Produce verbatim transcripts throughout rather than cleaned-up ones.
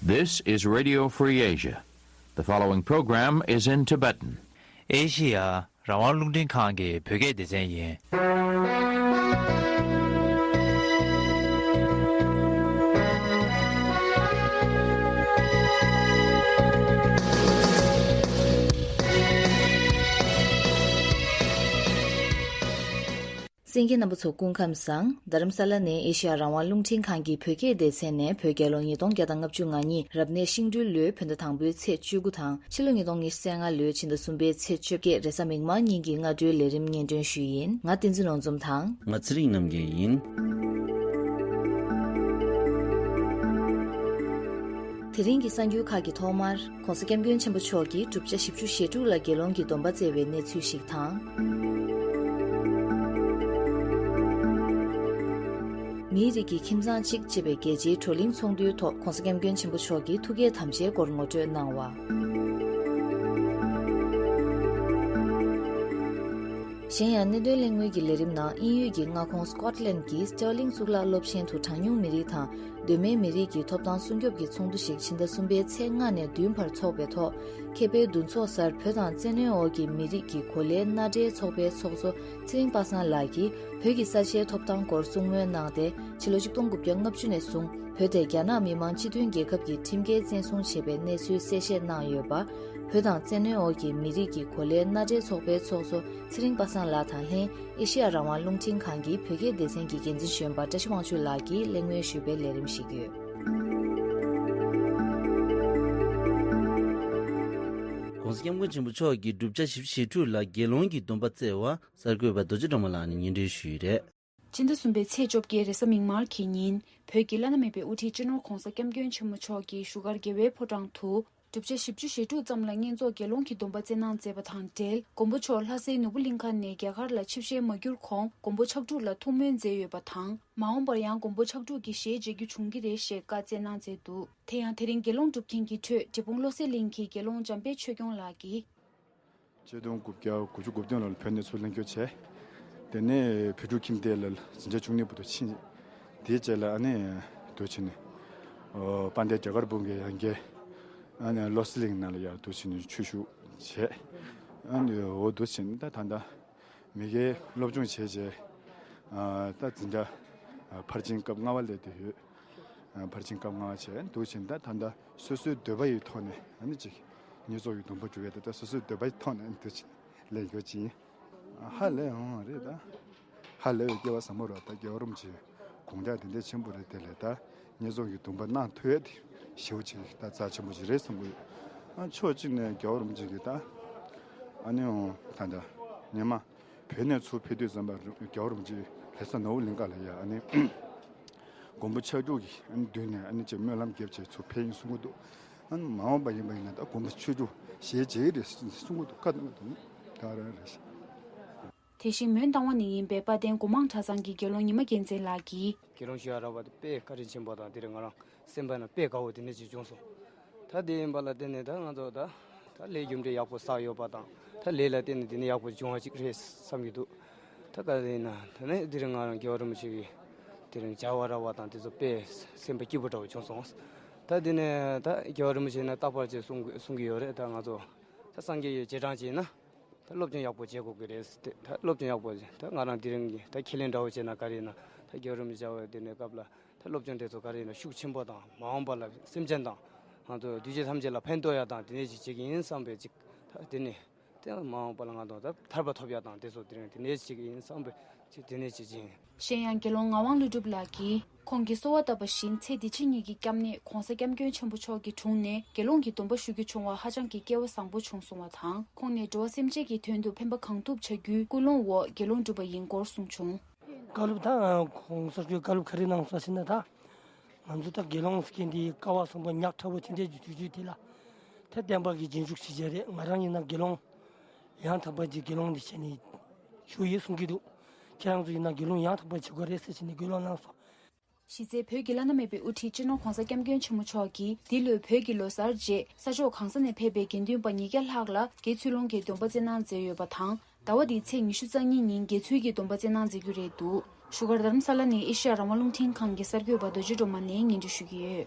This is Radio Free Asia. The following program is in Tibetan. ཨེ་ཤི་ཡ་རང་དབང་རླུང་འཕྲིན་ཁང་གི་བོད་སྐད་སྡེ་ཚན་ཡིན། གསན་མཁན་རྣམ་པ་ཚོ་སྐུ་ཁམས་བཟང་། རྡ་རམ་ས་ལ་ནས་ཨེ་ཤི་ཡ་རང་དབང་རླུང་འཕྲིན་ཁང་གི་བོད་སྐད་སྡེ་ཚན་ནས་བོད་རྒྱལ་ལོ་ཉིས་སྟོང་བརྒྱ་དང་ལྔ་བཅུ་ང་གཉིས་རབ་གནས་ཤིང་སྦྲུལ་ལོའི་བོད་ཟླ་དང་པོའི་ཚེས་བཅུ་དགུ་དང་ཕྱི་ལོ་ཉིས་སྟོང་ཉི་ཤུ་རྩ་ལྔ་ལོའི་ཕྱི་ཟླ་གསུམ་པའི་ཚེས་བཅོ་བརྒྱད་རེས་གཟའ་མིག་དམར་ཉིན་གྱི་སྔ་དྲོའི་ལས་རིམ་སྙན་སྒྲོན་ཞུས་ཡིན། ང་བསྟན་འཛིན་ནོར་འཛོམས་དང་། ང་ཚེ་རིང་རྣམ་རྒྱལ་ཡིན། དེ་རིང་གི་གསར་འགྱུར་ཁག་གི་ཐོག་མར། ༸གོང་ས་༸སྐྱབས་མགོན་ཆེན་པོ་མཆོག་གིས་བསྒྲུབ་བྱ་བཞི་བཅུ་ཞེ་དྲུག་ལ་དགེ་སློང་གི་སྡོམ་པ་བསྩལ་བའི་གནས་ཚུལ་ཞིག་དང་། མིའི་རིགས་ཀྱི་ཁྱིམ་ཚང་གཅིག་ཅེས་པའི་རྒྱལ་སྤྱིའི་བགྲོ་གླེང་ཚོགས་འདུའི་ཐོག་༸གོང་ས་༸སྐྱབས་མགོན་ཆེན་པོ་མཆོག་གིས་ཐུགས་བསྐྱེད་དམ་བཅའི་སྐོར་ངོ་སྤྲོད་གནང་བ། གཞན་ཡང་། གནད་དོན་གླེང་མོལ་གྱི་ལས་རིམ་ནང་དབྱིན་ཡུལ་གྱི་མངའ་ཁོངས་སི་ཀོཊ་ལན་གྱི་སི་ཊར་ལིང་གཙུག་ལག་སློབ་ཆེན་དུ་གྲངས་ཉུང་མི་རིགས་དང་། གདོད་མའི་མི་རིགས་ཀྱི་ཐོབ་ཐང་སྲུང་སྐྱོབ་ཀྱི་ཚོགས་འདུ་ཞིག་ཕྱི་ཟླ་གསུམ་པའི་ཚེས་ལྔ་ནས་བདུན་བར་འཚོགས་པའི་ཐོག་མཁས་པའི་འདུ་ཚོགས་སར་བོད་དང་བཙན་གནོན་འོག་གི་མི་རིགས་ཀྱི་གོ་ལའི་མནའ་འབྲེལ་ཚོགས་པའི་ཚོགས་གཙོ་ཚེ་རིང་པ་སངས་ལགས་ཀྱིས་བོད་ཀྱི་ས་ཆའི་ཐོབ་ཐང་སྐོར་གསུང་མོལ་གནང་སྟེ། ཕྱི་ལོ་ཆིག་སྟོང་དགུ་བརྒྱ་ལྔ་བཅུ་ནས་བཟུང་བོད་དེ་རྒྱ་ནག་མི་དམངས་སྤྱི་མཐུན་རྒྱལ་ཁབ་ཀྱི་ཁྲིམས་འགལ་བཙན་བཟུང་བྱས་པའི་གནས་ཚུལ་གསལ་བཤད་གནང་ཡོད་པ། བོད་དང་བཙན་གནོན་འོག་གི་མི་རིགས་ཀྱི་གོ་ལའི་མནའ་འབྲེལ་ཚོགས་པའི་ཚོགས་གཙོ་ཚེ་རིང་པ་སངས་ལགས་དང་ལྷན། ཨེ་ཤེ་ཡ་རང་དབང་རླུང་འཕྲིན་ཁང་གི་བོད་སྐད་སྡེ་ཚན་གྱི་འགན་འཛིན་གཞོན་པ་བཀྲ་ཤིས་དབང་ཕྱུག་ལགས་ཀྱིས་གླེང་མོལ་ཞུས་པའི་ལས་རིམ་ཞིག་ཡོད། ༸གོང་ས་༸སྐྱབས་མགོན་ཆེན་པོ་མཆོག་གིས་བསྒྲུབ་བྱ་བཞི་བཅུ་ཞེ་དྲུག་ལ་དགེ་སློང་གི་སྡོམ་པ་བསྩལ་བ་གསར་འགོད་པ་རྡོ་རྗེ་སྒྲོལ་མ་ལགས་ནས་སྙན་སྒྲོན་ཞུས་ཡོད་རེད། སྤྱི་ཟླ་གསུམ་པའི་ཚེས་བཅོ་བརྒྱད་རེས་གཟའ་མིག་དམར་གྱི་ཉིན། བོད་ཀྱི་བླ་ན་མེད་པའི་དབུ་ཁྲིད་སྤྱི་ནོར་༸གོང་ས་༸སྐྱབས་མགོན་ཆེན་པོ་མཆོག་གིས་བཞུགས་སྒར་རྒྱལ་བའི་ཕོ་བྲང་དུ། བསྒྲུབ་བྱ་བཞི་བཅུ་ཞེ་དྲུག་ཙམ་ལ་བསྙེན་རྫོགས་དགེ་སློང་གི་སྡོམ་པ་བསྩལ་གནང་མཛད་པ་དང་འབྲེལ། མགོན་པོ་མཆོག་ལྷ་སའི་ནོར་བུ་གླིང་ཁ་ནས་རྒྱ་གར་ལ་ཆིབས་ཞལ་མ་བསྒྱུར་གོང་མགོན་པོ་ཕྱག་དྲུག་ལ་ཐུགས་སྨོན་མཛད་ཡོད་པ་དང་། མ་འོངས་པར་ཡང་མགོན་པོ་ཕྱག་དྲུག་གི་ཞལ་མཇལ་རྒྱུ་འབྱུང་གི་རེད་ཞེས་བཀའ་སྩལ་གནང་མཛད་འདུག་དེ་ཡང་དེ་རིང་དགེ་སློང་སྒྲུབ་མཁན་གྱི་ཁྲོད་འབྲས་སྤུངས་བློ་གསལ་གླིང་གི་དགེ་སློང་འཇམ་དཔལ་ཆོས་སྐྱོང་ལགས་ཀྱིས། ཆིག་སྟོང་དགུ་བརྒྱ་དགུ་བཅུ་གོ་བདུན་ལོར་བོད་ནས་ཚུར་ལེན་རྒྱུ་བྱས། དེ་ནས་བོད་ཕྲུག་ཁྱིམ་སྡེ་ལ་འཛིན་གྲྭ་བཅུ་གཉིས་བར་དུ་ཕྱིན། དེའི་རྗེས་ལ་ཨ་ནི་དུ་ཕྱིན་ནས། ཨོ། དཔལ་ལྡན་རྒྱ་གར་འབུམ་གྱི་ཡང་རྒྱལ། ཨ་ནི་བློ་གསལ་གླིང་ནང་ལ་ཡར་དུ་ཕྱིན་ནས་ཆོས་ཞུགས་བྱས། ཨ་ནི་འོ་དུ་ཕྱིན་ད་ད་ལྟ་མི་སྒེར་སློབ་སྦྱོང་བྱས་རྗེས། ཨ་ད་འཛིན་གྲྭ་ཨ་ཕར་ཕྱིན་སྐབས་ལྔ་པ་སླེབས་བསྡད་ཡོད། ཨ་ཕར་ཕྱིན་སྐབས་ལྔ་པ་བྱས་འདུག་ཕྱིན་ད་ད་ལྟ་སོ་སོའི་འདོད་པ་ཡི་ཐོག་ནས་ཨ་ནི་ཅིག་བསྙེན་རྫོགས་ཀྱི་སྡོམ་པ་སྒྲུབ་ཡས་ད་ལྟ་སོ་སོའི་འདོད་པ་ཡི་ཐོག་ནས་ཨ་ནི་འདུག་ཕྱིན་ལས་ཡོད་ཅིང་། ཧ་ལས་འོང་རེད་ད། ཧ་ལས་པའི་སྐལ་བ་བཟང་པོ་རེད་ད། རྒྱལ་བ་རིན་པོ་ཆེ་དགོངས་འཆར་དེ་འདྲའི་ཆེན་པོ་རེད་དེ་ལས་ད་བསྙེན་རྫོགས་ཀྱི་སྡོམ་པ་གནང་ཐུབ་ཡས་དེ་ཞེ་པོ་ཅིག་ད་རྩ་ཆེན་པོ་ཞིག་རེད་བསམ་གྱི་ཡོད། ཨ་ཕྱོགས་གཅིག་ནས་རྒྱལ་བ་རིན་པོ་ཆེ་གིས་ད་ཨ་ནི་འོང་ད་ད་ཉི་མ། བོད་ནས་ཚུར་ཕེབས་དུས་ཙམ་པ་རྒྱལ་བ་རིན་པོ་ཆེ་ལྷ་ས་ནོར་བུ་གླིང་ཁ་ལ་ཡ་ཨ་ནི་མགོན་པོ་ཕྱག་དྲུག་གི་ཨ་ནི་མདུན་ནས་ཨ་ནི་ཅིག་སྨོན་ལམ་རྒྱབ་བྱས་ཚུར་ཕེབས་ཡིན་གསུང་གི་འདུག་ཨ་ནི་མ་འོངས་པ་ཡིན་པ་ཡིན་ན་ད་མགོན་པོ་ཕྱག་དྲུག་ཞལ་མཇལ་གྱི་རེད་གསུང་གི་འདུག་བཀའ་གནང་གི་འདུག་ད་རང་རེད། དེ་བཞིན་མོན་རྟ་དབང་ནས་ཡིན་པའི་དཔལ་ལྡན་སྒོ་མང་གྲྭ་ཚང་གི་དགེ་སློང་ཉི་མ་རྒྱལ་མཚན་ལགས་ཀྱིས། དགེ་སློང་ཞུ་ཡ་རག་པ་དེ་དཔེ་བཀའ་དྲིན་ཆེན་པོ་དང་དེ་རིང་ང་རང་སེམས་པ་ནང་དཔེ་དགའ་བོ་དེ་འདྲ་ཅིག་བྱུང་སོང་། ད་དེ་ཡིན་པ་ལ་བརྟེན་ནས་ད་ང་ཚོ་ད་ད་ལས་རྒྱུ་འབྲས་ཡག་པོ་བསགས་ཡོད་པ་དང་ད་ལས་ལ་བརྟེན་ནས་དེ་ནས་ཡག་པོ་བྱུང་བ་ཅིག་རེད་བསམ་གྱི་འདུག་ད་ག་རེ་ཡིན་ན་ད་ནས་དེ་རིང་ང་རང་རྒྱལ་བ་རིན་པོ་ཆེ་གི་དེ་རིང་བྱ་བ་རག་པ་དང་དེ་ཚོ་དཔེ་སེམས་པ་སྐྱིད་པོ་འདྲ་བོ་བྱུང་སོང་། ད་དེ་ནས་ད་རྒྱལ་བ་རིན་པོ་ཆེ་ནས་རྟག་པར་ཅིག་གསུང་གསུང་གི་ཡོད་རེད། ད་ང་ཚོ་ད་སངས་རྒྱས་ཀྱི་རྗེས་འབྲང་ཅིག་ཡིན་ན། ད་སློབ་སྦྱོང་ཡག་པོ་བྱེད་དགོས་ཀྱི་རེད་ཟེར་ཏེ། ད་སློབ་སྦྱོང་ཡག་པོ་ད་ང་རང་དེ་རིང་གི་ད་ཁས་ལེན་འདྲ་བོ་བྱས་ན་ག་རེ་ཡིན་ན། ད་རྒྱལ་བ་རིན་པོ་ཆེ་བ་དེ་ནས་སྐབས་ལ་ད་སློབ་སྦྱོང་དེ་ཚོ་ག་རེ་ཡིན་ན་ཤུགས་ཆེན་པོ་དང་མ་འོངས་པ་ལ་སེམས་ཅན་དང་ང་ཚོ་འདུས་བྱས་ཐམས་ཅད་ལ་ཕན་ཐོགས་ཡ་དང་དེ་ནས་ཅིག་བྱེད་ཀྱི་ཡིན་བསམ་པའི་ཅིག་ད་དེ་ནས་དེ་མ་འོངས་པ་ལ་ང་ཚོ་ད་ཐར་པ་ཐོབ་ཡ་དང་དེ་ཚོ་དེ་རིང་དེ་ནས་བྱེད་ཀྱི་ཡིན་བསམ་པའི་ཅིག་དེ་ནས་ཅིག་ཡིན། གཞན་ཡང་དགེ་སློང་ངག་དབང་ཀླུ་སྒྲུབ་ལགས་ཀྱིས། ཁོང་གིས་གསོལ་བ་བཏབ་པ་བཞིན་ཚེ་འདི་ཕྱི་གཉིས་ཀྱི་སྐྱབས་གནས་༸གོང་ས་༸སྐྱབས་མགོན་ཆེན་པོ་མཆོག་གི་དྲུང་ནས་དགེ་སློང་གི་སྡོམ་པ་ཞུ་རྒྱུ་བྱུང་བ་ཧ་ཅང་གི་སྐལ་བ་བཟང་པོ་བྱུང་སོང་བ་དང་། ཁོང་ནས་འགྲོ་བ་སེམས་ཅན་གྱི་དོན་དུ་ཕན་པ་གང་ཐུབ་བྱ་རྒྱུའི་ཀུན་སློང་འོག་དགེ་སློང་བསྒྲུབས་པ་ཡིན་སྐོར་གསུངས་བྱུང་། བཀའ་སློབ་དང་༸གོང་ས་མཆོག་བཀའ་སློབ་ག་རེ་གནང་སོང་ཟེར་ན། ད་ང་ཚོ་ད་དགེ་སློང་ཟེར་མཁན་འདི་སྐལ་བ་བཟང་པོ་ཉག་ཕྲ་བོ་དེ་འདྲའི་དུས་ཚོད་དེ་ལ་ད་བསྟན་པ་གི་རྗེས་འཇུག་ཞིག་བྱས་རེད། ང་རང་ཡིན་ན་དགེ་སློང་ཡང་དག་པ་གྱི་དགེ་སློང་འདི་བྱས་ནས་བཞུགས་ཡོད་གསུང་གི་འདུག་ཁྱེད་རང་ཚོ་ཡིན་ན་དགེ་སློང་ཡང་དག་པ་བྱེད་དགོས་རེད་ཟེར་བྱས་ནས་དགེ་སློང་གནང་སོང་། གཞི་རྩའི་བོད་ཀྱི་བླ་ན་མེད་པའི་དབུ་ཁྲིད་སྤྱི་ནོར་༸གོང་ས་༸སྐྱབས་མགོན་ཆེན་པོ་མཆོག་གིས་འདི་ལོའི་བོད་ཀྱི་ལོ་གསར་རྗེས་ས་ཕྱོགས་གང་ས་ནས་ཕེབས་པའི་དགེ་འདུན་པ་ཉིས་བརྒྱ་ལྷག་ལ་དགེ་ཚུལ་སློང་གི་སྡོམ་པ་བསྩལ་གནང་མཛད་ཡོད་པ་དང་། ཟླ་བ་འདིའི་ཚེས་ཉི་ཤུ་རྩ་གཉིས་ཉིན་དགེ་ཚུལ་གྱི་སྡོམ་པ་བསྩལ་གནང་མཛད་རྒྱུ་རེད་འདུག་བཞུགས་སྒར་རྡ་རམ་ས་ལ་ནས་ཨེ་ཤེ་ཡ་རང་དབང་རླུང་འཕྲིན་ཁང་གི་གསར་འགོད་པ་རྡོ་རྗེ་སྒྲོལ་མ་ནས་སྙན་སྒྲོན་ཞུ་གི་ཡོད།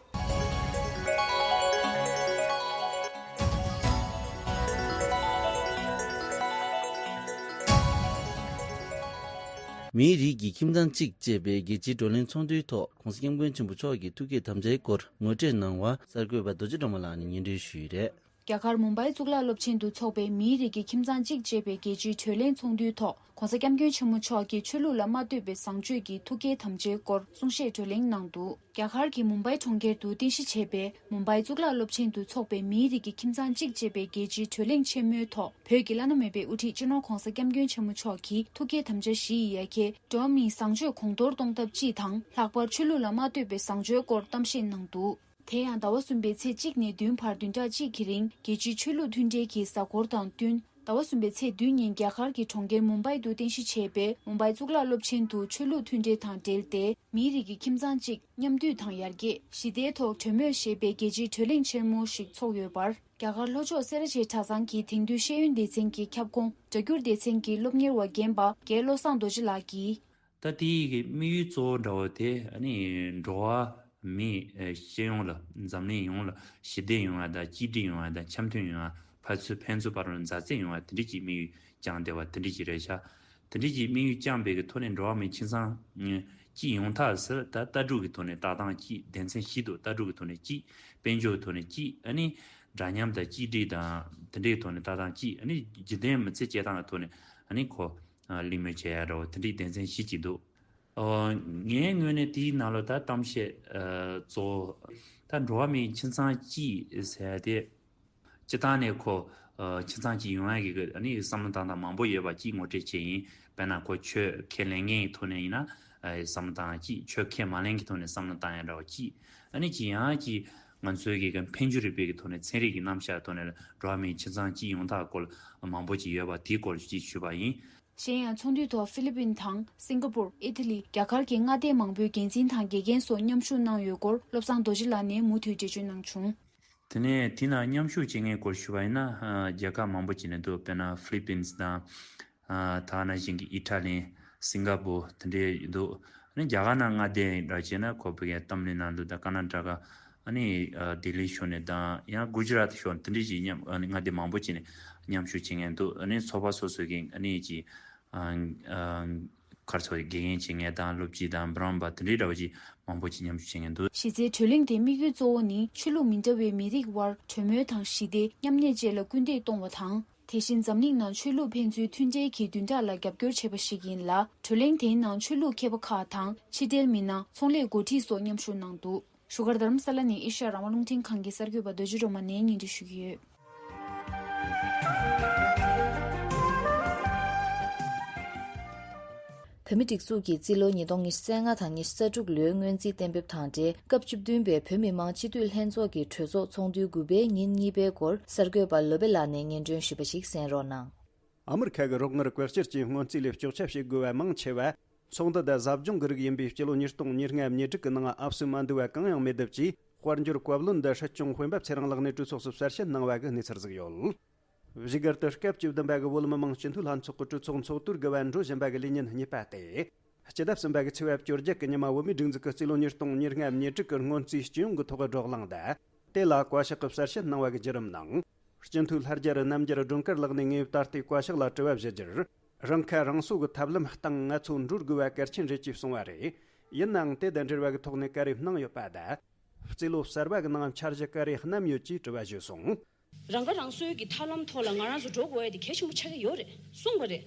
མིའི་རིགས་ཀྱི་ཁྱིམ་ཚང་གཅིག་ཅེས་པའི་རྒྱལ་སྤྱིའི་བགྲོ་གླེང་ཚོགས་འདུའི་ཐོག་༧གོང་ས་༧སྐྱབས་མགོན་ཆེན་པོ་མཆོག་གི་ཐུགས་བསྐྱེད་དམ་བཅའི་སྐོར་ངོ་སྤྲོད་གནང་བ་གསར་འགོད་པ་རྡོ་རྗེ་སྒྲོལ་མ་ལགས་ནས་སྙན་སྒྲོན་ཞུས་ཡོད་རེད། རྒྱ་གར་མུམ་བྷའི་གཙུག་ལག་སློབ་ཆེན་དུ་འཚོགས་པའི་མིའི་རིགས་ཀྱི་ཁྱིམ་ཚང་གཅིག་ཅེས་པའི་རྒྱལ་སྤྱིའི་བགྲོ་གླེང་ཚོགས་འདུའི་ཐོག་༧གོང་ས་༧སྐྱབས་མགོན་ཆེན་པོ་མཆོག་གིས་ཆོས་ལུགས་ལ་མ་ལྟོས་པའི་བཟང་སྤྱོད་ཀྱི་ཐུགས་བསྐྱེད་དམ་བཅའི་སྐོར་གསུང་བཤད་བགྲོ་གླེང་གནང་འདུག་རྒྱ་གར་གྱི་མུམ་བྷའི་གྲོང་ཁྱེར་དུ་རྟེན་གཞི་བྱས་པའི་མུམ་བྷའི་གཙུག་ལག་སློབ་ཆེན་དུ་འཚོགས་པའི་མིའི་རིགས་ཀྱི་ཁྱིམ་ཚང་གཅིག་ཅེས་པའི་རྒྱལ་སྤྱིའི་བགྲོ་གླེང་ཆེན་མོའི་ཐོག་བོད་ཀྱི་བླ་ན་མེད་པའི་དབུ་ཁྲིད་སྤྱི་ནོར་༧གོང་ས་༧སྐྱབས་མགོན་ཆེན་པོ་མཆོག་གིས་ཐུགས་བསྐྱེད་དམ་བཅའ་བཞིའི་ཡ་གྱལ་འགྲོ་བ་མིའི་བཟང་སྤྱོད་གོང་མཐོར་གཏོང་ཐབས་སྤྱི་དང་ལྷག་པར་ཆོས་ལུགས་ལ་མ་ལྟོས་པའི་བཟང་སྤྱོད་སྐོར་གཏམ་བཤད་གནང་འདུག་དེ་ཡང་ཟླ་བ་གསུམ་པའི་ཚེས་གཅིག་ནས་བདུན་བར་བདུན་ཕྲག་གཅིག་གི་རིང་རྒྱལ་སྤྱིའི་ཆོས་ལུགས་མཐུན་འབྲེལ་གྱི་གཟའ་འཁོར་དང་བསྟུན། ཟླ་བ་གསུམ་པའི་ཚེས་བདུན་ཉིན་རྒྱ་གར་གྱི་གྲོང་ཁྱེར་མུམ་བྷའི་དུ་རྟེན་གཞི་བྱས་པའི་མུམ་བྷའི་གཙུག་ལག་སློབ་ཆེན་དུ་ཆོས་ལུགས་མཐུན་འབྲེལ་དང་འབྲེལ་ཏེ་མིའི་རིགས་ཀྱི་ཁྱིམ་ཚང་གཅིག་མཉམ་འདུས་དང་ཡར་རྒྱས་ཞི་བདེའི་ཐོག་གྲོས་མོལ་ཞེས་པའི་རྒྱལ་སྤྱིའི་བགྲོ་གླེང་ཆེན་མོ་ཞིག་ཚོགས་ཡོད་པར་རྒྱ་གར་ལྷོ་ཕྱོགས་སེ་ར་བྱེས་གྲྭ་ཚང་གི་དེང་དུས་ཤེས་ཡོན་སྡེ་ཚན་གྱི་ཁྱབ་ཁོངས་སྒྲ་སྒྱུར་སྡེ་ཚན་གྱི་སློབ་གཉེར་བ་རྒན་པ་རྒན་བློ་བཟང་རྡོ་རྗེ་ལགས་ཀྱིས། ད་དེའི་གི་དམིགས་ཡུལ་གཙོ་བོ་འདྲ་བོ་དེ་ཨ་ནི་འགྲོ་བ་མི་ཨ་སྤྱི་ཡོངས་ལ་འཛམ་གླིང་ཡོངས་ལ་ཞི་བདེ་ཡོང་བ་དང་གཅིག་སྒྲིལ་ཡོང་བ་དང་འཆམ་མཐུན་ཡོང་བ་ཕན་ཚུན་ཕན་ཚུན་བར་ལ་མཛའ་བརྩེ་ཡོང་བ་དེ་འདྲ་གྱི་དམིགས་ཡུལ་བཅངས་བསྡད་པ་དེ་འདྲ་གྱི་རེད་ཤག་དེ་འདྲ་གྱི་དམིགས་ཡུལ་བཅངས་པའི་གི་ཐོག་ནས་འགྲོ་བ་མིའི་ཁྱིམ་ཚང་གཅིག་ཡོང་ཐབས་ཟེར་ད་ལྟ་གྲུབ་ཀྱི་ཐོག་ནས་ལྟ་སྟངས་གཅིག་སྡེ་ཚན་བཞི་འདུག་ལྟ་གྲུབ་ཀྱི་ཐོག་ནས་གཅིག་དཔལ་འབྱོར་གྱི་ཐོག་ནས་གཅིག་ཨ་ནི་འདྲ་མཉམ་དང་གཅིག་སྒྲིལ་དང་དེ་འདྲའི་ཐོག་ནས་ལྟ་སྟངས་གཅིག་ཨ་ནི་རྒྱུན་ལྡན་མི་ཚེ་སྐྱེལ་སྟངས་ཀྱི་ཐོག་ནས་ཨ་ནི་ཁོ། གླེང་མོལ་བྱེད་ཡ་འདྲ་བོ་དེ་འདྲའི་སྡེ་ཚན་བཞི་ཅིག་འདུག་ཨོ། ངའི་ངོས་ནས་དེའི་ནང་ལ་ད་གཏམ་བཤད་ཨ་གཙོ་བོ་ད་འགྲོ་བ་མིའི་ཁྱིམ་ཚང་གཅིག་ཟེར་ཡ་དེ་སྤྱི་བཏང་ནས་ཁོ་ཨ་ཁྱིམ་ཚང་གཅིག་ཡོང་ཡ་གི་ཨ་ནི་བསམ་བློ་བཏང་སྟངས་མང་པོ་ཡོད་པ་གཅིག་ངོ་སྤྲོད་བྱས་ཡིན། དཔེར་ན་ཁོ་ཆོས་ཁས་ལེན་མཁན་གྱི་ཐོག་ནས་ཡིན་ན་ཨ་བསམ་བློ་བཏང་ཡ་གཅིག་ཆོས་ཁས་མ་ལེན་གྱི་ཐོག་ནས་བསམ་བློ་བཏང་ཡ་འདྲ་བོ་གཅིག་ཨ་ནི་གཅིག་ཡང་གཅིག་ང་ཚོའི་གི་ཕན་ཚུན་རིག་པའི་གི་ཐོག་ནས་ཚན་རིག་གི་རྣམ་གཞག་ཐོག་ནས་འགྲོ་བ་མིའི་ཁྱིམ་ཚང་གཅིག་ཡོང་ཐབས་སྐོར་མང་པོ་ཅིག་ཡོད་པ་དེའི་སྐོར་ཅིག་ཞུས་པ་ཡིན། གཞན་ཡང་ཚོགས་འདུའི་ཐོག་ཧྥི་ལི་པིན་དང་སིང་ག་པུར། ཨི་ཐ་ལི། རྒྱ་གར་གྱི་མངའ་སྡེ་མང་པོའི་འགན་འཛིན་དང་དགེ་རྒན་སོགས་མཉམ་ཞུགས་གནང་ཡོད་སྐོར་བློ་བཟང་རྡོ་རྗེ་ལགས་ནས་མུ་མཐུད་འགྲེལ་བརྗོད་གནང་བྱུང་། དེ་ནས་དེའི་ནང་མཉམ་ཞུགས་བྱེད་མཁན་སྐོར་ཞུ་བ་ཡིན་ན་རྒྱལ་ཁབ་མང་པོ་ཅིག་ནས་འདུག་དཔེར་ན་ཧྥི་ལི་པིན་དང་། ད་ག་ནང་བཞིན་གྱི་ཨི་ཊ་ལི། སིང་ག་པུར་དེ་འདྲའི་འདུག་ཨ་ནི་རྒྱ་གར་ནང་མངའ་སྡེ་འདྲ་བྱས་ན་ཁོ་བོད་ཀྱི་ཏམ་ལི་ནཱ་ལུ་དང་ཀར་ན་ཊ་ཀ་ཨ་ནི་ལྡི་ལི་ཕྱོགས་ནས་དང་ཡང་གུ་ཇི་རཱཏ་ཕྱོགས་དེ་འདྲའི་ཅིག་མཉམ་ཨ་ནི་མངའ་སྡེ་མང་པོ་ཅིག་ནས་མཉམ་ཞུགས་བྱེད་མཁན་འདུག་ཨ་ནི་ཚོགས་པ་སོ་སོ་གི་ཨ་ནི་ཅིག་ག་རེ་ཟེར་དགེ་རྒན་བྱེད་མཁན་དང་སློབ་སྤྱི་དང་བྷ་རམ་པ་དེ་འདྲའི་འདྲ་བ་ཅིག་མང་པོ་ཅིག་མཉམ་ཞུགས་བྱེད་མཁན་འདུག་གཞི་རྩའི་བགྲོ་གླེང་དེའི་དམིགས་ཡུལ་གཙོ་བོ་ནི་ཆོས་ལུགས་མི་འདྲ་བའི་མི་རིགས་དབར་གྲོས་མོལ་དང་ཞི་བདེ་མཉམ་གནས་བཅས་ལ་སྐུལ་འདེད་གཏོང་བ་དང་། དེ་བཞིན་འཛམ་གླིང་ནང་ཆོས་ལུགས་ཕན་ཚུན་མཐུན་འབྲེལ་གྱི་བདུན་ཕྲག་ལ་རྒྱབ་སྐྱོར་བྱས་པ་ཞིག་ཡིན་ལ། བགྲོ་གླེང་དེའི་ནང་ཆོས་ལུགས་མཁས་པ་ཁག་དང་ཕྱི་འབྲེལ་མི་སྣ། ཚོང་ལས་འགོ་ཁྲིད་སོགས་མཉམ་ཞུགས་གནང་འདུག་བཞུགས་སྒར་རྡ་རམ་ས་ལ་ནས་ཨེ་ཤ་ཡ་རང་དབང་རླུང་འཕྲིན་ཁང་གི་གསར་འགོད་པ་རྡོ་རྗེ་སྒྲོལ་མ་ནས་སྙན་སྒྲོན་ཞུ་གི་ཡོད། བོད་མིའི་སྒྲིག་འཛུགས་ཀྱི་རྩིས་ལོ་ཉིས་སྟོང་ཉི་ཤུ་རྩ་ལྔ་དང་ཉི་ཤུ་རྩ་དྲུག་ལོའི་སྔོན་རྩིས་གཏན་འབེབས་དང་འབྲེལ་སྐབས་བཅུ་བདུན་པའི་བོད་མི་མང་སྤྱི་འཐུས་ལྷན་ཚོགས་ཀྱི་གྲོས་ཚོགས་ཚོགས་འདུའི་དགུ་པའི་ཉིན་གཉིས་པའི་སྐོར་གསར་འགོད་པ་ལོ་པེ་ལགས་ནས་སྙན་སྒྲོན་ཞུས་པ་ཞིག་གསན་རོགས་གནང་། ཨ་མི་རི་ཁ་གི་རོགས་དངུལ་བཀོལ་སྤྱོད་ཀྱི་སྔོན་རྩིས་ལས་གཅོག་ཆ་བྱེད་དགོས་པ་མང་ཆེ་བ། ཚོགས་འདུ་དང་ཟབ་སྦྱོང་གི་རིགས་ཡིན་པས་སྤྱི་ལོ་ཉིས་སྟོང་ཉེར་ལྔ་ཉེར་དྲུག་གི་ནང་ཨབ་སུ་མ་འདུས་པ་གང་ཡང་མེད་སྟབས་ཀྱིས་དཔལ་འབྱོར་བཀའ་བློན་འདི་སྲིད་སྐྱོང་སྤེན་པ་ཚེ་རིང་ལགས་ནས་གྲོས་ཚོགས་སུ་གསལ་བཤད་གནང་བ་གི་གནས་ཚུལ་ཟིག་ཡོད། བཞུགས་སྒར་དུ་སྐབས་བཅུ་བདུན་པ་གི་བོད་མི་མང་སྤྱི་འཐུས་ལྷན་ཚོགས་ཀྱི་གྲོས་ཚོགས་ཚོགས་དུས་དགུ་པ་འགྲོ་བཞིན་པ་གི་ལས་ཉིན་གཉིས་པ་སྟེ། སྤྱི་ཟླ་གསུམ་པ་གི་ཚེས་པ་བཅོ་བརྒྱད་ཀྱི་ཉི་མ་བོད་མིའི་སྒྲིག་འཛུགས་ཀྱི་རྩིས་ལོ་ཉིས་སྟོང་ཉེར་ལྔ་ཉེར་དྲུག་གི་སྔོན་རྩིས་སྤྱི་ཡོངས་ཀྱི་ཐོག་བགྲོ་གླེང་དང་། དེ་ལ་བཀའ་ཤག་གིས་གསལ་བཤད་གནང་བ་གི་བརྒྱུད་རིམ་ནང་། སྤྱི་འཐུས་ལྷར་རྒྱལ་རྣམ་རྒྱལ་སྒྲོལ་དཀར་ལགས་ནས་ངེས་པར་དུ་བཀའ་ཤག་ལ་དྲི་བ་ཞུ་རྒྱུར། རང་ཁ་རང་གསོ་གི་ཐབས་ལམ་སྟེང་ང་ཚོ་འགྲོ་དགོས་པ་གལ་ཆེན་རེད་ཅེས་གསུངས་པ་རེད། ཡིན་ནའང་དེ་དང་འབྲེལ་བ་གི་ཐོག་ནས་བཀའ་རེ་གནང་ཡོད་པ་དང་། རྩིས་ལོ་གསར་པ་གི་ནང་འཆར་གཞི་ག་རེ་བསྣམས་ཡོད་ཅེས་དྲི་བ་ཞུས་སོང་། རང་ཁ་རང་གསོའི་གི་ཐབས་ལམ་ཐོག་ལ་ང་རང་ཚོ་འགྲོ་དགོས་ཡ་དེ་གལ་ཆེན་པོ་ཆགས་ཀྱི་ཡོད་རེད་གསུངས་པ་རེད།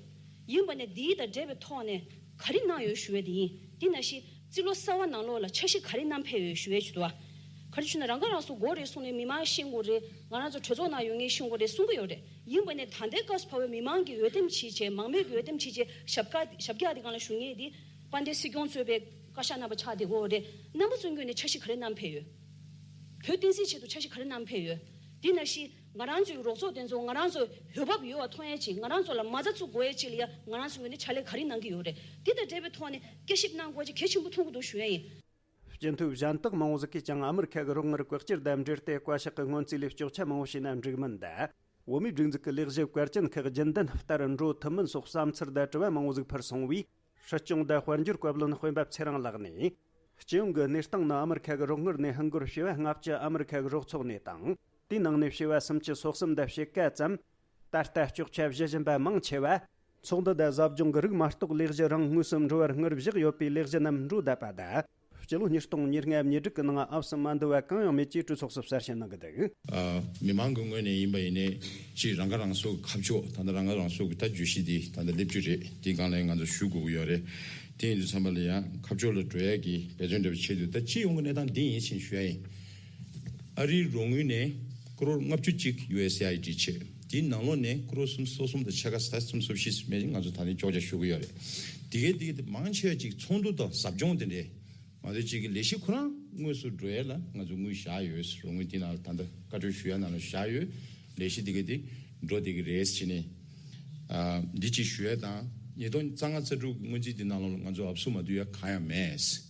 ཡིན་པ་ནས་འདིའི་དང་འབྲེལ་བའི་ཐོག་ནས་ག་རེ་གནང་ཡོད་ཞུ་ཡ་དེ་ཡིན། དེ་ནང་བཞིན་རྩིས་ལོ་གསར་བ་ནང་ལོགས་ལ་འཆར་གཞི་ག་རེ་བསྣམས་ཕེབས་ཡོད་ཞུ་ཡ་ཅིག་འདུག་ཨ། ག་རེ་ཞུ་ན་རང་ཁ་རང་གསོ་དགོས་རེད་གསུངས་ནས་མི་མང་ཤེས་དགོས་རེད། ང་རང་ཚོ་གྲོས་ཚོགས་ནང་ཡོད་མཁན་ཤེས་དགོས་རེད་གསུང་གི་ཡོད་རེད། ཡིན་པ་ནས་ད་ལྟའི་སྐབས་སུ་བབས་པའི་མི་མང་གི་འོས་འདེམས་བྱས་བྱས་མང་མོས་ཀྱི་འོས་འདེམས་བྱས་བྱས་ཞབས་ཀ་ཞབས་བཀྱག་དེ་སྒང་ལ་བཞུགས་མཁན་དེ་དཔལ་ལྡན་སྲིད་སྐྱོང་གཙོས་པའི་བཀའ་ཤག་རྣམ་པ་ཆགས་བསྡད་ཀྱི་ཡོད་རེད། རྣམ་པ་ཚོའི་ངོས་ནས་འཆར་གཞི་ག་རེ་བསྣམས་ཕེབས་ཡོད། བོད་བསྟན་སྲིད་ཆེད་དུ་འཆར་གཞི་ག་རེ་བསྣམས་ཕེབས་ཡོད། དེ་ནང་བཞིན་ང་རང་ཚོའི་རོགས་ཚོགས་དེ་ཚོ་ང་རང་ཚོ་འོས་འབབ་ཡོད་པ་མཐོང་ཡས་ཅིག་ང་རང་ཚོ་ལ་མ་རྩ་བཙུགས་དགོས་ཡས་ཅིག་ལ་ཡ་ང་རང་ཚོའི་ངོས་ནས་ཕྱག་ལས་ག་རེ་གནང་གི་ཡོད་རེད། དེ་དང་འབྲེལ་བའི་ཐོག་ནས་དབྱེ་ཞིབ་གནང་དགོས་ཅིག་གལ་ཆེན་པོ་མཐོང་གི་འདུག་ཞུ་ཡས་ཡིན། སྤྱི་འཐུས་གཞན་དག་མང་བོ་ཟིག་གིས་ཀྱང་ཨ་མི་རི་ཁ་གི་རོགས་དངུལ་བཀོལ་སྤྱོད་དང་འབྲེལ་ཏེ་བཀའ་ཤག་གི་སྔོན་རྩིས་ལས་གཅོག་ཆ་མང་བོ་བྱས་ན་འགྲིག་མིན་དང་། བོད་མིའི་སྒྲིག་འཛུགས་ཀྱི་ལས་གཞི་བཀའ་བཀྱོན་ཁག་རྒྱུན་ལྡན་ལྟར་འགྲོ་ཐུབ་མིན་སོགས་བསམ་ཚུལ་དང་དྲི་བ་མང་བོ་ཟིག་ཕུལ་སོང་བས། སྲིད་སྐྱོང་དང་དཔལ་འབྱོར་བཀའ་བློན་སྤེན་པ་ཚེ་རིང་ལགས་ནས། སྤྱི་ཡོངས་ཀྱི་གནས་སྟངས་ནི་ཨ་མི་རི་ཁ་གི་རོགས་དངུལ་ནས་ཧིན་སྒོར་བྱེ་བ་ལྔ་བཅུ་ཨ་མི་རི་ཁ་གི་རོགས་ཚོགས་ནས་དང་། དེའི་ནང་ནས་བྱེ་བ་སུམ་ཅུ་སོ་གསུམ་དང་ཕྱེད་ཀ་ཙམ། ད་ལྟ་གཅོག་ཆ་བཞེས་བཞིན་པ་མང་ཆེ་བ། ཚོགས་འདུ་དང་ཟབ་སྦྱོང་གི་རིགས་མ་གཏོགས་ལས་གཞི་རང་དངོས་སུ་འགྲོ་བར་དངུལ་བཞག་ཡོད་པའི་ལས་གཞི་རྣམས་འགྲོ་བསྡད་པ་དང་། སྤྱི་ལོ་ཉིས་སྟོང་ཉེར་ལྔ་ཉེར་དྲུག་གི་ནང་ཨབ་སུ་མ་འདུ་བ་གང་ཡང་མེད་ཅེས་གྲོས་ཚོགས་སུ་གསལ་བཤད་གནང་གི་འདུག། ཨ། མི་མང་གི་ངོས་ནས་ཡིན་པ་ཡིན་ནའི་ཅིག་རང་ཁ་རང་གསོ་གི་ཁ་ཕྱོགས། ད་ལྟ་རང་ཁ་རང་གསོ་གི་ད་བརྗོད་གཞི་འདི་ད་ལྟ་སླེབས་རྒྱུ་རེད། དེའི་སྒང་ལ་ང་ཚོ་ཞུ་དགོས་ཀྱི་ཡོད་རེད། དེ་ཡིན་དུས་ཙམ་པ་ལ་ཡང་ཁ་ཕྱོགས་ལ་འགྲོ་ཡ་གི་འབད་བརྩོན་འདྲ་པོ་བྱེད་དུས། ད་སྤྱི་ཡོངས་ཀྱི་གནས་སྟངས་འདི་ཡིན་ཕྱིན་ཞུ་ཡ་ཡིན། ཨ་རིའི་རོགས་དངུལ་ནས་ཀོ་རོར་ལྔ་བཅུ་གཅིག་ཡུ་ཨེ་སི་ཨེ་ཨའི་ཌི་བྱས། དེའི་ནང་ལོགས་ནས་ཀོ་རོར་སུམ་ཅུ་སོ་གསུམ་དང་ཕྱེད་ཀ་ཟ་སུམ་ཅུ་སོ་བཞི་མེད་ཅིག་ང་ཚོ་ད་ནི་ཅོག་ཅ་ཞུ་གི་ཡོད་རེད། དེ་གའི་དེ་གའི་དེ་མང་ཆེ་བ་ཅིག་ཚོགས་འདུ་དང་ཟབ་སྦྱོང་དེ་འདྲའི་ང་ཚོའི་ཅིག་གི་ལས་གཞི་ཁོ་རང་དངོས་སུ་འགྲོ་ཡས་ལ་ང་ཚོ་དངུལ་བཞག་ཡོད། རོགས་དངུལ་དེ་ནང་ལ་ད་ལྟ་བཀའ་འཁྲོལ་ཞུ་ཡས་ནང་ལ་བཞག་ཡོད། ལས་གཞི་དེ་གའི་དེ་འགྲོ་བསྡད་ཀྱི་རེད་ཟེར་ནས། ཨ། འདི་ཅིག་ཞུ་ཡས་དང་། ཉིས་སྟོང་རྩ་ལྔ་རྩ་དྲུག་གི་སྔོན་རྩིས་དེ་ནང་ལོགས་ལ་ང་ཚོ་ཨབ་སུ་མ་བསྡུ་ཡ་གང་ཡང་མེད།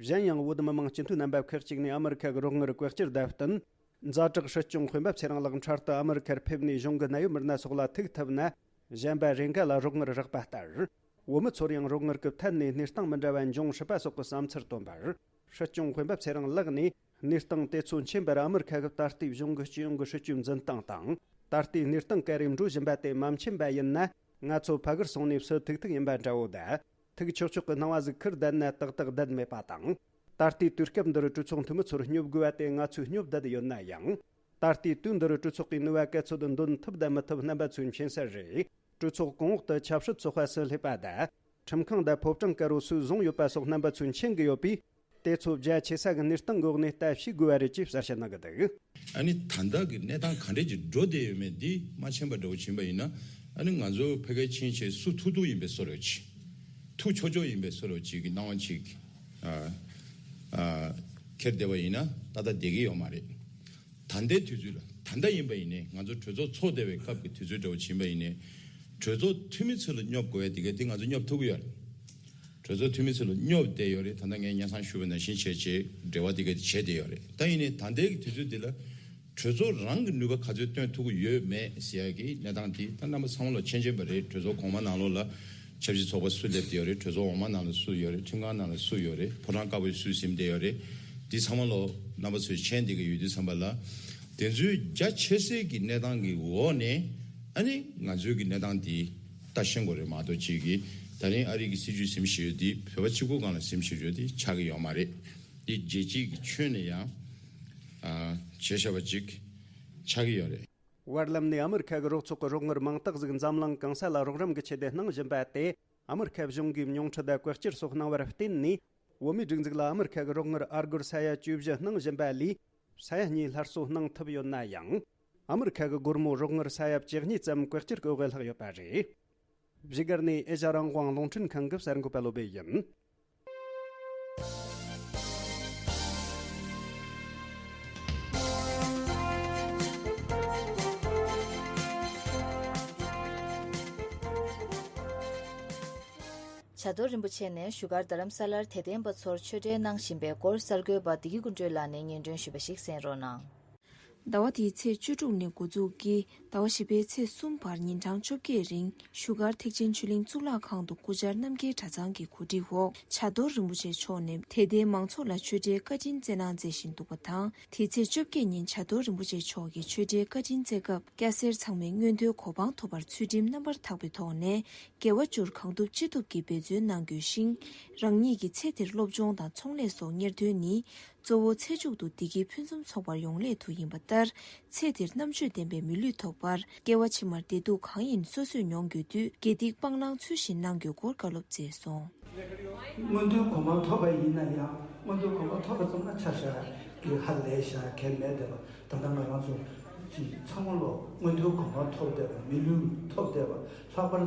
གཞན་ཡང་བོད་མི་མང་སྤྱི་འཐུས་རྣམ་པ་ཁག་ཅིག་ནས་ཨ་མི་རི་ཁ་གི་རོགས་དངུལ་བཀོལ་སྤྱོད་དང་བསྟུན། ཛ་དྲག་སྲིད་སྐྱོང་འོས་འབབ་ཚེ་རིང་ལགས་འཕྲལ་དུ་ཨ་མི་རི་ཁར་ཕེབས་ནས་གཞུང་གི་གནད་ཡོད་མི་སྣ་སོགས་ལ་ཐུག་ཐུབ་ན། གཞན་པ་རེ་འགའ་ལ་རོགས་དངུལ་རག་པ་ལྟར། བོད་མི་ཚོར་ཡང་རོགས་དངུལ་གྱི་ཐད་ནས་གནས་སྟངས་མི་འདྲ་བ་འབྱུང་སྲིད་པ་སོགས་ཀྱི་བསམ་ཚུལ་བཏོན་པར། སྲིད་སྐྱོང་འོས་འབབ་ཚེ་རིང་ལགས་ནས། གནས་སྟངས་དེ་ཚོ་མཁྱེན་པར་ཨ་མི་རི་ཁ་གི་ད་ལྟའི་གཞུང་གི་སྤྱི་ཡོངས་ཀྱི་སྲིད་ཇུས་འཛིན་སྟངས་དང་། ད་ལྟའི་གནས་སྟངས་ག་རེ་འགྲོ་བཞིན་པ་དེ་མ་མཁྱེན་པ་ཡིན་ན། ང་ཚོ་ཕ་གིར་སོང་ནས་སུ་ཐུག་ཐུག་ཡིན་པ་འདྲ་བོ་དང་། ཐུག་ཆོག་ཆོག་གི་སྣང་བ་ཟིག་ཁུར་བསྡད་ན་ཏག་ཏག་བསྡད་མེད་པ་དང་། ད་ལྟའི་དུས་སྐབས་འདིར་གྲོས་ཚོགས་འཐུས་མི་ཚོར་སྙོབ་དགོས་པ་དེ་ང་ཚོས་སྙོབ་བསྡད་ཡོད་ན་ཡང་། ད་ལྟའི་དུས་འདིར་གྲོས་ཚོགས་ཀྱི་ནུས་པ་ག་ཚོད་འདོན་ཐུབ་དང་མི་ཐུབ་རྣམ་པ་ཚོས་མཁྱེན་གསལ་རེད། གྲོས་ཚོགས་གོང་འོག་ཏུ་ཆབ་སྲིད་ཚོགས་པ་སུ་སླེབས་པ་དང་། ཁྲིམས་ཁང་དང་ཕོ་བྲང་དཀར་པོ་སུས་བཟུང་ཡོད་པ་སོགས་རྣམ་པ་ཚོས་མཁྱེན་གྱི་ཡོད་པས། དེ་ཚོ་རྒྱ་ཆེ་ས་གི་གནས་སྟངས་འགོག་ནས་ལྟ་ཞིབ་དགོས་པ་རེད་ཅེས་གསལ་བཤད་གནང་གི་འདུག། ཨ་ནི་ད་ལྟ་གི་གནས་སྟངས་ག་འདྲས་ཀྱི་འགྲོ་བསྡད་ཡོད་མེད་འདི་མ་མཁྱེན་པ་འདྲ་བོ་ཕྱིན་པ་ཡིན་ན། ཨ་ནི་ང་ཚོ་ཕ་གིར་ཕྱིན་བྱས་སུ་ཐུག་ཐུག་ཡིན་པའི་བཟོ་འདྲ་ཅིག། ཐུག་ཆོག་ཆོག་ཡིན་པའི་བཟོ་འདྲ་ཅིག་གི་སྣང་བ་ཅིག། ཨ། ཨ། འཁྱེར་བསྡད་པ་ཡིན་ན་ཏག་ཏག་བསྡད་ཀྱི་ཡོད་མ་རེད། ད་ལྟའི་དུས་ཚོད་ལ། ད་ལྟ་ཡིན་པ་ཡིན་ནའི་ང་ཚོ་གྲོས་ཚོགས་ཚོགས་བསྡད་པའི་སྐབས་ཀྱི་དུས་ཚོད་འདྲ་བོ་ཕྱིན་པ་ཡིན་ནའི། གྲོས་ཚོགས་འཐུས་མི་ཚོ་ལ་སྙོབ་དགོས་ཡ་དེ་ག་དེ་ང་ཚོ་སྙོབ་ཐུབ་ཀྱི་ཡོད་རེད། གྲོས་ཚོགས་འཐུས་མི་ཚོ་ལ་སྙོབ་བསྡད་ཡོད་རེད། ད་ལྟ་ངས་སྙན་སེང་ཞུས་པ་ནང་བཞིན་བྱས་བྱས་འབྲེལ་བ་དེ་ག་དེ་བྱས་བསྡད་ཡོད་རེད། ད་ཡིན་ནའི་ད་ལྟའི་གི་དུས་ཚོད་འདི་ལ་གྲོས་ཚོགས་རང་གི་ནུས་པ་ག་ཚོད་བཏོན་ཐུབ་ཀྱི་ཡོད་མེད་ཟེར་ཡ་གི་གནས་སྟངས་དེ་ད་རྣམ་པ་ཚང་མ་ལ་མཁྱེན་མཁྱེན་པ་རེད། གྲོས་ཚོགས་གོང་མ་ནང་ལོགས་ལ་ཆབ་སྲིད་ཚོགས་པ་སུ་སླེབས་བསྡད་ཡོད་རེད། གྲོས་ཚོགས་འོག་མ་ནང་ལ་སུ་ཡོད་རེད། ཁྲིམས་ཁང་ནང་ལ་སུ་ཡོད་རེད། ཕོ་བྲང་དཀར་པོ་སུ་ཟིན་བསྡད་ཡོད་རེད། འདི་ཚང་མ་ལོ་རྣམ་པ་ཚོས་མཁྱེན་བསྡད་ཀྱི་ཡོད་དུས་ཙམ་པ་ལ། དེ་ཚོའི་རྒྱ་ཆེ་སའི་གི་གནས་སྟངས་ཀྱི་འོག་ནས་ཨ་ནི་ང་ཚོའི་གི་གནས་སྟངས་འདི་ལྟ་ཤེས་དགོས་རེད་མ་གཏོགས། ཅིག་གི་ད་རིང་ཨ་རི་གི་སྲིད་ཇུས་ཟིན་བཞིན་ཡོད་དེ་བོད་པ་གཅིག་པུ་སྒང་ལ་ཟིན་བཞིན་ཡོད་དེ་ཆགས་ཀྱི་ཡོད་མ་རེད། འདི་རྒྱལ་སྤྱིའི་གི་ཁྱོན་ནས་ཡང་ཨ་བྱས་བཞག་པ་ཅིག་ཆགས་ཀྱི་ཡོད་རེད། བར་ལམ་ནས་ཨ་མི་རི་ཁ་གི་རོགས་ཚོགས་ཀྱི་རོགས་དངུལ་མང་དག་ཟིག་འཛམ་གླིང་གང་ས་ལ་རོགས་རམ་གྱི་ཆེད་དུ་གནང་བཞིན་པ་དེ། ཨ་མི་རི་ཁ་གཞུང་གིས་མྱོང་འཕྲོད་དང་བཀོལ་སྤྱོད་སོགས་གནང་བར་བརྟེན་ནས། བོད་མིའི་སྒྲིག་འཛུགས་ལ་ཨ་མི་རི་ཁ་གི་རོགས་དངུལ་ཨ་སྒོར་ས་ཡ་བཅུ་བཞི་གནང་བཞིན་པ་ལས། ས་ཡ་གཉིས་སླར་གསོ་གནང་ཐུབ་ཡོད་ན་ཡང་། ཨ་མི་རི་ཁ་གི་སྒོར་མོ་རོགས་དངུལ་ས་ཡ་བཅུ་གཉིས་ཙམ་བཀོལ་སྤྱོད་ཀྱི་འོག་ལྷག་ཡོད་པ་རེད། བཞུགས་སྒར་ནས་ཨེ་ཤ་རང་དབང་རླུང་འཕྲིན་ཁང་གི་གསར་འགོད་པ་བློ་བྷེ་ཡིན། བྱ་རྡོར་རིན་པོ་ཆེ་ནས་བཞུགས་སྒར་རྡ་རམ་ས་ལར་དད་ལྡན་པ་ཚོར་ཆོས་འབྲེལ་གནང་བཞིན་པའི་སྐོར་གསར་འགོད་པ་བདེ་སྐྱིད་ཀུན་སྒྲོན་ལགས་ནས་སྙན་སྒྲོན་ཞུས་པ་ཞིག་གསན་རོགས་གནང་། ཟླ་བ་འདིའི་ཚེས་བཅུ་དྲུག་ནས་འགོ་འཛུགས་ཀྱིས་ཟླ་བ་བཞི་པའི་ཚེས་གསུམ་བར་ཉིན་གྲངས་བཅོ་བརྒྱད་རིང་བཞུགས་སྒར་ཐེག་ཆེན་ཆོས་གླིང་གཙུག་ལག་ཁང་དུ་སྐུ་བཅར་རྣམ་རྒྱལ་གྲྭ་ཚང་གི་གོ་སྒྲིག་འོག་བྱ་རྡོར་རིན་པོ་ཆེ་མཆོག་ནས་དད་ལྡན་མང་ཚོགས་ལ་ཆོས་འབྲེལ་བཀའ་དྲིན་སྩལ་གནང་མཛད་བཞིན་འདུག་པ་དང་། དེ་ཚེས་བཅོ་བརྒྱད་ཉིན་བྱ་རྡོར་རིན་པོ་ཆེ་མཆོག་གིས་ཆོས་འབྲེལ་བཀའ་དྲིན་སྩལ་སྐབས་སྐྱ་སེར་ཚང་མས་མངོན་མཐོའི་གོ་འཕང་ཐོབ་པར་ཚུལ་ཁྲིམས་རྣམ་པར་དག་པའི་ཐོག་ནས་དགེ་བ་བཅུར་གང་ཐུབ་ཅི་ཐུབ་ཀྱིས་འབད་བརྩོན་གནང་དགོས་ཤིང་། རང་ཉིད་ཀྱི་ཚེ་འདིར་སློབ་སྦྱོང་དང་ཚོང་ལས་སོགས་གཉེར་དོན་ནི། གཙོ་བོ་ཚེ་མཇུག་ཏུ་བདེ་སྐྱིད་ཕུན་སུམ་ཚོགས་པར་ཡོང་སླད་དུ་ཡིན་པ་ལྟར། ཚེ་འདིར་རྣམ་དཔྱོད་ལྡན་པའི་མི་ལུས་ཐོབ་པར། སྐྱེ་བ་ཕྱི་མར་བདེ་སྡུག་གང་ཡིན་སོ་སོས་མྱོང་དགོས་དུས། དགེ་སྡིག་སྤང་བླང་ཚུལ་བཞིན་གནང་དགོས་སྐོར་བཀའ་སློབ་སྩལ་སོང་། མངོན་མཐོའི་གོ་འཕང་ཐོབ་པ་ཡིན་ན་ཡང་། མངོན་མཐོའི་གོ་འཕང་ཐོབ་པ་ཙམ་ལ་ཆ་བཞག་གི་ཧ་ལས་བཞག་གལ་མེད་དེ། ད་ལྟ་ང་རང་ཚོ་ཅིག་ཚང་མ་ལོ་མངོན་མཐོའི་གོ་འཕང་ཐོབ་བསྡད་པ། མི་ལུས་ཐོབ་བསྡད་པ། ལྷག་པར་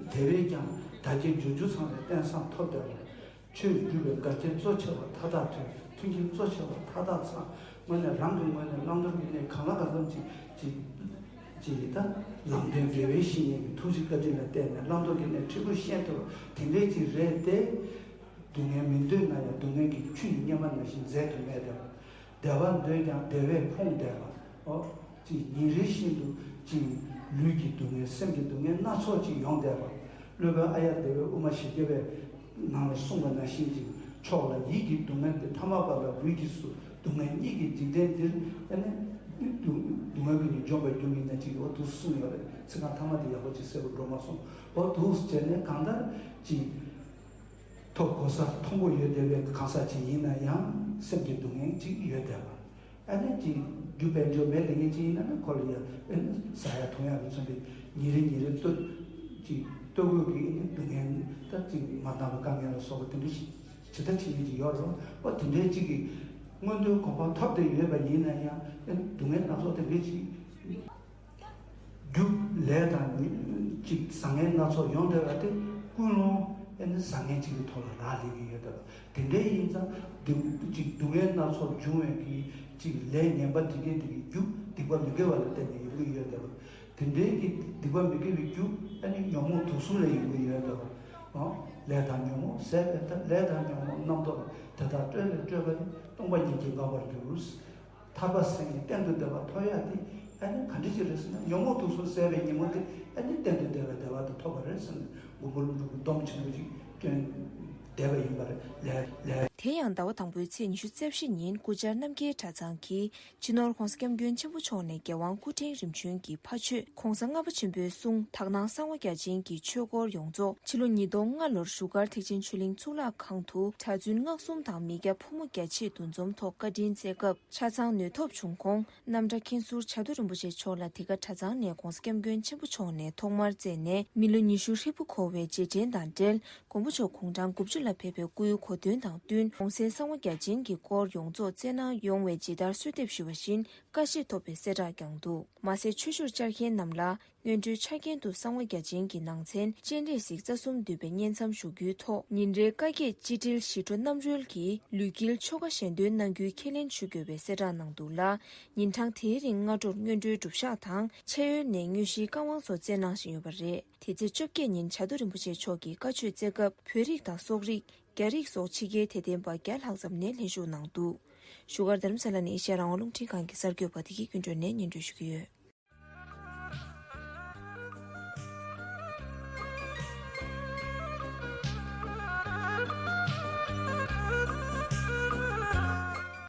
དེ་བས་ཀྱང་བདག་བསྐྱེད་རྒྱུ་རྒྱུ་ཚང་བའི་རྟེན་བཟང་ཐོབ་བསྡད་པ། ཆོས་སྒྲུབ་པའི་དགའ་སྐྱིད་གཙོ་ཆེ་བ་མཐའ་དག་ཐོས། མཐུན་རྐྱེན་གཙོ་ཆེ་བ་མཐའ་དག་ཚང་། དངོས་གནས་རང་གི་ངོས་ནས་བླང་དོར་གྱི་གནས་གང་ལ་གང་འཚམ་ཅིག་ཅིག་ཅིག་ད་ལམ་སྟོན་དགེ་བའི་བཤེས་གཉེན་གྱི་ཐུགས་རྗེ་བཀའ་དྲིན་ལ་བརྟེན་ནས་བླང་དོར་གྱི་གནས་འཕྲལ་ཕུགས་ཤེས་ཐུབ་པ་དེ་འདྲའི་ཅིག་རེད་དེ། སྡུག་བསྔལ་མི་འདོད་ན་ཡང་སྡུག་བསྔལ་གྱི་ཆུ་ཡི་གཉེར་མ་ནང་བཞིན་འཛད་དུ་མེད་དེ། བདེ་བ་འདོད་ཀྱང་བདེ་བས་ཕོངས་བསྡད་པ། ཨོ། ཅིག་ཉིན་རེ་བཞིན་དུ་ཅིག་ལུས་ཀྱི་སྡུག་བསྔལ། སེམས་ཀྱི་སྡུག་བསྔལ་སྣ་ཚོགས་ཅིག་ཡོང་བསྡད་པ། སློབ་དཔོན་ཨཱརྱ་དེ་བས་དབུ་མ་ཞི་བརྒྱ་པའི་ནང་ལ་གསུངས་པ་ནང་བཞིན་ཅིག་མཆོག་ལ་ཡིད་ཀྱི་སྡུག་བསྔལ་ཏེ། ཐ་མལ་པ་ལ་ལུས་ཀྱི་སོགས། སྡུག་བསྔལ་གཉིས་ཀྱི་འཇིག་རྟེན་འདིར། ཨ་ནི་ སྡུག་སྡུག་བསྔལ་གྱི་ནི་འཇོམས་པའི་རྒྱུ་ཡིན་ན་ཅིག་འོ་འདུག་གསུངས་ཡོད་རེད། ཚིག་རྐང་ཐ་མ་དེ་ཡག་པོ་ཅིག་གསལ་པོ་འགྲོ་མ་སོང་། འོ་འདུག་བྱས་ནས་གང་ལྟར་ཅིག་ཐོབ་གོ་ས་མཐོན་པོ་ཡོད་བསྡད་པའི་གང་ཟག་ཅིག་ཡིན་ན་ཡང་སེམས་ཀྱི་སྡུག་བསྔལ་ཅིག་ཡོད་བསྡད་པ། ཨ་ནི་ཅིག་རྒྱུ་དཔལ་འབྱོར་མེད་དེ་ངེས་ཅིག་ཡིན་ན་ནི་ཁོ་ལ་ཡང་ཨ་ནི་ཟ་ཡ་འཐུང་ཡ་གི་མཚོན་པའི་ཉིན་རེ་ཉིན་རེ་ལྟོ་ཅིག་ལྟོ་གོས་ཀྱི་ཨ་ནི་སྡུག་བསྔལ་ད་ཅིག་མ་འདང་བའི་དཀའ་ངལ་ལ་སོགས་པ་དེ་འདྲ་ཞིག་ཇི་ལྟ་ཇི་སྙེད་ཅིག་ཡོད་རེད། འོ་དེ་འདྲའི་གཅིག་གི་མངོན་མཐོའི་གོ་འཕང་ཐོབ་སྟེ་ཡོད་པ་ཡིན་ན་ཡང་ཨེ་སྡུག་བསྔལ་སྣ་ཚོགས་དེ་འདྲའི་གཅིག་རྒྱུ་ལས་དང་གཅིག་བཟང་ངན་སྣ་ཚོགས་ཡོང་བསྡད་པ་དེ་ཀུན་སློང་ཨེ་ནི་བཟང་ངན་གཅིག་གི་ཐོག་ལ་རག་ལས་ཀྱི་ཡོད་བསྡད་པ། དེ་འདྲའི་ཡིན་ཙང་སྡུག་གཅིག་སྡུག་བསྔལ་སྣ་ཚོགས་འབྱུང་བའི་གི་གཅིག་ལས་ངན་པ་དེ་འདྲའི་དེ་གི་རྒྱུ་སྡིག་པ་མི་དགེ་བ་ལ་བརྟེན་ནས་ཡོང་གི་ཡོད་བསྡད་པ། དེ་འདྲའི་གི་སྡིག་པ་མི་དགེ་བའི་རྒྱུ་ཨ་ནི་ཉོན་མོངས་དུག་གསུམ་ལས་ཡོང་གི་ཡོད་དོ། ཨོ། ལས་དང་ཉོན་མོངས་ཟད་པའི་ཐབས། ལས་དང་ཉོན་མོངས་རྣམ་རྟོག་དེ་དག་སྤྲོས་ལས་སྤྲོས་པ་ནི་སྟོང་པ་ཉིད་ཀྱིས་འགག་པར་འགྱུར། ཐར་པ་སེམས་ཉིད་གཏན་དུ་བདེ་བ་ཐོབ་ཡག་དེ་ཨ་ནི་ག་འདྲ་ཞིག་རེད་ཟེར་ན་ཉོན་མོངས་དུག་གསུམ་ཟད་པའི་ཉིན་མོ་དེ་ཨ་ནི་གཏན་དུ་བདེ་བའི་བདེ་བ་དེ་ཐོབ་པ་རེད་ཟེར་ནས་མགོན་པོ་ཀླུ་སྒྲུབ་ཀྱིས་སྡོམ་ཆེན་པོ་ཅིག་བསྐྱོན་བསྡད་པ་ཡིན་པ་རེད། ལས་ལས། དེ་ཡང་ཟླ་བ་དང་པོའི་ཚེས་ཉི་ཤུ་རྩ་བཞི་ཉིན་སྐུ་བཅར་རྣམ་རྒྱལ་གྲྭ་ཚང་གིས། སྤྱི་ནོར་༧གོང་ས་༧སྐྱབས་མགོན་ཆེན་པོ་མཆོག་ནས་རྒྱལ་དབང་སྐུ་ཕྲེང་རིམ་བྱོན་གྱི་ཕ་ཆོས་༧གོང་ས་ལྔ་པ་ཆེན་པོའི་གསུང་དག་སྣང་གསང་བ་རྒྱ་ཆེན་གྱི་ཆོས་སྐོར་ཡོངས་རྫོགས་ཕྱི་ལོ་ཉིས་སྟོང་ལྔ་ལོར་བཞུགས་སྒར་ཐེག་ཆེན་ཆོས་གླིང་གཙུག་ལག་ཁང་དུ་གྲྭ་བཙུན་སྔགས་གསུམ་དང་མི་སྐྱ་ཕོ་མོ་རྒྱ་ཆེའི་འདུ་འཛོམས་ཐོག་བཀའ་དྲིན་སྩལ་སྐབས་ཆ་ཚང་ནུས་ཐོབ་བྱུང་ཁོང་རྣམ་གྲྭ་མཁན་ཟུར་བྱ་དུར་རིན་པོ་ཆེ་མཆོག་ལ་དེ་ག་གྲྭ་ཚང་ནས་༧གོང་ས་༧སྐྱབས་མགོན་ཆེན་པོ་མཆོག་ནས་ཐོག་མར་བསྩལ་ནས་མི་ལོ་ཉི་ཤུ་ཧྲིལ་པོ་འཁོར་བའི་རྗེས་དྲན་དང་འབྲེལ། མགོན་པོ་མཆོག་དགུང་གྲངས་དགུ་བཅུ་ལ་ཕེབས་པའི་སྐུའི་གོ་སྟོན་དང་བསྟུན་གོང་གསལ་གསང་བ་རྒྱ་ཆེན་གྱི་སྐོར་ཡོངས་རྫོགས་སྩལ་གནང་ཡོང་བའི་ཇི་ལྟར་གསོལ་འདེབས་ཞུ་བ་བཞིན་བཀའ་བཞེས་ཐོབ་པའི་གསལ་བསྒྲགས་ཀྱང་འདུག་མ་ཟད་ཆོས་ཞུར་བཅར་མཁན་རྣམས་ལ་སྔོན་འགྲོའི་ཆ་རྐྱེན་དུ་གསང་བ་རྒྱ་ཆེན་གྱི་ནང་ཚན་སྤྱན་རས་གཟིགས་རྩ་གསུམ་འདུས་པའི་བསྙེན་མཚམས་ཞུ་རྒྱུའི་ཐོག་ཉིན་རེའི་བཀའ་བརྒྱད་སྤྱི་དྲིལ་ཞི་ཁྲོ་རྣམ་རོལ་གྱིས་ལུས་དཀྱིལ་ཆོ་ག་ཞལ་འདོན་གནང་རྒྱུའི་ཁས་ལེན་ཞུ་དགོས་པའི་གསལ་བསྒྲགས་གནང་འདུག་ལ། ཉིན་གྲངས་དེའི་རིང་སྔ་དྲོར་སྔོན་འགྲོའི་སྒྲུབ་ཞག་དང་ཆེ་ཡོལ་ནས་དངོས་གཞིའི་བཀའ་དབང་སོགས་སྩལ་གནང་བཞིན་ཡོད་པ་རེད། དེ་ཚེས་བཅོ་བརྒྱད་ཉིན་བྱ་དུར་རིན་པོ་ཆེ་མཆོག་གིས་བཀའ་ཆོས་སྩལ་སྐབས་བོད་རིགས་དང་སོག་རིགས། རྒྱ་རིགས་སོགས་ཕྱི་རྒྱལ་དད་ལྡན་པ་བརྒྱ་ལྷག་ཙམ་ནས་ལྷན་ཞུགས་གནང་འདུག་བཞུགས་སྒར་རྡ་རམ་ས་ལ་ནས་ཨེ་ཤེ་ཡ་རང་དབང་རླུང་འཕྲིན་ཁང་གི་གསར་འགོད་པ་བདེ་སྐྱིད་ཀུན་སྒྲོན་ནས་སྙན་སྒྲོན་ཞུ་གི་ཡོད།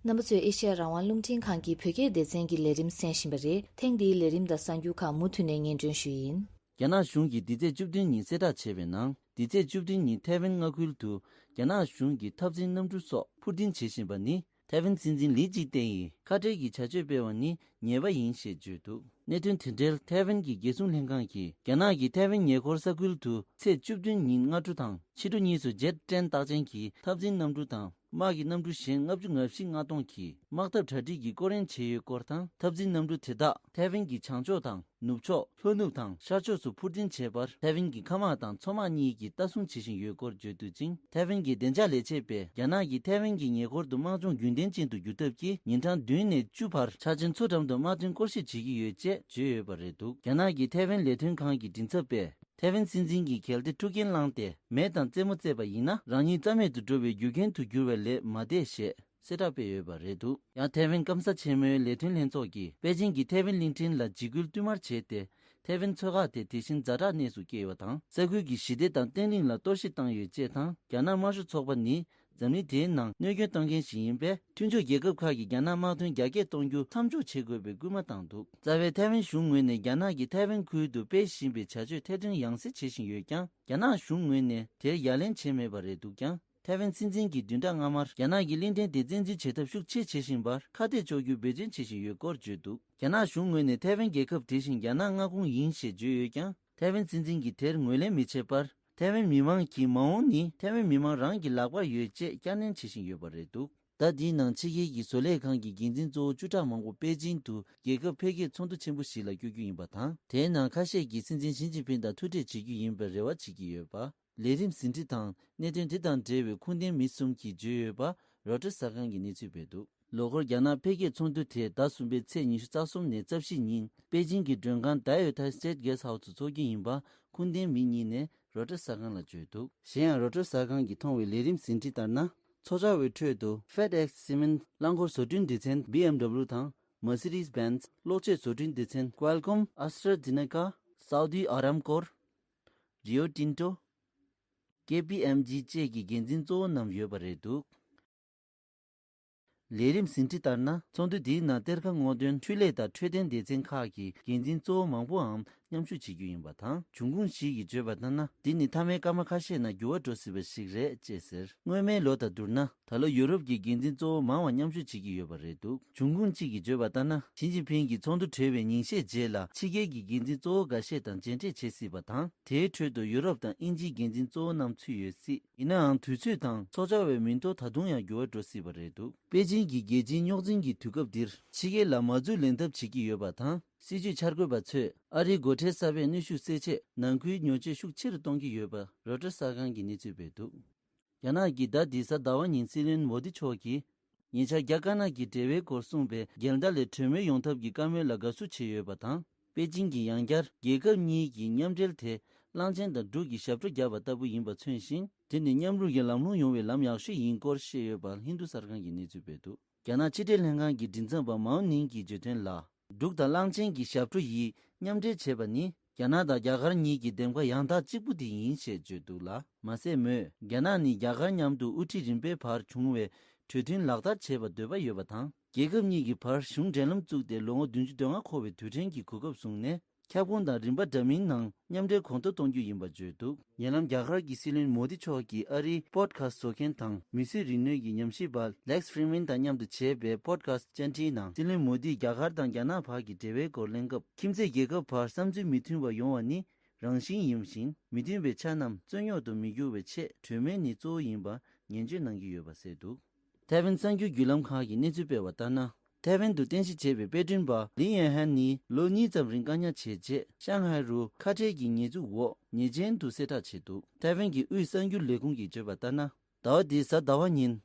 རྣམ་པ་ཚོས་ཨེ་ཤེ་ཡ་རང་དབང་རླུང་འཕྲིན་ཁང་གི་བོད་སྐད་སྡེ་ཚན་གྱི་ལས་རིམ་གསན་བཞིན་པ་རེད། ཐེངས་འདིའི་ལས་རིམ་དང་གསར་འགྱུར་ཁག་མུ་མཐུད་ནས་སྙན་སྒྲོན་ཞུ་ཡིན། རྒྱ་ནག་གཞུང་གིས་འདི་ཚེས་བཅུ་བདུན་ཉིན་གསལ་བསྒྲགས་བྱས་པའི་ནང་། འདི་ཚེས་བཅུ་བདུན་ཉིན་ཐའེ་ཝན་མངའ་ཁུལ་དུ་རྒྱ་ནག་གཞུང་གི་འཐབ་འཛིང་གནམ་གྲུ་སོགས་འཕུར་ལྡིང་བྱེད་བཞིན་པ་ནི། ཐའེ་ཝན་སྲིད་འཛིན་ལི་ཅི་ཏེང་གིས་ཁ་བྲལ་གྱི་བྱ་སྤྱོད་སྤེལ་བ་ནི་ཉེས་པ་ཡིན་ཞེས་བརྗོད་འདུག་གནད་དོན་དེ་འབྲེལ་ཐའེ་ཝན་གྱི་རྒྱལ་སྲུང་ལྷན་ཁང་གིས་རྒྱ་ནག་གིས་ཐའེ་ཝན་ཉེ་འཁོར་ས་ཁུལ་དུ་ཚེས་བཅུ་བདུན་ཉིན་སྔ་དྲོ་དང་ཕྱི་དྲོ་གཉིས་སུ་ཇེཊ་ཊེན་རྟགས་ཅན་གྱི་འཐབ་འཛིང་གནམ་གྲུ་དང་། དམག་གི་གནམ་གྲུ་གཞན་ལྔ་བཅུ་ང་བཞི་མངགས་གཏོང་གིས་དམག་འཐབ་གྲ་སྒྲིག་གི་སྐོར་གཡེང་བྱས་ཡོད་སྐོར་དང་། འཐབ་འཛིང་གནམ་གྲུ་དེ་དག་ཐའེ་ཝན་གྱི་བྱང་ཕྱོགས་དང་ནུབ་ཕྱོགས། ལྷོ་ནུབ་དང་ཤར་ཕྱོགས་སུ་འཕུར་ལྡིང་བྱས་པར་ཐའེ་ཝན་གྱི་མཁའ་དམག་དང་མཚོ་དམག་གཉིས་ཀྱིས་ལྟ་སྲུང་བྱེད་བཞིན་ཡོད་སྐོར་བརྗོད་འདུག་ཅིང་། ཐའེ་ཝན་གྱི་བདེ་འཇགས་ལས་བྱེད་པས་རྒྱ་ནག་གིས་ཐའེ་ཝན་གྱི་ཉེ་འཁོར་དུ་དམག་སྦྱོང་རྒྱུན་ལྡན་ཅན་དུ་འགྱུར་ཐབས་ཀྱིས་ཉིན་གྲངས་བདུན་ནས་བཅུ་བར་ཆ་ཅན་མཚོ་འགྲམ་དུ་དམག་དོན་སྐོར་ཞིབ་བྱེད་ཀྱི་ཡོད་ཅེས་བརྗོད་ཡོད་པ་རེད་འདུག་རྒྱ་ནག་གི་ཐའེ་ཝན་ལས་དོན་ཁང་གི་མགྲིན་ཚབ་པས། ཐའེ་ཝན་སྲིད་འཛིན་གྱིས་གལ་ཏེ་འཁྲུག་རྐྱེན་བསླངས་ཏེ་མེ་དང་རྩེད་མོ་རྩེས་པ་ཡིན་ན། རང་ཉིད་རྩ་མེད་དུ་འགྲོ་བའི་རྒྱུ་རྐྱེན་དུ་འགྱུར་བ་ལས་མ་འདས་ཞེས་གསལ་བསྒྲགས་སྤེལ་ཡོད་པ་རེད་འདུག་ཡང་ཐའེ་ཝན་སྐམ་ས་ཆེན་མོའི་ལས་དོན་ལྷན་ཚོགས་ཀྱིས་པེ་ཅིང་གི་ཐའེ་ཝན་གླིང་ཕྲན་ལ་འཇིགས་སྐུལ་བསྟུད་མར་བྱས་ཏེ། ཐའེ་ཝན་མཚོ་ཁག་དེ་དེ་བཞིན་ཛ་དྲག་གནས་སུ་བསྐྱལ་ཡོད་པ་དང་། ས་ཁུལ་གྱི་ཞི་བདེ་དང་བརྟན་ལྷིང་ལ་གཏོར་བཤིག་བཏང་ཡོད་ཅེས་དང་། རྒྱ་ནག་དམར་ཤོག་ཚོགས་པ་ནི། འཛམ་གླིང་དེའི་ནང་གནོད་སྐྱོན་གཏོང་མཁན་ཞིག་ཡིན་པས། མཐུན་ཕྱོགས་རྒྱལ་ཁབ་ཁག་གིས་རྒྱ་ནག་དམག་དོན་རྒྱ་སྐྱེད་གཏོང་རྒྱུ་མཚམས་འཇོག་བྱེད་དགོས་པའི་སྐུལ་མ་བཏང་འདུག་རྩ་བའི་ཐའེ་ཝན་གཞུང་ངོས་ནས་རྒྱ་ནག་གིས་ཐའེ་ཝན་ཁུལ་དུ་སྤེལ་བཞིན་པའི་བྱ་སྤྱོད་ཐེར་འདོན་ཡང་སེ་བྱེད་བཞིན་ཡོད་ཀྱང་། རྒྱ་ནག་གཞུང་ངོས་ནས་དེར་ཡ་ལན་བྱས་མེད་པ་རེད་འདུག་ཀྱང་། ཐའེ་ཝན་སྲིད་འཛིན་གྱིས་བདུན་ཕྲག་སྔ་མར་རྒྱ་ནག་གིས་གླིང་ཕྲན་དེ་བཙན་འཛུལ་བྱེད་ཐབས་ཤུགས་ཆེ་བྱེད་བཞིན་པར་ཁ་གཏད་གཅོག་རྒྱུའི་འབད་བརྩོན་བྱེད་བཞིན་ཡོད་སྐོར་བརྗོད་འདུག་རྒྱ་ནག་གཞུང་ངོས་ནས་ཐའེ་ཝན་རྒྱལ་ཁབ་དེ་བཞིན་རྒྱ་ནག་མངའ་ཁོངས་ཡིན་ཞེས་བརྗོད་ཡོད་ཀྱང་། ཐའེ་ཝན་སྲིད་འཛིན་གྱིས་དེར་ངོས་ལེན་མི་བྱེད་པར། ཐའེ་ཝན་མི་མང་གི་མ་འོངས་ནི་ཐའེ་ཝན་མི་མང་རང་གི་ལག་པར་ཡོད་ཅེས་བསྐྱར་ནན་བྱེད་བཞིན་ཡོད་པ་རེད་འདུག་ཟླ་འདིའི་ནང་ཕྱི་རྒྱལ་གྱི་བཟོ་ལས་ཁང་གི་འགན་འཛིན་གཙོ་བོ་བཅུ་ཕྲག་མང་པོ་པེ་ཅིང་དུ་རྒྱལ་ཁབ་འཕེལ་རྒྱས་ཚོགས་འདུ་ཆེན་པོ་ཞིག་ལ་བསྐྱོད་རྒྱུ་ཡིན་པ་དང་། དེའི་ནང་ཁ་ཤས་ཀྱིས་སྲིད་འཛིན་ཞི་ཅིན་ཕིང་དང་ཐུག་འཕྲད་བྱེད་རྒྱུ་ཡིན་པའི་རེ་བ་བྱེད་ཀྱི་ཡོད་པ། ལས་རིམ་ཟིན་བྲིས་དང་གནད་དོན་དེ་དང་འབྲེལ་བའི་ཁུངས་ལྡན་མི་གསུམ་གྱིས་བརྗོད་ཡོད་པ་རོ་ཊར་གསར་ཁང་གིས་གནས་ཚུལ་སྤེལ་འདུག་ལོ་འཁོར་རྒྱ་ནག་འཕེལ་རྒྱས་ཚོགས་འདུ་དེ་ཟླ་གསུམ་པའི་ཚེས་ཉི་ཤུ་རྩ་གསུམ་ནས་རྩ་བཞི་ཉིན་པེ་ཅིང་གི་མགྲོན་ཁང་Diocese State Guest Houseདུ་འཚོགས་རྒྱུ་ཡིན་པ་ཁུངས་ལྡན་མི་གཉིས་ནས་རོ་ཊར་གསར་ཁང་ལ་བརྗོད་འདུག་གཞན་ཡང་རོ་ཊར་གསར་ཁང་གིས་མཐོང་བའི་ལས་རིམ་ཟིན་བྲིས་ལྟར་ན། ཚོགས་བཅར་བའི་ཁྲོད་དུ་FedEx Siemens རླངས་འཁོར་བཟོ་སྐྲུན་སྡེ་ཚན་BMW དང་Mercedes-Benz གློག་ཆས་བཟོ་སྐྲུན་སྡེ་ཚན་Qualcomm AstraZeneca Saudi Aramco Rio Tinto KPMG བཅས་ཀྱི་འགན་འཛིན་གཙོ་བོ་རྣམས་ཡོད་པ་རེད་འདུག་ལས་རིམ་ཟིན་བྲིས་ལྟར་ན། ཚོགས་འདུ་འདིའི་ནང་གཏེར་ཁ་སྔོག་འདོན་འཕྲུལ་ལས་དང་འཕྲོད་བསྟེན་སྡེ་ཚན་ཁག་གི་འགན་འཛིན་གཙོ་བོ་མང་པོའང་མཉམ་ཞུགས་བྱེད་རྒྱུ་ཡིན་པ་དང་། འབྱུང་ཁུངས་ཤིག་གིས་བརྗོད་པ་ལྟར་ན། འདི་ནི་མཐའ་མའི་སྐར་མ་ཁ་ཤས་ནང་འགྱུར་བ་འགྲོ་སྲིད་པ་ཞིག་རེད་ཅེས་ཟེར། སྔོན་མའི་ལོ་དང་བསྡུར་ན། ད་ལོ་ཡུ་རོབ་ཀྱི་འགན་འཛིན་གཙོ་བོ་མང་བ་མཉམ་ཞུགས་བྱེད་ཀྱི་ཡོད་པ་རེད་འདུག་འབྱུང་ཁུངས་གཅིག་གིས་བརྗོད་པ་ལྟར་ན། ཞི་ཅིན་ཕིང་གིས་ཚོགས་འདུ་གྲོལ་བའི་ཉིན་ཤས་རྗེས་ལ་ཕྱི་རྒྱལ་གྱི་འགན་འཛིན་གཙོ་བོ་འགའ་ཤས་དང་མཇལ་འཕྲད་བྱེད་སྲིད་པ་དང་། དེའི་ཁྲོད་དུ་ཡུ་རོབ་དང་དབྱིན་ཇིའི་འགན་འཛིན་གཙོ་བོ་རྣམས་ཚུད་ཡོད་སྲིད། ཡིན་ནའང་དུས་ཚོད་དང་ཚོགས་བཅར་བའི་མིང་ཐོ་ད་དུང་ཡང་འགྱུར་བ་འགྲོ་སྲིད་པ་རེད་འདུག་པེ་ཅིན་གྱི་རྒྱལ་སྤྱིའི་རྙོག་འཛིང་གི་དུས་སྐབས་འདིར་ཕྱི་རྒྱལ་ལ་མ་འཛུལ་ལེན་ཐབས་བྱེད་ཀྱི་ཡོད་པ་དང་། སྲིད་བྱུས་འཆར་འགོད་པ་ཚོས་ཨ་རིའི་སྒོ་ཁྲལ་གསར་པས་གནོན་ཤུགས་སེལ་ཆེད་ནང་ཁུལ་ཉོ་སྤྱོད་ཤུགས་ཆེ་རུ་གཏོང་གི་ཡོད་པ་རོ་ཊར་གསར་ཁང་གིས་གནས་ཚུལ་སྤེལ་འདུག་རྒྱ་ནག་གིས་ཟླ་འདིའི་གཟའ་ཟླ་བ་ཉིན་སྲིད་བློན་མོ་དི་མཆོག་གིས། ཉེ་ཆར་རྒྱ་དཀར་ནག་གི་འབྲེལ་བའི་སྐོར་གསུངས་པའི་རྒྱལ་དར་ལས་གྲོས་མོལ་ཡོང་ཐབས་ཀྱི་བཀའ་མོལ་ལ་དགའ་བསུ་བྱས་ཡོད་པ་དང་། པེ་ཅིང་གིས་ཡང་བསྐྱར་རྒྱལ་ཁབ་གཉིས་ཀྱི་མཉམ་འབྲེལ་དེ་གླང་ཆེན་དང་འབྲུག་གི་ཞབས་བྲོ་བརྒྱབ་པ་ལྟ་བུ་ཡིན་པ་མཚོན་བཞིན། དེ་ནི་མཉམ་རུབ་ཀྱི་ལམ་ལྷོང་ཡོང་བའི་ལམ་ཡག་ཤོས་ཡིན་སྐོར་བཤད་ཡོད་པ་ཧིན་རྡུ་གསར་ཁང་གིས་གནས་ཚུལ་སྤེལ་འདུག་རྒྱ་ནག་ཕྱི་འབྲེལ་ལྷན་ཁང་གི་མགྲིན་ཚབ་པ་མའོ་ནིང་གིས་བརྗོད་དོན་ལ། འབྲུག་དང་གླང་ཆེན་གྱི་ཞབས་བྲོ་ཡིས་མཉམ་འབྲེལ་བྱས་པ་ནི། རྒྱ་ནག་དང་རྒྱ་གར་གཉིས་ཀྱི་འདེམས་ཁ་ཡང་དག་གཅིག་པུ་དེ་ཡིན་ཞེས་བརྗོད་འདུག་ལ། མ་ཟད་མོས། རྒྱ་ནག་ནི་རྒྱ་གར་མཉམ་དུ་དབུ་ཁྲིད་རིམ་པའི་བར་བྱུང་བའི་གྲོས་མཐུན་ལག་བསྟར་བྱེད་པར་འདོད་པ་ཡོད་པ་དང་། རྒྱལ་ཁབ་གཉིས་ཀྱི་བར་གཞུང་འབྲེལ་ལམ་བཙུགས་ཏེ་ལོ་ངོ་བདུན་ཅུ་དོན་ལྔ་འཁོར་བའི་དུས་དྲན་གྱི་གོ་སྐབས་བཟུང་ནས། ཁྱབ་ཁོངས་དང་རིམ་པ་འདྲ་མིན་ནང་མཉམ་འབྲེལ་གོང་མཐོར་གཏོང་རྒྱུ་ཡིན་པར་བརྗོད་འདུག་ཉེ་ལམ་རྒྱ་གར་གྱི་སྲིད་བློན་མོ་དི་མཆོག་གིས་ཨ་རིའི་པོད་ཁ་སི་བཟོ་མཁན་དང་མི་གསོད་རིག་ནུས་ཀྱི་ཉམས་ཞིབ་པ་ལེགས་ཧྥི་རི་མན་དང་མཉམ་དུ་བྱས་པའི་པོད་ཁ་སི་བཅར་འདྲིའི་ནང་། སྲིད་བློན་མོ་དིས་རྒྱ་གར་དང་རྒྱ་ནག་བར་གྱི་འབྲེལ་བའི་སྐོར་གླེང་སྐབས། ཁྱིམ་མཚེས་རྒྱལ་ཁབ་བར་བསམ་ཚུལ་མི་མཐུན་པ་ཡོང་བ་ནི་རང་བཞིན་ཡིན་ཞིང་། མི་མཐུན་པའི་ཆ་རྣམས་རྩོད་རྙོག་ཏུ་མི་འགྱུར་བའི་ཆེད་གྲོས་མོལ་ནི་གཙོ་བོ་ཡིན་པ་ནན་བརྗོད་གནང་གི་ཡོད་པ་གསལ་འདུག་ཐའེ་ཝན་གསར་འགྱུར་བརྒྱུད་ལམ་ཁག་གིས་གནས་ཚུལ་སྤེལ་བ་ལྟར་ན། ཐའེ་ཝན་དུ་རྟེན་གཞི་བྱས་པའི་དཔེ་སྐྲུན་པ་ལི་ཡན་ཧན་ནི་ལོ་གཉིས་ཙམ་རིང་བཀག་ཉར་བྱས་རྗེས། ཤང་ཧའེ་རུ་ཁ་བྲལ་གྱི་ཉེས་འཛུགས་འོག་ཉེས་ཅན་དུ་གསལ་བསྒྲགས་བྱས་འདུག་ཐའེ་ཝན་གྱི་དབུས་གསར་འགྱུར་ལས་ཁུངས་ཀྱིས་བརྗོད་པ་ལྟར་ན། ཟླ་བ་འདིའི་གཟའ་ཟླ་བ་ཉིན།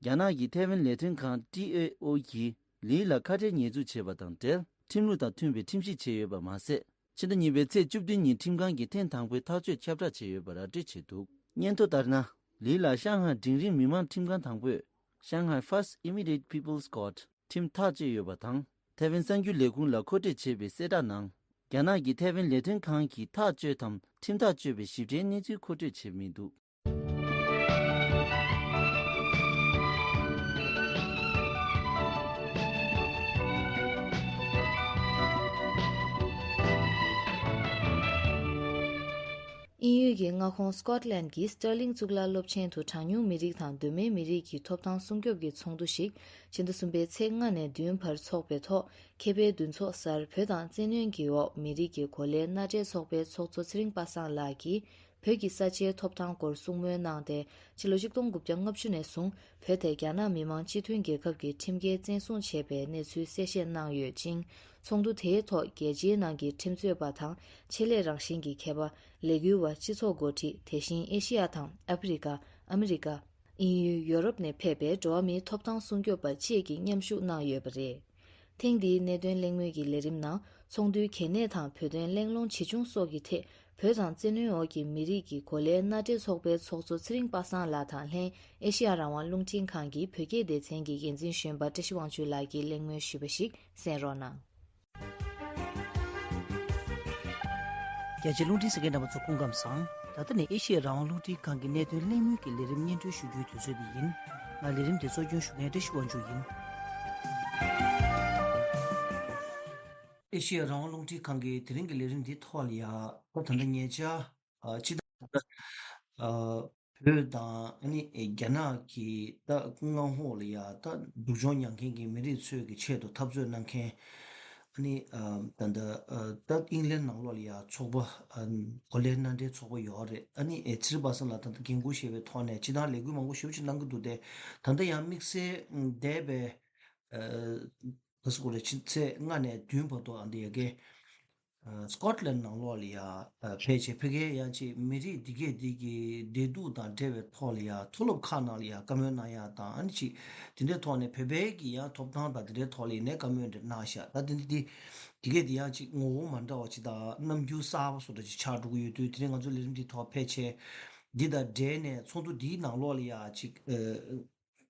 རྒྱ་ནག་གི་ཐའེ་ཝན་ལས་དོན་ཁང་ཊི་ཨེ་ཨོ་གིས་ལི་ལ་ཁ་བྲལ་ཉེས་འཛུགས་བྱས་པ་དང་འབྲེལ། ཁྲིམས་ལུགས་དང་མཐུན་པའི་ཁྲིམས་ཞིབ་བྱས་ཡོད་པ་མ་ཟད། ཕྱི་ཟླ་གཉིས་པའི་ཚེས་བཅུ་བདུན་ཉིན་ཁྲིམས་ཁང་གིས་ཐེངས་དང་པོའི་ཐག་གཅོད་ཁྱབ་བསྒྲགས་བྱས་ཡོད་པ་ར་སྤྲོད་བྱས་འདུག་སྙན་ཐོ་ལྟར་ན། ལི་ལ་ཤང་ཧའེ་འབྲིང་རིམ་མི་མང་ཁྲིམས་ཁང་དང་པོས། Shanghai First Immediate People's Court ཁྲིམས་ཐག་གཅོད་ཡོད་པ་དང་། ཐའེ་ཝན་གསར་འགྱུར་ལས་ཁུངས་ལ་མཁོ་སྤྲོད་བྱས་པའི་གསལ་བསྒྲགས་ནང་། རྒྱ་ནག་གི་ཐའེ་ཝན་ལས་དོན་ཁང་གིས་ཐག་གཅོད་དམ་ཁྲིམས་ཐག་གཅོད་པའི་ཞིབ་ཕྲའི་གནས་ཚུལ་མཁོ་སྤྲོད་བྱས་མི་འདུག་དབྱིན་ཡུལ་གྱི་མངའ་ཁོངས་སི་ཀོཊ་ལན་གྱི་སྟར་ལིང་གཙུག་ལག་སློབ་ཆེན་དུ་གྲངས་ཉུང་མི་རིགས་དང་གདོད་མའི་མི་རིགས་ཀྱི་ཐོབ་ཐང་སྲུང་སྐྱོབ་ཀྱི་ཚོགས་འདུ་ཞིག་ཕྱི་ཟླ་གསུམ་པའི་ཚེས་ལྔ་ནས་བདུན་བར་འཚོགས་པའི་ཐོག་མཁས་པའི་འདུ་ཚོགས་གསར་བོད་དང་བཙན་གནོན་གྱི་འོག་མི་རིགས་ཀྱི་གོ་ལའི་མནའ་འབྲེལ་ཚོགས་པའི་ཚོགས་གཙོ་ཚེ་རིང་པ་སངས་ལགས་ཀྱིས། བོད་ཀྱི་ས་ཆའི་ཐོབ་ཐང་སྐོར་གསུང་མོལ་གནང་སྟེ། ཕྱི་ལོ་ཆིག་སྟོང་དགུ་བརྒྱ་ལྔ་བཅུ་ནས་བཟུང་བོད་དེ་རྒྱ་ནག་མི་དམངས་སྤྱི་མཐུན་རྒྱལ་ཁབ་ཀྱི་ཁྲིམས་འགལ་བཙན་བཟུང་བྱས་པའི་གནས་ཚུལ་གསལ་བཤད་གནང་ཡོད་ཅིང་། ཚོགས་འདུ་དེའི་ཐོག་རྒྱལ་སྤྱིའི་ནང་གི་ཁྲིམས་རྩོད་པ་དང་ཆེད་ལས་རང་བཞིན་གྱི་མཁས་པ། ལས་འགུལ་བ། སྤྱི་ཚོགས་འགོ་ཁྲིད། དེ་བཞིན་ཨེ་ཤི་ཡ་དང་ཨ་ཕི་རི་ཀ། ཨ་མི་རི་ཀ། དབྱིན་ཡུལ། ཡོ་རོབ་ནས་ཕེབས་པའི་འགྲོ་བ་མིའི་ཐོབ་ཐང་སྲུང་སྐྱོབ་པ་བཅས་ཀྱིས་མཉམ་ཞུགས་གནང་ཡོད་པ་རེད། ཐེངས་འདིའི་གནད་དོན་གླེང་མོལ་གྱི་ལས་རིམ་ནང་ཚོགས་འདུའི་གལ་གནད་དང་བོད་དོན་གླེང་སློང་ཇི་བྱུང་སོགས་ཀྱི་ཐད། བོད་དང་བཙན་གནོན་འོག་གི་མི་རིགས་ཀྱི་གོ་ལའི་མནའ་འབྲེལ་ཚོགས་པའི་ཚོགས་གཙོ་ཚེ་རིང་པ་སངས་ལགས་དང་ལྷན། ཨེ་ཤེ་ཡ་རང་དབང་རླུང་འཕྲིན་ཁང་གི་བོད་སྐད་སྡེ་ཚན་གྱི་འགན་འཛིན་གཞོན་པ་བཀྲ་ཤིས་དབང་ཕྱུག་ལགས་ཀྱིས་གླེང་མོལ་ཞུས་པ་ཞིག་གསན་རོགས་གནང་། རྒྱ་ཆེའི་རླུང་འཕྲིན་གསན་མཁན་རྣམ་པ་ཚོ་སྐུ་ཁམས་བཟང་། ད་ལྟ་ནས་ཨེ་ཤེ་ཡ་རང་དབང་རླུང་འཕྲིན་ཁང་གི་གནད་དོན་གླེང་མོལ་གྱི་ལས་རིམ་སྙན་སྒྲོན་ཞུ་རྒྱུའི་དུས་ཚོད་འདི་ཡིན། ང་ལས་རིམ་འདི་གཙོ་སྐྱོང་ཞུ་མཁན་བཀྲ་ཤིས་དབང་ཕྱུག་ཡིན། ཨེ་ཤེ་ཡ་རང་དབང་རླུང་འཕྲིན་ཁང་གི་དེ་རིང་གི་ལས་རིམ་འདི་ཐོག་ལ་ཡ། ད་ད་ལྟ་ཉེ་ཆར་ཨ་ཕྱི་ཟླ་ཨ་བོད་དང་ཨ་ནི་རྒྱ་ནག་གི་ད་མངའ་འོག་ལ་ཡ་ད་སྡུག་སྦྱོང་མྱངས་མཁན་གྱི་མི་རིགས་ཚོའི་གི་ཆེད་དུ་འཐབ་རྩོད་གནང་མཁན། ཨ་ནི་ཨ་ད་ལྟ་ཨ་ད་ཨིང་ལན་ནང་ལོགས་ལ་ཡ་ཚོགས་པ་ཨ་གོ་ལའི་མནའ་འབྲེལ་ཚོགས་པ་ཡོད་རེད། ཨ་ནི་ཨེ་ཚེ་རིང་པ་སངས་ལགས་ད་ལྟ་འགན་འཁུར་བཞེས་པའི་ཐོག་ནས་སྤྱི་བཏང་ལས་འགུལ་མང་པོ་ཞེ་པོ་ཅིག་གནང་གི་འདུག་སྟེ། ད་ལྟ་ཡང་དམིགས་བསལ་འདས་པའི་ཨ་ག་ཟེར་དགོས་རེད། ཕྱི་ཚེས་ལྔ་ནས་བདུན་བར་དུ་ཨ་འདི་ཡ་གི་ཨ་སི་ཀོཊ་ལན་ནང་ལོགས་ལ་ཡ་ཨ་ཕལ་ཆེར་ཕ་གིའི་ཡང་ཅིག་མི་རིགས་འདི་གས་འདི་གི་བདེ་སྡུག་དང་འབྲེལ་བའི་ཐོག་ལ་ཡ་མཐོ་སློབ་ཁག་ནང་ལ་ཡ་བཀའ་མོལ་གནང་ཡ་དང་། ཨ་ནི་ཅིག་དེ་འདྲའི་ཐོག་ནས་བོད་པའི་གི་ཡང་ཐོབ་ཐང་དང་དེ་འདྲའི་ཐོག་ལ་ཡིན་ནའི་བཀའ་མོལ་འདྲ་གནང་ཤག་ད་དེ་འདི་འདི་གས་འདི་ཡང་ཅིག་ངོ་བོ་མ་འདྲ་བ་ཅིག་དང་རྣམ་འགྱུར་གསར་པ་བཟོ་འདྲ་ཅིག་ཆགས་འགྲོ་གི་ཡོད་དུས། དེ་རིང་ང་ཚོའི་ལས་རིམ་འདིའི་ཐོག་ཕལ་ཆེར་འདི་དང་འབྲེལ་ནས་ཚོགས་འདུ་འདིའི་ནང་ལོགས་ལ་ཡ་ཅིག་ཨ།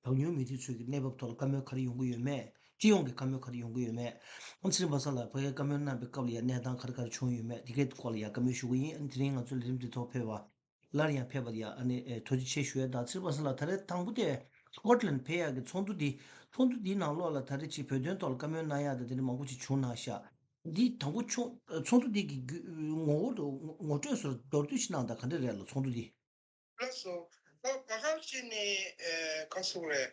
གྲངས་ཉུང་མི་རིགས་ཚོའི་གི་གནས་བབ་ཐོག་ལ་བཀའ་མོལ་ག་རེ་ཡོང་གི་ཡོད་མེད། སྤྱི་ཡོངས་ཀྱི་བཀའ་མོལ་ག་རེ་ཡོང་གི་ཡོད་མེད། ཨ་ཚེ་རིང་པ་སངས་ལགས་ཕ་གིའི་བཀའ་མོལ་གནང་པའི་སྐབས་ལ་ཡང་གནས་སྟངས་ག་རེ་ག་རེ་བྱུང་ཡོད་མེད། དེ་གའི་སྐོར་ལ་ཡང་བཀའ་མོལ་ཞུ་གི་ཡིན། ཨ་ནི་དེ་རིང་ང་ཚོའི་ལས་རིམ་འདི་ཐོག་ཕེབས་པ་སླར་ཡང་ཕེབས་པར་ཡང་ཨ་ནི་ཨེ་ཐུགས་རྗེ་ཆེ་ཞུ་ཡ་དང་། ཚེ་རིང་པ་སངས་ལགས་ད་རེས་དང་པོ་དེ་ སི་ཀོཊ་ལན་ཕེབས་ཡག་གི་ཚོགས་འདུ་འདི་ཚོགས་འདུ་འདིའི་ནང་ལོགས་ལ་ད་རེས་ཅིག་བོད་དོན་ཐོག་ལ་བཀའ་མོལ་གནང་ཡག་དང་དེ་འདྲ་མང་པོ་ཅིག་བྱུང་གནང་ཤག་འདི་དང་པོ་ཚོགས་ཚོགས་འདུ་འདི་གི་རྒྱུ་ངོ་བོ་དང་ངོ་སྤྲོད་སོགས་མདོར་བསྡུས་ཤིག་གནང་དང་། ག་འདྲ་རེད་ལ་ཚོགས་འདུ་འདི། ལགས་སོ། ད་བར་སྐབས་ཅིག་ནས་ཨ་ག་ཟེར་དགོས་རེད།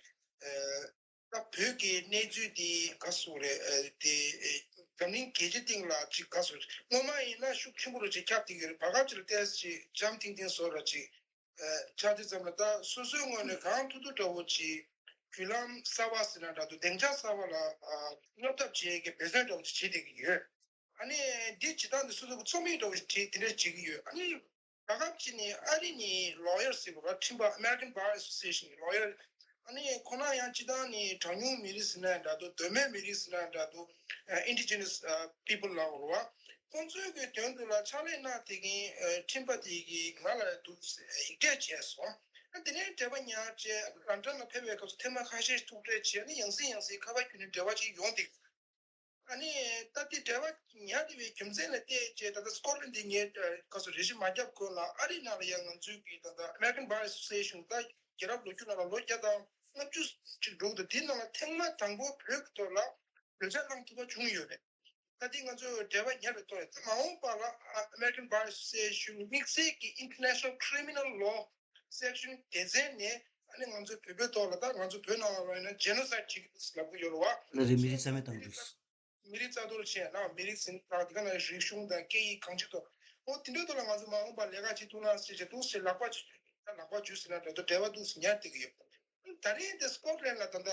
ཨ་ད་བོད་ཀྱི་གནས་ཚུལ་འདི་ག་ཟེར་དགོས་རེད། ཨ་དེ་ཨ་འཛམ་གླིང་རྒྱལ་སྤྱིའི་སྟེང་ལ་ཅིག་ག་ཟེར་དགོས་རེད། སྔོན་མ་ཡིན་ན་ཤུགས་ཆེན་པོ་རུ་ཅིག་ཁྱབ་བསྡད་ཀྱི་ཡོད་རེད། བར་སྐབས་ཅིག་ལ་ཏོག་ཙམ་ཅིག་འཇམ་ཐིང་ཐིང་བཟོ་འདྲ་ཅིག་ཨ་ཆགས་དུས་ཙམ་ལ་ད་སོ་སོའི་ངོས་ནས་གང་ཐུབ་ཐུབ་འདྲ་བོ་ཅིག་བརྒྱུད་ལམ་གསར་བ་ཟེར་ན་འདྲ་འདུག་སྡིངས་ཆ་གསར་བ་ལ་ཨ་སློབ་ཐབས་བྱེད་ཡས་ཀྱི་འབད་བརྩོན་འདྲ་བོ་ཅིག་བྱེད་བསྡད་ཀྱི་ཡོད། ཨ་ནི་འདི་བྱེད་སྟངས་འདི་སོ་སོ་གི་རྩོམ་ཡིག་འདྲ་བོ་ཞིག་བྲིས་དེ་འདྲ་བྱེད་ཀྱི་ཡོད། ཨ་ནི་བར་སྐབས་ཅིག་ནས་ཨ་རི་ནས་ལོ་ཡར་ཟེར་བ་ར་ཁྲིམས་པ་American Bar Association གི་ལོ་ཡར། ཨ་ནི་ཁོ་ན་ཡང་སྤྱིར་བཏང་ནས་གྲངས་ཉུང་མི་རིགས་ཟེར་ན་འདྲ་འདུག་མདོ་དམན་མི་རིགས་ཟེར་ན་འདྲ་འདུག་ཨ་Indigenous ཨ་People ལབ་དགོས་རེད་བ། ཁོང་ཚོའི་གི་དོན་དུ་ལ་ཕྱག་ལས་གནང་བསྡད་མཁན་ཨ་ཁྲིམས་པ་དེ་གིས་ང་ལ་འདུག་ཡིག་འབྲེལ་བྱས་སོང་། ཨ་དེ་ནས་འབྲེལ་བ་ཉར་བྱས་ལན་ཌན་ལ་ཕེབས་པའི་སྐབས་སུ་ཐེངས་མ་ཁ་ཤས་ཐུག་འཕྲད་བྱས། ཨ་ནི་ཡང་སེ་ཡང་སེ་ཁ་པར་བརྒྱུད་ནས་འབྲེལ་བ་ཅིག་ཡོང་བསྡད། ཨ་ནི་ད་ལྟའི་འབྲེལ་བ་ཉར་བསྡད་པའི་རྒྱུ་མཚན་ལ་བལྟས་བྱས་ད་ལྟ་སི་ཀོཊ་ལན་འདི་ངས་ཨ་ག་ཟེར་རེ་ཞིག་མ་བརྒྱབ་གོང་ལ་ཨ་རི་ནང་ལ་ཡང་ང་ཚོའི་གི་ད་ལྟ་American Bar Association ད་རྒྱལ་རབས་ལོ་རྒྱུས་ནང་ལ་ལོ་བརྒྱ་དང་ལྔ་བཅུ་ཅིག་འགྲོ་གི་འདུག་དེའི་ནང་ལ་ཐེངས་མ་དང་པོ་བོད་ཀྱི་ཐོག་ལ་གྲོས་འཆར་བླངས་ཐུབ་པ་བྱུང་ཡོད་རེད། ད་ལྟའི་ང་ཚོས་འབྲེལ་བ་ཉར་བའི་ཐོག་ནས་ད་མ་འོངས་པ་ལ་ཨ་American Bar Association དམིགས་བསལ་གྱི་International Criminal Law Section སྡེ་ཚན་ནས་ཨ་ནི་ང་ཚོའི་བོད་པའི་ཐོག་ལ་ད་ང་ཚོ་བོད་ནང་ལ་ཡིན་ན་genocide བྱེད་ཀྱི་འདུག་ལབ་ཀྱི་ཡོད་རེད་བ། ལ་རེ་མི་རིགས་རྩ་མེད་བཏང་གི་འདུག་མི་རིགས་རྩ་གཏོར་བྱས་ན་མི་རིགས་ཟིན་ཐག་དེ་ག་ནང་རིག་གཞུང་དང་སྐད་ཡིག་གང་ཅི་ཐོག་འོ་དེ་འདྲའི་ཐོག་ལ་ང་ཚོ་མ་འོངས་པ་ལས་ཀ་བྱེད་ཐུབ་ན་ཟེར་བྱས་འདུག་ཟེར་ལག་པ་ལག་པ་འཇུ་ཟེར་ན་འདྲ་འདུག་འབྲེལ་བ་འདུག་ཟེར་ཉར་བསྡད་ཀྱི་ཡོད། ད་རེས་འདི་སི་ཀོཊ་ལན་ལ་ད་ལྟ་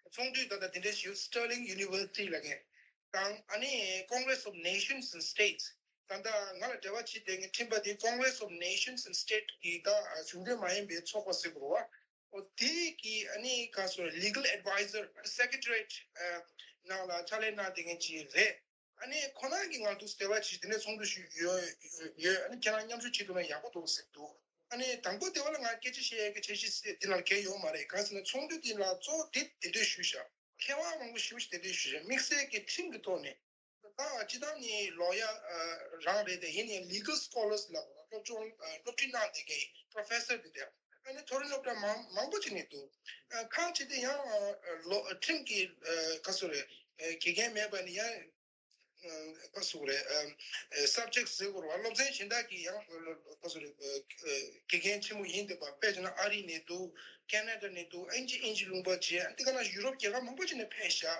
ཚོགས་འདུའི་ད་ལྟ་དེ་འདྲའི་ཞིག Stirling University ལ་ངས་དང་ཨ་ནི་Congress of Nations and States ད་ལྟ་ང་ལ་འབྲེལ་བ་བྱེད་བསྡད་མཁན་ཁྲིམས་པ་དེ་Congress of Nations and State གི་ད་གཞུང་འབྲེལ་མ་ཡིན་པའི་ཚོགས་པ་ཟེར་དགོས་རེད་བ། འོ་དེ་གི་ཨ་ནི་ག་ཟེར་legal advisor secretariat ནང་ལ་ཕྱག་ལས་གནང་བསྡད་མཁན་ཅིག་རེད། ཨ་ནི་ཁོ་རང་གིས་ང་ཚོ་འབྲེལ་བ་བྱེད་དེ་ནས་ཚོགས་འདུ་ཞུས་ཡོད་ཡོད། ཨ་ནི་ཁྱེད་རང་མཉམ་ཞུགས་བྱེད་ཐུབ་ན་ཡག་པོ་འདུག་ཟེར་འདུག་ཨ་ནི་དང་པོ་དེ་བ་ལ་ང་སྐད་ཆ་བཤད་ཡས་ཀྱི་འཆར་གཞི་ཟེར་དེ་ལ་གལ་ཡོད་མ་རེད། གང་ཟེར་ན་ཚོགས་འདུ་དེ་ལ་གཙོ་བོ་དེ་དེ་འདྲས་ཞུས་བཞག་མཁས་དབང་མང་པོ་ཞེ་པོ་ཞིག་དེ་འདྲས་ཞུས་བཞག་དམིགས་བསལ་གྱི་ཁྲིམས་ཀྱི་ཐོག་ནས་ད་སྤྱི་བཏང་ནི་ལོ་ཡ་རང་རེད་དེ་ཡིན་ནའི་legal scholars ལ་སློབ་སྦྱོང་སློབ་ཁྲིད་གནང་བསྡད་མཁན་professor དེ་འདྲ་ཨ་ནི་མཐོ་རིམ་སློབ་གྲྭ་མང་མང་པོ་ཅིག་ནས་འདུག་ཁག་ཅིག་དེ་ཡང་ལོ་ཁྲིམས་ཀྱི་ག་ཟེར་རེད་དགེ་རྒན་མེད་པ་ནི་ཡང་། ཨ་ག་ཟེར་དགོས་རེད། ཨ་subject ཟེར་དགོས་རེད་བ། སློབ་ཚན་གཞན་དག་གི་ཡང་ག་ཟེར་དགོས་རེད། ཨ་དགེ་རྒན་ཆེན་མོ་ཡིན་བསྡད་པ་དཔེ་བྱས་ན་ཨ་རི་ནས་འདུག་ཁེ་ན་ཌ་ནས་འདུག་དབྱིན་ཇི་དབྱིན་ཇི་ལུང་པ་བྱས་ཨ་འདི་ག་ན་ཡུ་རོབ་རྒྱལ་ཁབ་མང་པོ་ཅིག་ནས་ཕེབས་ཤག་ཨ་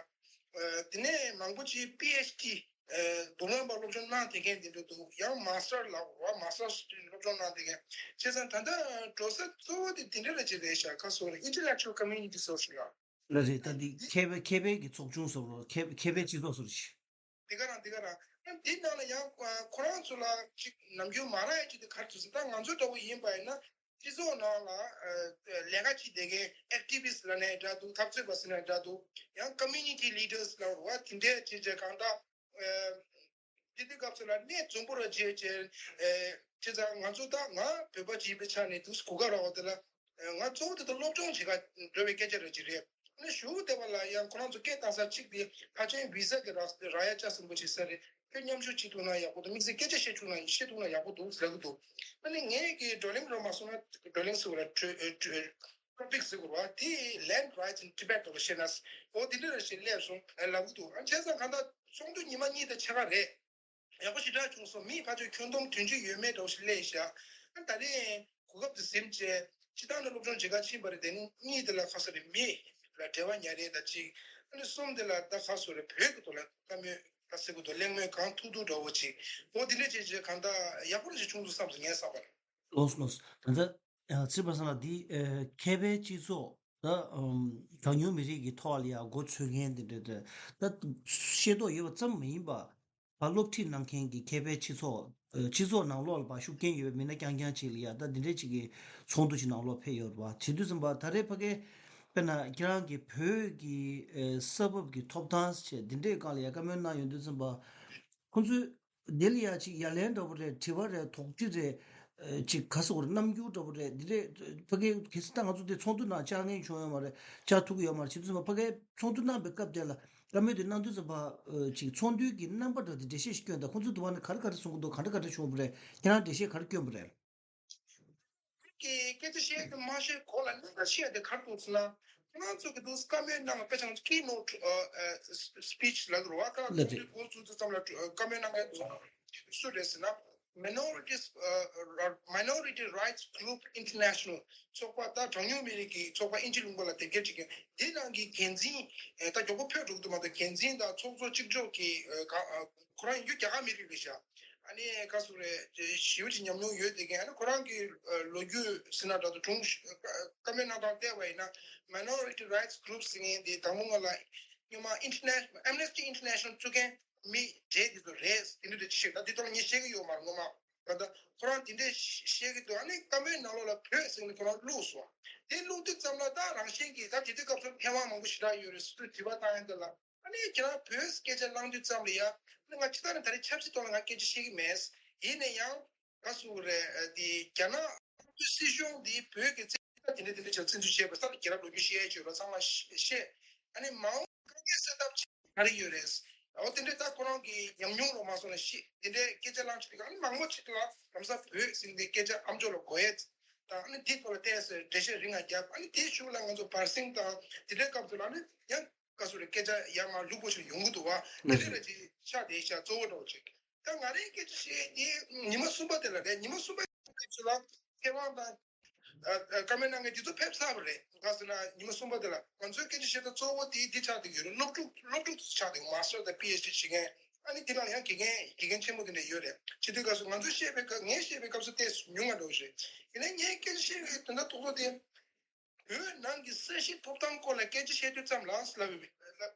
དེ་ནས་མང་པོ་ཅིག་པི་ཨེཆ་ཌི་ཨ་རྡུང་ལེན་པ་སློབ་སྦྱོང་གནང་བསྡད་མཁན་དེ་འདྲ་འདུག་ཡང་མཱ་སི་ཊར་ལབ་དགོས་རེད་བ། མཱ་སི་ཊར་སློབ་སྦྱོང་གནང་བསྡད་མཁན་བྱས་ཙང་ད་ལྟ་འགྲོ་ས་གཙོ་བོ་དེ་དེ་འདྲ་རེད་ཅིག་རེད་ཤག་ག་ཟེར་དགོས་རེད། Intellectual Community ཟེར་ཞིག་ལ། ལ་རེད། ད་འདི་མཁས་པའི་མཁས་པའི་གི་ཚོགས་ཆུང་ཟེར་བ་མཁས་མཁས་པའི་སྤྱི་ཚོགས་ཟེར་ཞིག་འདི་ག་རང་འདི་ག་རང་། འདི་ནང་ལ་ཡང་ཁོ་རང་ཚོ་ལ་ཅིག་ནམ་རྒྱུན་མ་རག་ཡ་ཅིག་དེ་ག་རེ་ཟེར་ད་ང་ཚོ་འདྲ་བོ་ཡིན་པ་ཡིན་ན་སྤྱི་ཚོགས་ནང་ལ་ལས་ཀ་བྱེད་བསྡད་མཁན་activist ལབ་ནའི་འདྲ་འདུག་འཐབ་རྩོད་པ་ཟེར་ནའི་འདྲ་འདུག་ཡང་community leaders ལབ་རེད་བ། དེ་འདྲའི་ཅིག་ཅིག་གང་ལྟར། དེ་དུས་སྐབས་སུ་ལ་གནས་འཛོམས་པོ་ར་བྱས་བྱས། བྱས་ཙང་ང་ཚོ་ད་ང་བོད་པ་ཅིག་ཡིན་པའི་ཆ་ནས་དུས་གོ་སྐབས་རག་པ་དེ་ལ་ང་གཙོ་བོ་དེ་ད་སློབ་སྦྱོང་བྱེད་ག་འགྲོ་བའི་སྐད་ཆ་ར་ཅིག་རེད། ཨ་ནི་གཞུག་དེ་བ་ལ་ཡང་ཁོ་རང་ཚོ་སྐད་བཏང་ས་གཅིག་དེ་ཕལ་ཆེར་བི་ཟ་གི་རག་རག་ཡ་ཆ་ཟིན་པོ་ཅིག་ས་རེད། ཁྱོད་མཉམ་ཞུགས་བྱེད་ཐུབ་ན་ཡག་པོ་འདུག་དམིགས་བསལ་སྐད་ཆ་བཤད་བཅུག་ན་བཤད་ཐུབ་ན་ཡག་པོ་འདུག་ཟེར་གི་འདུག་ཨ་ནི་ངས་ཀྱི་བགྲོ་གླེང་རོགས་མ་སོང་ན་བགྲོ་གླེང་ཟེར་བ་ལ་གྲོས་གྲོས། Topic ཟེར་དགོས་རེད་བ། དེ་Land Rights in Tibet དེ་ལ་བཤད་ན། འོ་དེ་འདྲ་རེ་ཞིག་སླེབས་སོང་ལབ་གི་འདུག་ཨ་བྱས་ཙང་གང་ལྟར་ཚོགས་འདུ་ཉི་མ་གཉིས་དང་ཕྱེད་ཀ་རེད། ཡག་པོ་ཞེ་དྲག་བྱུང་སོང་། མི་ཕལ་ཆེར་ཁྱོན་བསྡོམས་བདུན་ཅུ་ཡོད་མེད་འདྲ་བོ་ཞིག་སླེབས་ཤག་ཨ་ད་རེས་གོ་སྐབས་དེ་ཟིན་བྱས་སྤྱི་བཏང་ནས་སློབ་སྦྱོང་བྱེད་ག་ཕྱིན་པ་རེད། དེ་ནི་གཉིས་དེ་ལ་ཁ་ས་རེ་མི་ལ་འབྲེལ་བ་ཉར་རེད་ད་ཅིག་ཨ་ནི་གསུམ་དེ་ལ་ད་ཁ་སོ་རེ་བོད་ཀྱི་ཐོག་ལ་བཀའ་མོལ་ད་ཟེར་དགོས་འདུག་གླེང་མོལ་གང་ཐུབ་ཐུབ་འདྲ་བོ་ཅིག་འོ་དེ་འདྲ་བྱས་བྱས་གང་ལྟར་ཡག་པོ་རེ་ཞིག་བྱུང་འདུག་བསམ་སོང་ངའི་བསམ་པར། ལགས་སོ་ལགས་སོ། ད་ལྟ་ཚེ་དཔལ་བཟང་ལགས་འདི་མཁས་པའི་སྤྱི་ཚོགས་ད་གྲངས་ཉུང་མི་རིགས་ཀྱི་ཐོག་ལ་ཡང་འགོ་ཚུགས་མཁན་དེ་འདྲ་དེ་ད་ཤེས་རྟོགས་ཡོད་པ་ཙམ་མ་ཡིན་པ་ཕར་སློབ་ཁྲིད་གནང་མཁན་གྱི་མཁས་པའི་སྤྱི་ཚོགས་སྤྱི་ཚོགས་ནང་ལོགས་ལ་ཕར་ཤུགས་རྐྱེན་ཡོད་པའི་མི་སྣ་རྐྱང་རྐྱང་ཅིག་ལ་ཡང་ད་འདི་འདྲའི་ཅིག་གི་ཚོགས་འདུ་ཅིག་ནང་ལོགས་ཕེབས་ཡོད་རེད་བ། བྱེད་དུས་ཙམ་པ་ད་རེས་ཕ་གི་དཔེར་ན་ཁྱེད་རང་གི་བོད་ཀྱི་ས་བབ་ཀྱི་ཐོབ་ཐང་ཟེར་འདི་འདྲའི་སྒང་ལ་ཡང་བཀའ་མོལ་གནང་ཡོང་དུས་ཙམ་པ་ཁོང་ཚོས། དེ་ལ་ཡ་ཅིག་ཡ་ལན་འདྲ་པོ་རེད། དྲི་བ་རེད། དོགས་གཅོད་རེད། ཨ་ཅིག་ག་ཟེར་དགོས་རེད། རྣམ་འགྱུར་འདྲ་པོ་རེད། འདི་རེད། ཕ་གིའི་གལ་སྲིད་ད་ང་ཚོ་དེ་ཚོགས་འདུ་ནང་བཅར་མཁན་བྱུང་ཡོད་མ་རེད། བཅར་ཐུབ་ཀྱི་ཡོད་མ་རེད། བྱས་དུས་ཙམ་པ་ཕ་གིའི་ཚོགས་འདུ་གནང་པའི་སྐབས་དེ་ལ་བཀའ་མོལ་དེ་གནང་དུས་ཙམ་པ་ཨ་ཅིག་ཚོགས་འདུའི་གི་རྣམ་པ་འདྲ་དེ་འགྲེལ་བཤད་ཞིག་སྐྱོན་དང་། ཁོང་ཚོས་དུ་བ་ནས་ག་རེ་ག་རེ་གསུང་གི་འདུག་ག་འདྲ་ག་འདྲ་བྱུང་བ་རེད། ཁྱེད་རང་འགྲེལ་བཤད་ག་རེ་སྐྱོན་པ་རེད། གི་སྐད་ཆ་བཤད་དེ་མ་བཤད་གོང་ལ་གནད་འགག་ཆེ་བ་དེ་ག་རེ་འདུག་ཟེར་ན། ཁྱེད་རང་ཚོ་གི་འདུག་བཀའ་མོལ་གནང་བ་དཔེ་ཆ་ང་ཚོ་keynote ཨ་ཨ་speech ལབ་དགོས་རེད་བ། ཁ་ལ་ཚོགས་འདུའི་འགོ་བཙུགས་དུས་ཙམ་ལ་བཀའ་མོལ་གནང་མཁན་སུ་རེད་ཟེར་ན། Minorities ཨ་Minority Rights Group International ཚོགས་པ། ད་གྲངས་ཉུང་མི་རིགས་ཀྱི་ཚོགས་པ་ཨིན་ཇི་ལུང་པ་ལ་དེབ་སྐྱེལ་བྱེད་མཁན་འདི་ནང་གི་འགན་འཛིན། ཨ་ད་མགྱོགས་པོ་ཕེབས་འགྲོ་གི་འདུག་མ་གཏོགས། འགན་འཛིན་དང་ཚོགས་གཙོ་གཅིག་ལྕོགས་ཀྱི་ཨ་ག་ཨ་ཁོ་རང་ཡིན་རྒྱུ་རྒྱ་གར་མི་རིགས་རེད་ཤག་ཨ་ནི་ག་ཟེར་རེད། ཞེ་པོ་ཅིག་ཉམས་མྱོང་ཡོད་བསྡད་མཁན། ཨ་ནི་ཁོ་རང་གི་ཨ་ལོ་རྒྱུས་ཟེར་ན་འདྲ་འདུག་སྒྲུང་བཀའ་མོལ་གནང་སྟངས་བལྟས་པ་ཡིན་ན། Minority Rights Groups ཟེར་མཁན་དེ་དང་པོ་ང་ལ་སྔོན་མ་International Amnesty International བཙུགས་མཁན་མི་གྲས་དེ་ཚོ་རེད། དེ་འདྲ་འདྲ་ཅིག་བཤད། ད་འདི་ཐོག་ངས་བཤད་ཀྱི་ཡོད་མ་རེད་སྔོན་མ། ད་ལྟ་ཁོ་རང་དེ་འདྲས་བཤད་ཀྱི་འདུག་ཨ་ནི་བཀའ་མོལ་ནང་ལོགས་ལ་བོད་ཟེར་ནས་ཁོ་རང་བླུགས་སོང་། དེ་བླུགས་དུས་ཙམ་ལ་ད་རང་བཞིན་གྱིས་ད་དེ་དུས་སྐབས་སུ་མཁས་དབང་མང་པོ་ཞེ་དྲག་ཡོད་རེད། སུ་དྲི་བ་བཏང་ཡོང་དུས་ལ། ཨ་ནི་ཁྱེད་རང་བོད་སྐད་ཆ་གླེང་དུས་ཙམ་ལ་ཡ། ཨ་ནི་ང་ཇི་ལྟར་ནས་ད་རེས་ཆབ་སྲིད་ཐོག་ལ་ང་སྐད་ཆ་བཤད་ཀྱི་མེད། ཡིན་ན་ཡང་ག་ཟེར་རེད། དེ་རྒྱ་ནག་དམར་པོའི་སྲིད་གཞུང་འདིས་བོད་ཀྱི་བཙན་འཛུལ་དེ་འདྲ་དེ་འདྲ་བྱས་བཙན་འཛུལ་བྱས་པ་ས་ལ་རྒྱལ་རབས་ལོ་རྒྱུས་བཤད་ཡས་བྱོས་རོགས་ཚང་མ་ཤེས། ཨ་ནི་མ་འོངས་དཀའ་ངལ་སེལ་ཐབས་ཆེད་ག་རེ་ཡོད་རེད། འོ་དེ་འདྲ་ད་ཁོ་རང་གི་ཉམས་མྱོང་རོ་མ་སོང་ན་ཤེས། དེ་འདྲའི་སྐད་ཆ་གླེང་བྱེད་དུས་ཨ་ནི་མང་པོ་ཅིག་ལ་ལམ་སང་བོད་ཟེར་དེ་སྐད་ཆ་ཨ་མཆོག་ལ་གོ་ཡས་དང་། ཨ་ནི་དེའི་ཐོག་ལ་བལྟས་སོང་འགྲེལ་བཤད་རིང་ང་བརྒྱབ། ཨ་ནི་དེའི་གཞུག་ལ་ང་ཚོ་བར་གསེང་དང་དེ་འདྲའི་སྐབས་སུ་ལ་ཨ་ནི་ཡང་ག་ཟེར་རེད། སྐད་ཆ་ཡར་མར་ལུག་པོ་ཞིག་ཡོང་གི་འདུག་བ། དེ་འདྲ་ལ་ཅིག་ཆགས་བསྡད་ཤག་གཙོ་བོ་འདྲ་བོ་ཅིག་ད་ང་རའི་སྐད་ཆ་བཤད་དེ་ཉི་མ་གསུམ་པ་དེ་ལ་རེད། ཉི་མ་གསུམ་པ་དེ་ཚོ་ལ་མཁས་དབང་དང་ཨ་ཨ་བཀའ་མོལ་གནང་མཁན་དེ་ཚོ་ཕེབས་ཚར་བ་རེད། ག་ཟེར་ན་ཉི་མ་གསུམ་པ་དེ་ལ་ང་ཚོའི་སྐད་ཆ་བཤད་སྟངས་གཙོ་བོ་དེ་འདི་ཆགས་བསྡད་ཡོད་རེད། སློབ་ཕྲུག་སློབ་ཕྲུག་དེ་ཆགས་བསྡད་ཡོད། Master དང་PhD བྱེད་མཁན། ཨ་ནི་དེ་ལ་ཡང་དགེ་རྒན་དགེ་རྒན་ཆེན་མོ་དེ་འདྲ་ཡོད་རེད། བྱེད་དུས་སྐབས་སུ་ང་ཚོས་བཤད་པའི་སྐབས། ངས་བཤད་པའི་སྐབས་སུ་ཏོག་ཙམ་ཉུང་བ་འདྲ་བོ་ཞིག་ཡིན་ནའི་ངས་སྐད་ཆ་བཤད་པའི་དོན་དག་ཏོག་ཏོག་དེ། བོད་ནང་གི་ས་གཞིའི་ཐོབ་ཐང་སྐོར་ལ་སྐད་ཆ་བཤད་དུས་ཙམ་ལ་ལབ་ལབ་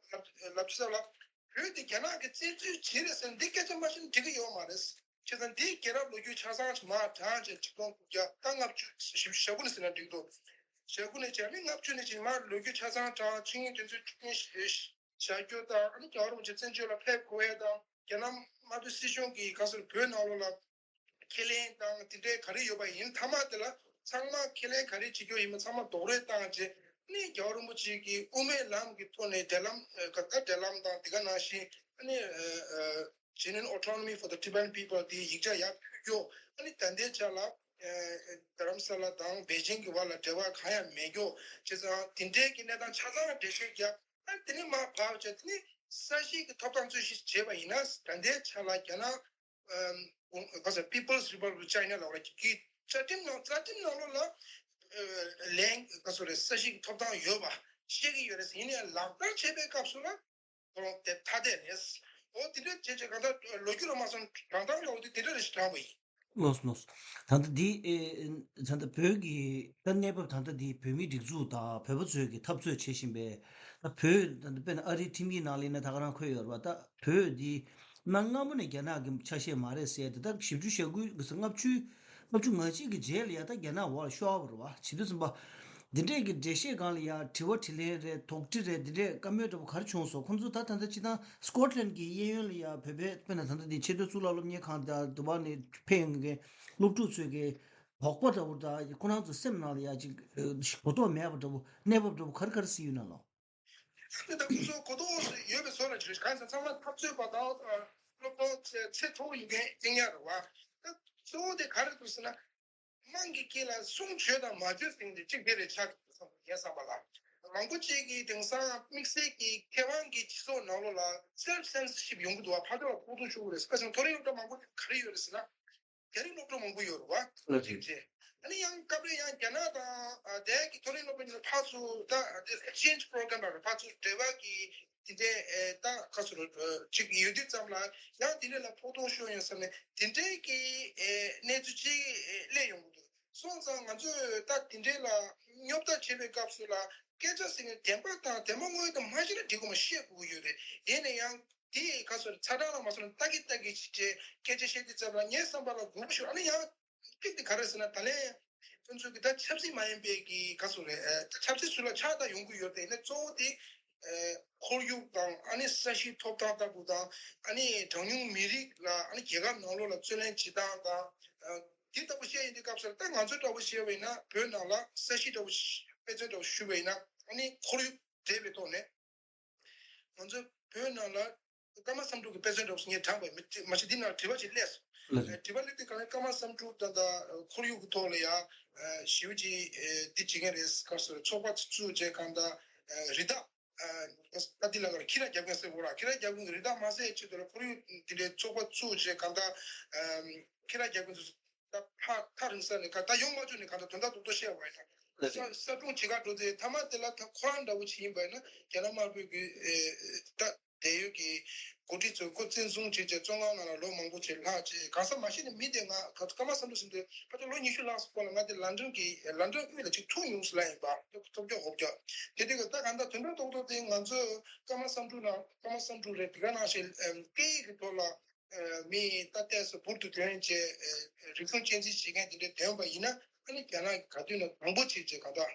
ལབ་དུས་ཙམ་ལ། བོད་དེ་རྒྱ་ནག་གི་བཙན་འཛུལ་བྱས་རེད་ཟེར་ནས་འདི་སྐད་ཆ་མ་བཤད་ན་འགྲིག་གི་ཡོད་མ་རེད། བྱས་ཙང་འདིའི་རྒྱལ་རབས་ལོ་རྒྱུས་ཆ་ཚང་ཞིག་མར་བགྲངས་བྱས་ཆིག་སྟོང་དགུ་བརྒྱ་ད་ལྔ་བཅུ་ཞེ་དགུ་ནས་ཟེར་ན་འགྲིག་འདུག་ཞེ་དགུ་ནས་བྱས་ནས་ལྔ་བཅུ་ནས་བྱས་མར་ལོ་རྒྱུས་ཆ་ཚང་དྲངས། ཆིངས་ཡིག་དེ་ཚོ་བཅུ་བདུན་བཞག་རྒྱུ་དང་། ཨ་ནི་རྒྱལ་བ་རིན་པོ་ཆེ་བཙན་བྱོལ་ལ་ཕེབས་དགོས་ཡས་དང་། རྒྱ་ནག་དམར་པོའི་སྲིད་གཞུང་གིས་ག་ཟེར་བོད་ནང་ལོགས་ལ་ཁས་ལེན་དང་དེ་འདྲའི་ག་རེ་ཡོད་པ་ཡིན། མཐའ་མ་དེ་ལ་ཚང་མ་ཁས་ལེན་ག་རེ་བྱེད་རྒྱུ་ཡིན་མིན་ཚང་མ་རྡོག་རོལ་བཏང་རྗེས་ནི་རྒྱལ་བ་རིན་པོ་ཆེ་གིས་དབུ་མའི་ལམ་གྱི་ཐོག་ནས་འབྲེལ་ལམ་ཨ་ག་ད་འབྲེལ་ལམ་དང་དེ་ག་ནང་བཞིན་ཨ་ནི་ཨ་ཨ་Genuine Autonomy for the Tibetan People དེ་ཡིག་ཆ་ཡར་ཕུལ་རྒྱུ། ཨ་ནི་ད་ལྟའི་ཆ་ལ་ཨ་རྡ་རམ་ས་ལ་དང་པེ་ཅིང་གི་བར་ལ་འབྲེལ་བ་གང་ཡང་མེད་རྒྱུ། བྱས་ཙང་དེ་འདྲའི་གི་གནས་སྟངས་ཆ་ཚང་འགྲེལ་བཤད་རྒྱབ། ཨ་ནི་དེ་ནས་མར་བབས་བྱས་དེ་ནས་ས་གཞི་གི་ཐོབ་ཐང་རྩོད་གཞི་བྱས་པ་ཡིན་ན། ད་ལྟའི་ཆ་ལ་རྒྱ་ནག་ཨམ་ག་ཟེར། People's Republic of China ལབ་པ་གི་རྩ་ཁྲིམས་ནང་རྩ་ཁྲིམས་ནང་ལོགས་ལ་ཨ་ལན་ག་ཟེར་རེད། ས་གཞི་གི་ཐོབ་ཐང་ཡོད་པ་བཤད་ཀྱི་ཡོད་རེད། ཡིན་ནའི་ལག་བསྟར་བྱེད་པའི་སྐབས་སུ་ལ་ཁོ་རང་དེ་ཐ་དད་རེད། འོ་དེ་འདྲ་བྱས་བྱས་གང་ལྟར་ལོ་རྒྱུས་ལ་མ་སོང་དྲང་ཐང་ལ་འོ་དེ་དེ་འདྲ་རེད་ཞེས་དྲངས་པ་ཡིན། ལགས་སོ་ལགས་སོ། ད་ལྟ་འདི་ཨེ་ད་ལྟ་བོད་ཀྱི་ད་གནས་བབ། ད་ལྟ་འདི་བོད་མིའི་སྒྲིག་འཛུགས་དང་བོད་པ་ཚོས་ཀྱི་འཐབ་རྩོད་བྱེད་བཞིན་པའི། ད་བོད་ད་ལྟ་དཔེར་ན་ཨ་རིའི་ཁྲིམས་ཡིག་ནང་ལ་ཡིན་ན་ད་ག་རང་འཁོད་ཡོད་རེད་པ། ད་བོད་འདི་གནའ་སྔ་མོ་ནས་རྒྱ་ནག་གི་ཆ་ཤས་མ་རེད་ཟེར་ཏེ། ད་བཞི་བཅུ་ཞེ་དགུ་གི་ལྔ་བཅུ་ལྔ་བཅུ་ང་གཅིག་གི་རྗེས་ལ་ཡ་ད་རྒྱ་ནག་འོག་ལ་ཤོར་བ་རེད་པ། བྱེད་དུས་ཙམ་པ་འདི་འདྲས་ཀྱི་འགྲེལ་བཤད་སྒང་ལ་ཡ་དྲི་བ་དྲིས་ལན་རེད། དོགས་འདྲི་རེད། འདི་འདྲས་བཀའ་མོལ་འདྲ་པོ་ག་རེ་བྱུང་སོང་། ཁོང་ཚོ་ད་ད་ལྟ་སྤྱིར་བཏང་སི་ཀོཊ་ལན་གྱི་གཡས་གཡོན་ལ་ཡ་བོད་པའི་དཔེར་ན་ད་ལྟ་འདི་ཆེས་མཐོའི་གཙུག་ལག་སློབ་གཉེར་ཁང་དང་དུ་བ་ནས་ཕེབས་ཡོང་མཁན་སློབ་ཕྲུག་ཚོས་ཀྱི་དོགས་པ་འདྲ་པོ་དང་། ཁོ་རང་ཚོ་སེམས་ནང་ལ་ཡ་ཅིག་གོ་རྟོགས་མེད་པ་འདྲ་པོ། གནས་བབ་འདྲ་པོ་ག་རེ་ག་རེ་གཟིགས་ཡོད་ན་ལགས། དེ་དང་ཁོ་ཚོ་གོ་རྟོགས་ཡོད་པའི་བཟོ་ལ་བྱེད། གང་ཡིན་ཟེར་ན་ཚང་མ་འཐབ་རྩོད་པ་དང་སློབ་སྦྱོང་ཚད་མཐོ་པོ་ཡིན་མཁན་ཅིག་ཡང་རེད་པ། ད་གཙོ་བོ་དེ་ག་རེ་འདུག་ཟེར་ན། དམངས་ཀྱི་དཀྱིལ་ལ་གསུང་བརྗོད་དང་མ་བརྗོད་ཟེར་མཁན་དེ་གཅིག་དེ་རེད་ཆགས་ཀྱི་འདུག་བསམ་ངའི་བསམ་པ་ལ། མང་པོ་ཅིག་གིས་དེང་སང་དམིགས་བསལ་གྱི་མཁས་དབང་གི་སྤྱི་ཚོགས་ནང་ལོགས་ལ་སེལ་ཕི་སེན་སར་ཤིབ་ཡོང་གི་འདུག་པ། ཕར་ཚུར་ལ་ཕོག་ཐུག་ཤོར་གྱི་རེད། དཔེར་བཞག་ན་མཐོ་རིམ་སློབ་གྲྭ་མང་པོ་ག་རེ་ཡོད་རེད་ཟེར་ན། རྒྱ་རིགས་སློབ་གྲྭ་མང་པོ་ཡོད་རེད་པ། ལགས་རེད། ཅིག་བྱས། ཨ་ནི་ཡང་སྐབས་རེ་ཡང་རྒྱ་ནག་དང་ཨ་དེ་གི་མཐོ་རིམ་སློབ་གྲྭ་གཉིས་ལ་ཕར་ཚུར་ད་ཨེག་སི་ཅེན་ཇི་པོ་རོ་གྷ་རམ་ལ་ཕར་ཚུར་འབྲེལ་བ་གི་དེ་འདྲའི་ཨེ་ད་ག་ཚོད་ཅིག་ཡོད་དུས་ཙམ་ལ་ཡང་དེ་འདྲ་ལ་ཕོག་ཐུག་ཤོར་ཡོང་བསམ་ནས་དེ་འདྲའི་གི་ཨེ་གནས་ཚུལ་ཅིག་ཨེ་སླེབས་ཡོང་གི་འདུག་སོང་ཙང་ང་ཚོས་ད་དེ་འདྲའི་ལ་རྙོག་དྲ་བྱེད་པའི་སྐབས་སུ་ལ་སྐད་ཆ་ཟེར་མཁན་བདེན་པ་དང་བདེན་པ་དངོས་དང་མ་བཤད་ན་འགྲིག་གི་མ་ཤེས་དགོས་ཀྱི་ཡོད་རེད། དེ་ནས་ཡང་དེ་ག་ཚོད་ཚ་གྲང་ལ་མ་སོང་ན་ལྟ་གི་ལྟ་གི་ཅིག་བྱས་སྐད་ཆ་བཤད་དུས་ཙམ་ལ་ངའི་བསམ་པ་ལ་དགོས་པ་ཞིག་ཨ་ནི་ཡང་གཅིག་དེ་ག་རེ་ཟེར་ན། ད་ལན་ཁོང་ཚོ་གི་ད་ཆབ་སྲིད་མ་ཡིན་པའི་གི་ག་ཚོད་རེད། ཨ་ཆབ་སྲིད་ཚུར་ལ་ཆགས་སྡང་ཡོང་གི་ཡོད་རེད། ཡིན་ན་གཙོ་བོ་དེ་ཨ་ཁོར་ཡུག་དང་། ཨ་ནི་ས་གཞིའི་ཐོབ་ཐང་ལྟ་བུ་དང་། ཨ་ནི་གྲངས་ཉུང་མི་རིགས་ལ་ཨ་ནི་རྒྱལ་ཁབ་ནང་ལོགས་ལ་རྩོད་ལེན་བྱེད་སྟངས་དང་། ཨ་དེ་ལྟ་བུ་བཤད་ཡོང་དུས་སྐབས་སུ་ད་ང་ཚོ་འདྲ་བོ་བཤད་པ་ཡིན་ན། བོད་ནང་ལ་ས་གཞི་འདྲ་བོ་དཔེ་མཚོན་འདྲ་བོ་ཞུས་པ་ཡིན་ན། ཨ་ནི་ཁོར་ཡུག་འབྲེལ་བའི་ཐོག་ནས་ང་ཚོ་བོད་ནང་ལ་ཀརྨ་བསམ་གྲུབ་ཀྱི་དཔེ་མཚོན་འདྲ་བོ་ངས་དྲངས་པ་ཡིན། མ་གཞི་འདི་ནང་དྲི་བ་ཅིག་སླེབས་སོང་ ལགས་རེད། དྲི་བ་སླེབས་དུས་གང་ལ་ཀརྨ་བསམ་གྲུབ་དང་ད་ཁོར་ཡུག་གི་ཐོག་ལ་ཡ་ཞེ་པོ་ཅིག་འདི་བྱེད་མཁན་རེད། ག་རེ་ཟེར། ཚོགས་པ་བཙུགས་བྱས་གང་ལྟར་རི་དྭགས་ད་འདི་ལ་ག་རེ་ཁྱི་ར་རྒྱབ་མཁན་ཟེར་དགོས་ར། ཁྱི་ར་རྒྱབ་མཁན་གྱི་རི་དྭགས་མ་བསད་ཆེད་དུ་ལ་ཁོར་ཡུག་འདི་འདྲའི་ཚོགས་པ་བཙུགས་བྱས་གང་ལྟར་ཁྱི་ར་རྒྱབ་མཁན་ཚོ་ད་ཕར་ཐག་རིང་ས་ནས་ག་ད་ཡོང་མ་བཅུག་ནས་གང་ལྟར་དོན་དག་རྡོག་རྡོག་བཤད་པ་ཡིན་ན། ལགས་རེད། ས་ས་སྒྲུང་བྱེད་ག་འགྲོ་ཚེ་མཐའ་མ་དེ་ལ་ད་ཁོ་རང་འདྲ་བོ་ཅིག་ཡིན་པ་ཡིན་ན་རྒྱ་ནག་དམར་པོའི་གི་ཨེ་ད་དེ་ཡོད་ཀྱི་འགོ་ཁྲིད་ཚོས་ཁོ་བཙན་བཟུང་བྱས་བྱས་བཙོན་ཁང་ནང་ལ་ལོ་མང་པོ་ཅིག་ལྷག་བྱས། གང་ཟག་མ་ཤེས་ནས་མི་དེ་ང་ག་ཀརྨ་བསམ་གྲུབ་ཟེར་དུས་ཕལ་ཆེར་ལོ་ཉི་ཤུ་ལྷག་སོང་ལ། ང་དེ་ལན་ཀྲན་གྱི་ལན་ཀྲན་དབུས་ལ་ཅིག་ཐུག་མྱོང་སོང་ལ་ཡིན་པ། ཐོབ་རྒྱག་ཧོབ་རྒྱག་དེ་དུས་ད་གང་ལྟར་དོན་དག་རྡོག་རྡོག་དེ་ང་ཚོས་ཀརྨ་བསམ་གྲུབ་ནང་ཀརྨ་བསམ་གྲུབ་རེད། དེ་ག་ནང་བཞིན་སྐད་ཡིག་གི་ཐོག་ལ་མི་ད་ལྟས་སུ་འབུར་དུ་ཐོན་བྱས་རིག་གཞུང་གཅེས་འཛིན་བྱེད་མཁན་དེ་འདྲ་ཐོན་པ་ཡིན་ན། ཨ་ནི་རྒྱ་ནག་ག་དུས་ན་དང་པོ་བྱེད་ཅེས་གང་ལྟར་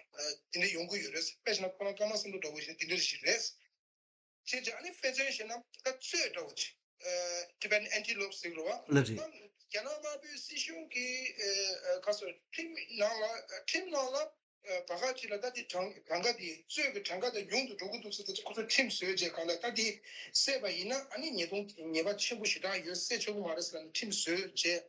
དེ་འདྲ་ཡོང་གི་ཡོད་རེད། དཔེ་བྱས་ན་ཁོ་རང་ཀརྨ་བསམ་གྲུབ་འདྲ་བོ་ཞིག་དེ་འདྲ་ཞིག་རེད། བྱས་ཙང་ཨ་ནི་དཔེ་མཚོན་བྱས་ན་ད་གཙོད་འདྲ་བོ་ཅིག་Tibetan Antelope་ཟེར་གི་རེད་བ། ལགས་རེད། ད་རྒྱ་ནག་དམར་པོའི་སྲིད་གཞུང་གི་ཁ་སོ་ཁྲིམས་ནང་ལ་ཁྲིམས་ནང་ལ་བར་སྐབས་ཅིག་ལ་ད་དེ་གྲངས་གྲངས་ཀ་དེ་གཙོད་ཀྱི་གྲངས་ཀ་དེ་ཉུང་དུ་འགྲོ་གི་འདུག་ཟེར་ཏེ་ཁོ་ཚོ་ཁྲིམས་བཟོས་རྗེས་གང་ལྟར་ད་དེ་བསད་པ་ཡིན་ན་ཨ་ནི་ཉེས་རྡུང་ཉེས་པ་ཆེན་པོ་ཞེ་དྲག་ཡོད། བསད་ཆོག་གི་མ་རེད་ཟེར་ནས་ཁྲིམས་བཟོས་རྗེས།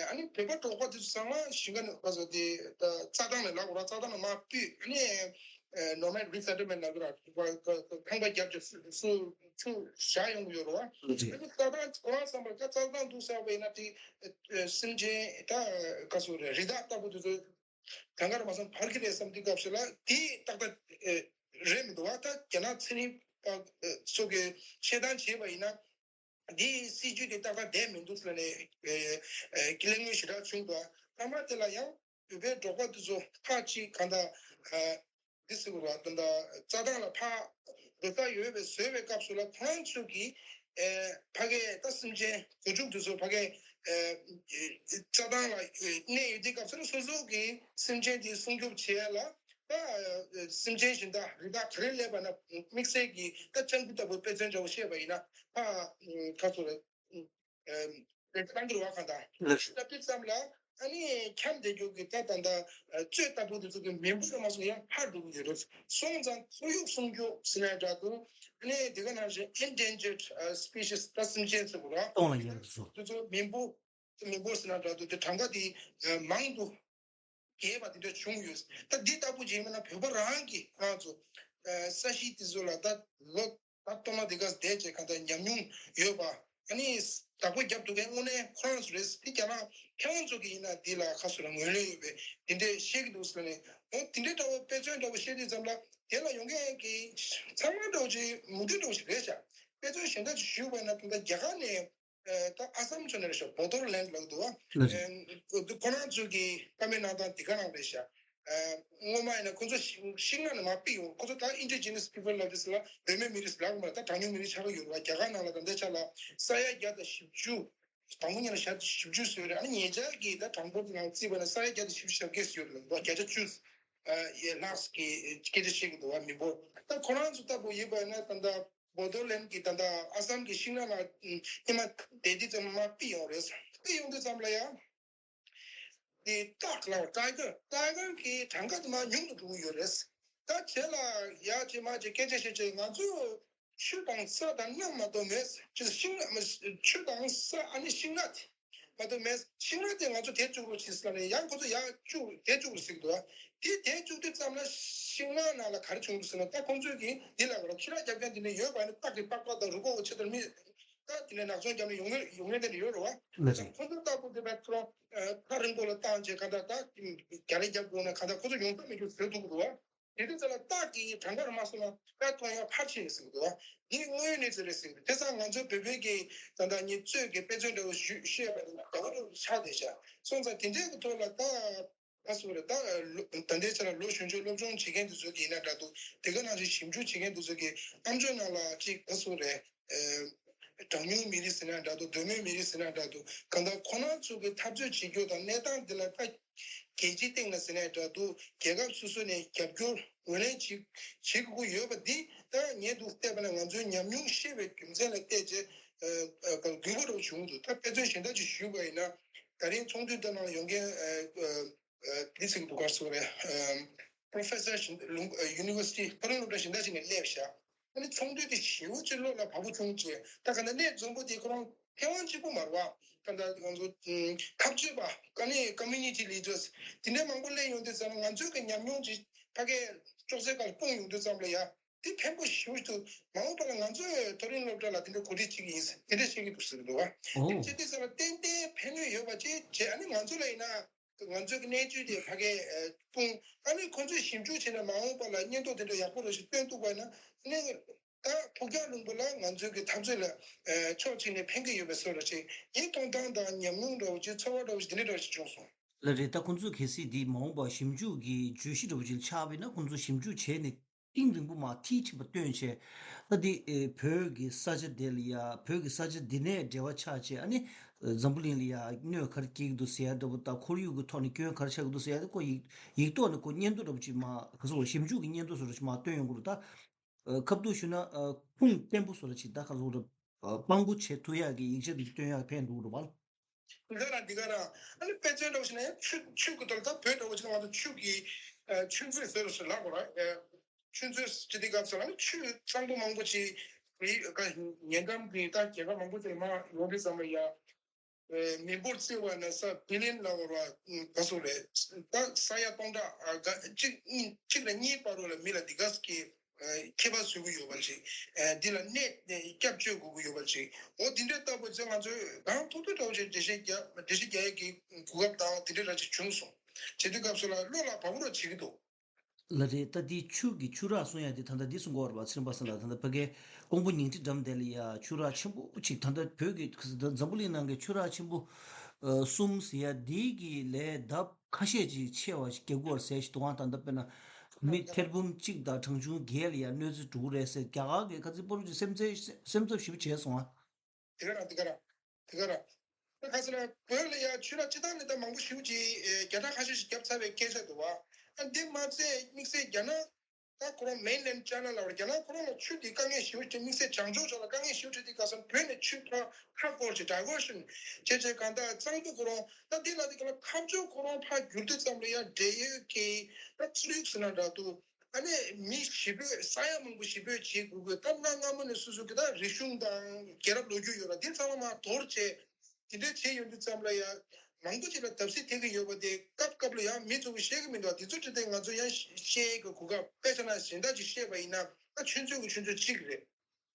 ཨ་ནི་བོད་པ་འབྲོག་པ་དེ་ཚོ་ཚང་མ་ཞིང་ཁ་ནས་ཁ་སོ་དེ་རྩྭ་ཐང་ནས་ལབ་དགོས་ར། རྩྭ་ཐང་ནས་མར་ཕུད། ཨ་ནི་Nomad Resettlement་ལབ་དགོས་ར། ཁང་པ་བརྒྱབ་ཀྱི་སུ་སུ་ཆུ་བཞག་ཡོང་གི་ཡོད་རེད་བ། ཨ་ནི་རྩྭ་ཐང་ཁོ་རང་བསམ་པར་ད་རྩྭ་ཐང་འདུག་ཟེར་བ་ཡིན་ན་དེ་སེམས་ཅན་ད་ག་སོ་རེད། རི་དྭགས་ལྟ་བུ་དེ་ཚོ་གང་ག་ར་མ་སོང་བར་གི་རེད་བསམ་དུས་སྐབས་སུ་ལ་དེ་ཏག་ཏག་རེད་མི་འདུག་བ། ད་རྒྱ་ནག་ཚན་རིག་པ་ཚོ་གིས་བཤད་སྟངས་བྱས་པ་ཡིན་ན། འདིའི་སྲིད་ཇུས་དེ་ཏག་ཏག་བསྡད་མི་འདུག་ཟེར་ནས་ཨེ་ཨེ་གླེང་མོལ་ཞེ་དྲག་བྱུང་འདུག། སྐར་མ་དེ་ལ་ཡང་བོད་པའི་འབྲོག་པ་དེ་ཚོ་ཁག་ཅིག་གང་ལྟར་ཨ་འདི་ཟེར་དགོས་རེད་བ། ད་ལྟ་རྩྭ་ཐང་ལ་ཕར་འགྲོ་ས་ཡོད་པའི་བཟོས་པའི་སྐབས་སུ་ལ་ཁོང་ཚོ་གིས་ཨེ་ཕ་གིའི་ད་སེམས་ཅན་བྱ་ཕྱུགས་དེ་ཚོ་ཕ་གིའི་ཨེ་རྩྭ་ཐང་ལ་གནས་ཡོད་དུས་སྐབས་སུ་ལ་སོ་སོ་གིས་སེམས་ཅན་དེ་སྲུང་སྐྱོབ་བྱེད་ཡ་ལ། ད་སེམས་ཅན་གཞན་དག་རི་དྭགས་ག་རེ་སླེབས་པ་ན་དམིགས་བསལ་གྱི་ད་སྤྱང་ཀི་ལྟ་བུའི་དཔེ་མཚོན་འདྲ་བོ་བཤད་པ་ཡིན་ན། ཨ་ཁ་སོ་རེད། ཨ་སྤྱང་ཀི་རེད་བ། གང་ལྟར་ལགས་སོ། ད་དེ་ཙམ་ལ་ཨ་ནི་འཁྱམས་བསྡད་རྒྱུ་གི་ད་ད་ད་གཙོད་ལྟ་བུ་དེ་ཚོ་གི་མི་འབོར་མ་སོང་ཡང་འཕར་འགྲོ་གི་ཡོད་རེད། སོང་ཙང་ཁོར་ཡུག་སྲུང་སྐྱོབ་ཟེར་ན་འདྲ་འདུག། ཨ་ནི་དེ་ག་ནང་བཞིན་Endangered Species་ད་སེམས་ཅན་ཟེར་དགོས་རེད་བ། སྟོང་ལ་ཉེ་བ་དེ་ཚོ། དེ་ཚོ་མི་འབོར་མི་འབོར་ཟེར་ན་འདྲ་འདུག། དེ་གྲངས་ཀ་དེ་མང་དུ་རྒྱས་པ་དེ་འདྲ་བྱུང་ཡོད། ད་འདི་ལྟ་བུ་བྱས་མིན་ན་བོད་པ་རང་གི་ཁོ་རང་ཚོ་ས་གཞི་དེ་ཚོ་ལ་ད་ལོ་ད་སྟོང་ལ་དེ་ག་བསྡད་བྱས་གང་ལྟར་ཉམས་མྱོང་ཡོད་པ། ཨ་ནི་བདག་པོ་རྒྱབ་འདུག་མཁན་དངོས་གནས་ཁོ་རང་ཚོ་རེད། དེ་རྒྱ་ནག་མཁས་དབང་ཚོ་གིས་ཡིན་ན་འདི་ལ་ཁ་སོ་ལ་ངོས་ལེན་ཡོད་པའི་དེ་འདྲས་བཤད་ཀྱི་འདུག་ཟེར་ནས། འོ་དེ་འདྲས་འདྲ་བོ་དཔེ་མཚོན་འདྲ་བོ་བཤད་དུས་ཙམ་ལ་དེ་ལ་ཡོང་མཁན་གྱི་ཚང་མ་འདྲ་བོ་ཅིག་མུ་མཐུད་འདྲ་བོ་ཞིག་རེད་ཤག། དཔེ་མཚོན་གཞན་དག་ཅིག་ཞུས་པ་ཡིན་ན་ད་ལྟ་རྒྱ་གར་ནས། ཨ་ད་ཨ་སམ་ཕྱོགས་ནས་རེད་ཤག། Bodoland་ལབ་འདུག་བ། ལགས་རེད། ཨ་ཁོ་ཁོ་རང་ཚོ་གི་བཀའ་མོལ་གནང་སྟངས་དེ་ག་རང་རེད་ཤག། ཨ་སྔོན་མ་ཡིན་ན་ཁོ་ཚོ་ཤིང་ཤིང་ནགས་ནས་མར་ཕུད་ཡོང་། ཁོ་ཚོ་ད་Indigenous People་ལབ་དུས་ལ་བོད་མི་མི་རིགས་ལབ་མ་རེད། ད་གྲངས་ཉུང་མི་རིགས་ཆགས་ཀྱི་ཡོད་རེད་བ། རྒྱ་གར་ནང་ལ་ད་ལྟའི་ཆ་ལ་ས་ཡ་བརྒྱ་དང་བཞི་བཅུ། དང་པོ་ཉིད་ལ་ཞག་བཞི་བཅུ་ཙམ་ཡོད་རེད། ཨ་ནི་ཉེ་ཆར་གྱི་ད་གྲངས་འབོར་དེ་ནང་བརྩིས་པ་ན་ས་ཡ་བརྒྱ་དང་བཞི་བཅུ་ཞེ་བརྒྱད་ཙམ་ཡོད་རེད། ལོ་བརྒྱ་ཆ་བཅུ། ཨ་ཡི་ལྷག་གི་སྐད་ཆ་བཤད་ཀྱི་འདུག་བ། མི་འབོར། ད་ཁོ་རང་ཚོ་ལྟ་བུ་ཡིན་པ་ཡིན་ན་ད་ལྟ་Bodoland་གི་ད་ལྟ་ཨ་སམ་གི་ཤིང་ནགས་ལ་ཉི་མ་བསྡད་དུས་ཙམ་མར་ཕུད་ཡོང་རེད། ཕུད་ཡོང་དུས་ཙམ་ལ་ཡང་དེ་སྟག་ལ་Tiger Tiger་གི་གྲངས་ཀ་དེ་མར་ཉུང་དུ་འགྲོ་གི་ཡོད་རེད། ད་བྱས་ལ་ཡ་བྱས་མ་བྱས་སྐད་ཆ་བཤད་བྱས། ང་ཚོ་ཆུ་དང་ས་དང་གནམ་མ་གཏོགས་མེད། ཅེས་ཤིང་ནགས་མ་ཆུ་དང་ས་ཨ་ནི་ཤིང་ནགས་དེ་མ་གཏོགས་མེད། ཤིང་ནགས་དེ་ང་ཚོ་དེད་བཅུག་རོགས་བྱེད་ཟེར་ནས་ཡང་ཁོ་ཚོ་ཡར་བཅུག་དེད་བཅུག་རོགས་ཟེར་གྱི་འདུག། དེ་དེད་བཅུག་དུས་ཙམ་ལ་ཤིང་ནགས་ནང་ལ་ག་རེ་བྱུང་འདུག་ཟེར་ན། ད་ཁོང་ཚོས་ཀྱིས་འདི་ལ་བར་ཁྱི་ར་རྒྱབ་མཁན་དེ་འདྲ་ཡོད་པ་ནི་སྟག་གི་པགས་པ་དང་རུས་ཁོག་ཆེ་དར་མི་ད་དེ་ནས་ནག་ཚོང་རྒྱབ་ནས་ཡོང་མཁན་ཡོང་མཁན་དེ་འདྲ་ཡོད་རེད་བ། ལགས་སོ། ད་ཁོང་ཚོ་ལྟ་བུ་དེ་བས་ཁོ་རང་ཐག་རིང་པོ་ལ་བཏང་བྱས་ག་ད་ད་རྒྱ་རེ་རྒྱབ་དགོས་ན་ག་ད་ཁོ་ཚོ་ཡོང་ས་མེད་རྒྱུ་བཟོས་འདུག་གི་འདུག་བ། དེ་དུས་ཚོད་ལ་སྟག་གིས་གྲངས་ཀ་རུ་མ་སོང་ན་པད་ཐོང་ཡང་ཕར་ཕྱིན་ཟེར་གི་འདུག་བ། འདི་དངོས་ཡོད་གནས་ཚུལ་རེད་ཟེར་གི་འདུག། དེ་ཙང་ང་ཚོ་བོད་པའི་གི་ད་ལྟ་ཉིད་གཙོས་ཀྱི་དཔེ་མཚོན་འདྲ་བོ་ཞུ་བཤད་པ་ནི་ག་བ་རུ་ཆགས་བསྡད་ཤག། སོང་ཙང་དེ་འདྲའི་གི་ཐོག་ལ་ད་ད་སོང་རེད། ད་ལོ་ད་ལྟའི་ཆ་ལ་ལོ་གཞོན་ཆུང་སློབ་སྦྱོང་བྱེད་མཁན་དེ་ཚོ་གི་ཡིན་ན་འདྲ་འདུག། དེ་ག་ནང་བཞིན་ཞིབ་འཇུག་བྱེད་མཁན་དེ་ཚོ་གི་ཨམ་ཅོག་ནང་ལ་ཅིག་ད་སོང་རེད། གྲངས་ཉུང་མི་རིགས་ཟེར་ན་འདྲ་འདུག། གདོད་མའི་མི་རིགས་ཟེར་ན་འདྲ་འདུག། གང་ལྟར་ཁོ་རང་ཚོ་གི་འཐབ་རྩོད་བྱེད་རྒྱུ་དང་གནས་སྟངས་འདི་ལ་ད་རྒྱལ་སྤྱིའི་སྟེང་ལ་ཟེར་ན་འདྲ་འདུག། རྒྱལ་ཁབ་སོ་སོ་ནས་རྒྱབ་སྐྱོར་ངོས་ལེན་བྱེད་བྱེད་དགོས་ཀྱི་ཡོད་པ་འདི་ད་ངས་འདུག་བལྟས་པ་ན་ང་ཚོའི་ཉམས་མྱོང་ཤེས་པའི་རྒྱུ་མཚན་ལ་བལྟས་རྗེས་དགོས་པ་རུ་བྱུང་འདུག། ད་དཔེ་མཚོན་གཞན་དག་ཅིག་ཞུས་པ་ཡིན་ན། ད་རིང་ཚོགས་འདུའི་ཐོག་ནང་ཡོང་མཁན་འདི་ཟེར་གྱི་འདུག་ག་སོ་རེད། Professor་ཞིག་ལུང་University་ཕ་རོལ་སློབ་གྲྭ་གཞན་དག་ཅིག་ནས་སླེབས་ཤག། ཨ་ནི་ཚོགས་འདུ་དེ་ཞེ་པོ་ཅིག་བློ་ལ་བབ་པོ་བྱུང་རྗེས་ད་ག་ན་གནས་འཛོམས་པོ་དེ་ཁོ་རང་ ཕན་དབང་གཅིག་པུ་མ་རེད་བ། ད་ལྟ་ང་ཚོ་ཨུམ་འཐབ་རྩོད་པ་ཨ་ནི་community leaders་དེ་འདྲའི་མང་པོ་སླེབས་ཡོང་དུས་ཙམ་ང་ཚོའི་གི་ཉམས་མྱོང་ཅིག་ཕ་གིའི་ཅོག་ཙེ་སྒང་སྤུངས་ཡོང་དུས་ཙམ་ལ་ཡ། དེ་ཕན་པོ་ཞེ་པོ་ཞིག་འདུག་མ་འོངས་པ་ལ་ང་ཚོས་མཐོ་རིམ་སློབ་གྲྭ་ལ་དེ་འདྲ་གོ་སྒྲིག་བྱེད་ཀྱི་ཡིན་ཟེར་དེ་འདྲ་བཤད་ཀྱི་འདུག་ཟེར་གྱི་འདུག་བ། དེ་ཨོ། བྱེད་དུས་ཙམ་ལ་ཏན་ཏན་ཕན་ནུས་ཡོད་པ་ཅིག་བྱས། ཨ་ནི་ང་ཚོ་ལ་ཡིན་ན་ང་ཚོའི་གི་གནས་ཚུལ་དེ་ཕ་གིར་ཨ་སྤུངས། ཨ་ནི་ཁོང་ཚོས་ཞིབ་འཇུག་བྱས་ནས་མ་འོངས་པ་ལ་སྙན་ཐོ་དེ་འདྲ་ཡག་པོ་རེ་ཞིག་བཏོན་ཐུབ་པ་ཡིན་ན། ཨ་ནི་ད་ཕུགས་རྒྱང་རིང་པོ་ལ་ང་ཚོའི་གི་འཐབ་རྩོད་ལ་ཨ་ཕྱོགས་གཅིག་ནས་ཕན་གྱི་ཡོད་པའི་བཟོ་འདྲ་ཅིག་ངའི་མཐོང་སྟངས་དང་ཉམས་མྱོང་འདྲ་བོ་ཅིག་ཚོར་བ་འདྲ་བོ་ཅིག་དེ་འདྲ་འདྲ་བོ་ཅིག་བྱུང་སོང་། ལགས་རེད། ད་ཁོང་ཚོས་གལ་སྲིད་འདི་མ་འོངས་པར་ཞིབ་འཇུག་གི་བརྗོད་གཞི་འདྲ་བོ་ཅིག་ཆགས་པ་ཡིན་ན། ཁོང་ཚོས་ཞིབ་འཇུག་བྱས་ནས་གཏིང་རིང་པོ་མར་མཐིལ་ཕྱིན་པ་བཏོན་བྱས། ད་འདི་ཨེ་བོད་ཀྱི་ས་ཆ་དེ་ལ་ཡ། བོད་ཀྱི་ས་ཆ་འདི་ནས་འབྲེལ་བ་ཆགས་བྱས། ཨ་ནི་འཛམ་བུ་གླིང་ལ་ཡ་གནོད་ག་རེ་སྐྱེལ་གྱི་འདུག་ཟེར་ཡ་འདྲ་བོ་དང་། ཁོར་ཡུག་གི་ཐོག་ནས་སྐྱོན་ག་རེ་ཆགས་ཀྱི་འདུག་ཟེར་ཡ་དེ་ཁོ་ཡིག་ཡིག་ཐོག་ནས་ཁོ་སྙན་ཐོ་འདྲ་བོ་ཅིག་མར་ག་ཚོད་ཞིབ་འཇུག་གི་སྙན་ཐོ་བཟོ་འདྲ་ཅིག་མར་བཏོན་ཡོང་གི་རེད། ད་ཨ་ཁ་ཐུག་ཞུས་ན་ཨ་ཁུངས་བརྟན་པོ་བཟོ་འདྲ་ཅིག་ད་ག་ཚོད་རེད། ཨ་དཔང་པོ་བྱེད་ཐུབ་ཡག་གི་ཡིག་ཆ་འདི་བཏོན་ཡག་ཕན་འདུག་རེད་པ། འདི་ག་རང་འདི་ག་རང་། ཨ་ནི་དཔེ་མཚོན་འདྲ་བོ་ཞིག་ན་ཡང་ཆུ་ཆུ་གི་ཐོག་ལ། ད་བོད་འདྲ་བོ་ཞིག་ན་ང་ཚོ་ཆུ་གི་ཨ་ཆུ་མཛོད་ཟེར་ཞིག་ལབ་དགོས་རེད། ཨ་ཆུ་མཛོད་ཟེར་དུས་སྐབས་སུ་ཨ་ནི་ཆུ་གཙང་པོ་མང་པོ་ཅིག་གི་ཉེ་འགྲམ་གྱི་ད་རྒྱལ་ཁབ་མང་པོ་ཅིག་ལ་མར་ཡོང་དུས་ཙམ་ལ་ཡ། ཨེ་མི་འབོར་བརྩི་བ་ན་ས་བི་ལི་ཡན་ལ་བར་བ་ག་ཚོད་རེད། ད་ས་ཡ་སྟོང་ཕྲག་ཨ་ག་གཅིག་གཉིས་གཅིག་དང་གཉིས་བར་དུ་ལ་མི་ལ་འདི་ག་ཙམ་གྱི་ཨ་ཁྱད་པར་བཟོ་གི་ཡོད་པ་ཅིག་ཨ་འདི་ལ་གནས་ཨ་སྐྱབས་བཅོལ་དགོས་ཀྱི་ཡོད་པ་ཅིག་འོ་འདི་འདྲའི་ལྟ་བུ་ཚོ་ང་ཚོས་གང་ཐུབ་ཐུབ་འདྲ་བོ་ཞིག་འགྲེལ་བཤད་རྒྱག་འགྲེལ་བཤད་རྒྱག་ཡས་ཀྱི་གོ་སྐབས་དང་དེ་འདྲའི་འདྲ་ཅིག་བྱུང་སོང་། བྱེད་དུས་སྐབས་སུ་ལ་བློ་ལ་བབས་རོགས་བྱེད་ཀྱི་འདུག་ལགས་རེད། ད་འདི་ཆུ་གི་ཆུ་རགས་གསུང་ཡ་དེ་ད་ལྟ་འདི་གསུང་གི་ཡོད་རེད་པ། ཚེ་རིང་པ་སངས་ལགས། ད་ལྟ་ཕ་གིའི་ཀོང་པོ་ཉིང་ཁྲི་འགྲམ་དེ་ལ་ཡ་ཆུ་རགས་ཆེན་པོ་གཅིག་ད་ལྟ་བོད་ཀྱི་འཛམ་བུ་གླིང་ནང་གི་ཆུ་རགས་ཆེན་པོ་ཨ་གསུམ་ཟེར་ཡ་འདི་གི་ལས་ལྡབ་ཁ་ཤས་ཅིག་ཆེ་བ་ཞིག་རྒྱག་གི་ཡོད་རེད་ཟེར་ཞིག་འདུག་ཨང་། ད་ལྟ་དཔེར་ན་མི་ཐེར་འབུམ་གཅིག་དང་གྲངས་ཆུང་བརྒྱད་ལ་ཡ་གནོད་འཚེ་འགྲོ་གི་རེད་ཟེར། རྒྱ་གར་གྱི་ཁ་ཚིག་པོ་རུ་ཅིག་སེམས་འཚབ་སེམས་འཚབ་ཞེ་པོ་བྱས་སོང་ཨ། དེ་ག་རང་དེ་ག་རང་དེ་ག་རང་། ད་ག་ཟེར་ན་བོད་ལ་ཡ་ཆུ་རགས་སྤྱིར་བཏང་ནས་ད་མང་པོ་ཞེ་པོ་ཅིག་ཨེ་བརྒྱ་ཕྲག་ཁ་ཤས་ཤིག་བརྒྱབ་ཚར་བའི་སྐད་ཆ་འདུག་བ། ཨ་འདི་མ་ཚད་དམིགས་བསལ་རྒྱ་ནག་ད་ཁོ་རང་མེན་ལེན་ཅའི་ན་ལབ་རེད། རྒྱ་ནག་ཁོ་རང་ལ་ཆུ་འདི་དཀའ་ངལ་ཞེ་པོ་ཅིག་དམིགས་བསལ་བྱང་ཕྱོགས་ཕྱོགས་ལ་དཀའ་ངལ་ཞེ་པོ་ཅིག་དེ་ག་ཟེར་ན་བོད་ནས་ཆུ་ཕར་ཁ་སྐོར་ཅིག་ཌའི་ཝར་ཤན་བྱས་བྱས་གང་ལྟར་གཙང་པོ་ཁོ་རང་ད་འདི་ལ་དེ་ག་ལ་འཐབ་ཕྱོགས་ཁོ་རང་ཕར་བསྒྱུར་དུས་ཙམ་ལ་ཡ་འབྲེལ་ཡོད་ཀྱི་ད་ཚུར་ཡིག་ཟེར་ན་འདྲ་འདུག་ཨ་ནི་མི་ཞི་རྒོལ་ས་ཡ་མང་པོ་ཞི་རྒོལ་བྱེད་དགོས་དགོས། ད་གནའ་སྔ་མོ་ནས་སོ་སོ་གི་ད་རིག་གཞུང་དང་རྒྱལ་རབས་ལོ་རྒྱུས་ཡོད་ར་འདི་ཚང་མ་མར་དོར་བྱས་དེ་འདྲ་བྱས་ཡོང་དུས་ཙམ་ལ་ཡ་མང་པོ་ཅིག་ལ་བརྡབ་གསིག་ཐེབས་ཀྱི་ཡོད་པ་དེ་སྐབས་སྐབས་ལ་ཡང་མི་ཚོ་གིས་ཤེས་ཀྱི་མི་འདུག་དེ་ཚོ་དེ་ང་ཚོ་ཡང་ཤེས་ཀྱི་གོ་སྐབས། དཔེ་ཆ་ནང་གཞན་དག་ཅིག་བཤད་པ་ཡིན་ན་ད་ཆུ་མཛོད་ཀྱི་ཆུ་མཛོད་གཅིག་རེད།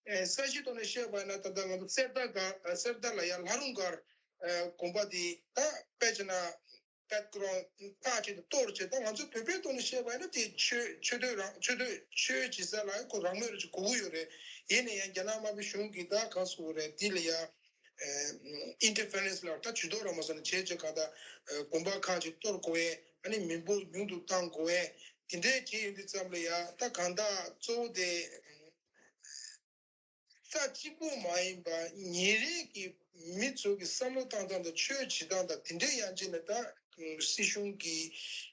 ཨེ་ས་གཞིའི་ཐོག་ནས་བཤད་པ་ཡིན་ན་ད་ལྟ་ང་ཚོ་གསེར་རྟ་སྒར་ཨ་གསེར་རྟ་ལ་ཡ་ལྷ་རུང་སྒར་ཨ་དགོན་པ་འདི་ད་དཔེ་ཆ་ནང་པེད་ཀ་རོན་ཁག་ཅིག་ཏུ་གཏོར་བྱས། ད་ང་ཚོ་བོད་པའི་ཐོག་ནས་བཤད་པ་ཡིན་ན་དེ་ཆོས་ཆོས་དད་རང་ཆོས་དད་ཆོས་བྱེད་ས་ལ་ཁོ་རང་མོས་རང་བྱེད་དགོས་ཀྱི་ཡོད་རེད། ཡིན་ན་ཡང་རྒྱ་ནག་དམར་པོའི་གཞུང་གིས་ད་ག་ཟེར་དགོས་རེད། འདི་ལ་ཡ་ཨིན་ཊར་ཕེ་རེན་སི་ལ་ད་ཇུས་གཏོགས་རང་མ་སོང་ནས་བྱས་བྱས་གང་ལྟར་དགོན་པ་ཁག་ཅིག་གཏོར་དགོས་ཡས། ཨ་ནི་མི་འབོར་ཉུང་དུ་གཏང་དགོས་ཡས། དེ་འདྲས་བྱས་ཡོང་དུས་ཙམ་ལ་ཡ་ད་གང་ལྟར་གཙོ་བོ་དེ་ས་གཅིག་པུ་མ་ཡིན་པ་ཉིན་རེ་གི་མི་ཚོ་གི་བསམ་བློ་བཏང་སྟངས་དང་ཆོས་བྱེད་སྟངས་དང་དེ་འདྲའི་ཡང་ཅིག་ནས་ད་སྲིད་གཞུང་གི་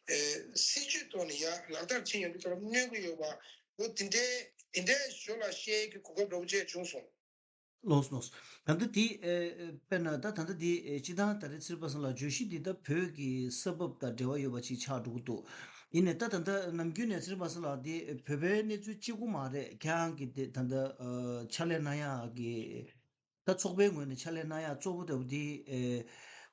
ཨེ་སྲིད་ཇུས་ཐོག་ནས་ཡ་ལག་བསྟར་བྱེད་ཡོང་དུས་ཙམ་གནོད་ཀྱི་ཡོད་པ་འོ་དེ་འདྲའི་དེ་འདྲའི་ཞོར་ལ་བཤད་ཀྱི་གོ་སྐབས་འདྲ་བོ་ཅིག་བྱུང་སོང་། ལགས་ལགས། ད་ལྟ་དེ་ཨེ་དཔེར་ན་ད་ད་ལྟ་དེ་ཨེ་སྤྱིར་བཏང་ད་རེས་ཚེ་རིང་པ་སངས་ལགས་བརྗོད་གཞི་འདི་ད་བོད་ཀྱི་ས་བབ་དང་འབྲེལ་བ་ཡོད་པ་ཅིག་ཆགས་འགྲོ་གི་འདུག་ཡིན་ནའི་ད་ད་ལྟ་ནམ་རྒྱུན་ནས་ཚེ་རིང་པ་སངས་ལགས་དེ་བོད་པའི་གནས་ཚུལ་གཅིག་པུ་མ་རེད། ཁྱེད་རང་གིས་དེ་ད་ལྟ་ཨ་ཕྱག་ལས་གནང་ཡག་གི་ད་ཚོགས་པའི་ངོས་ནས་ཕྱག་ལས་གནང་ཡག་གཙོ་བོ་ལྟ་བུ་དེ་ཨེ་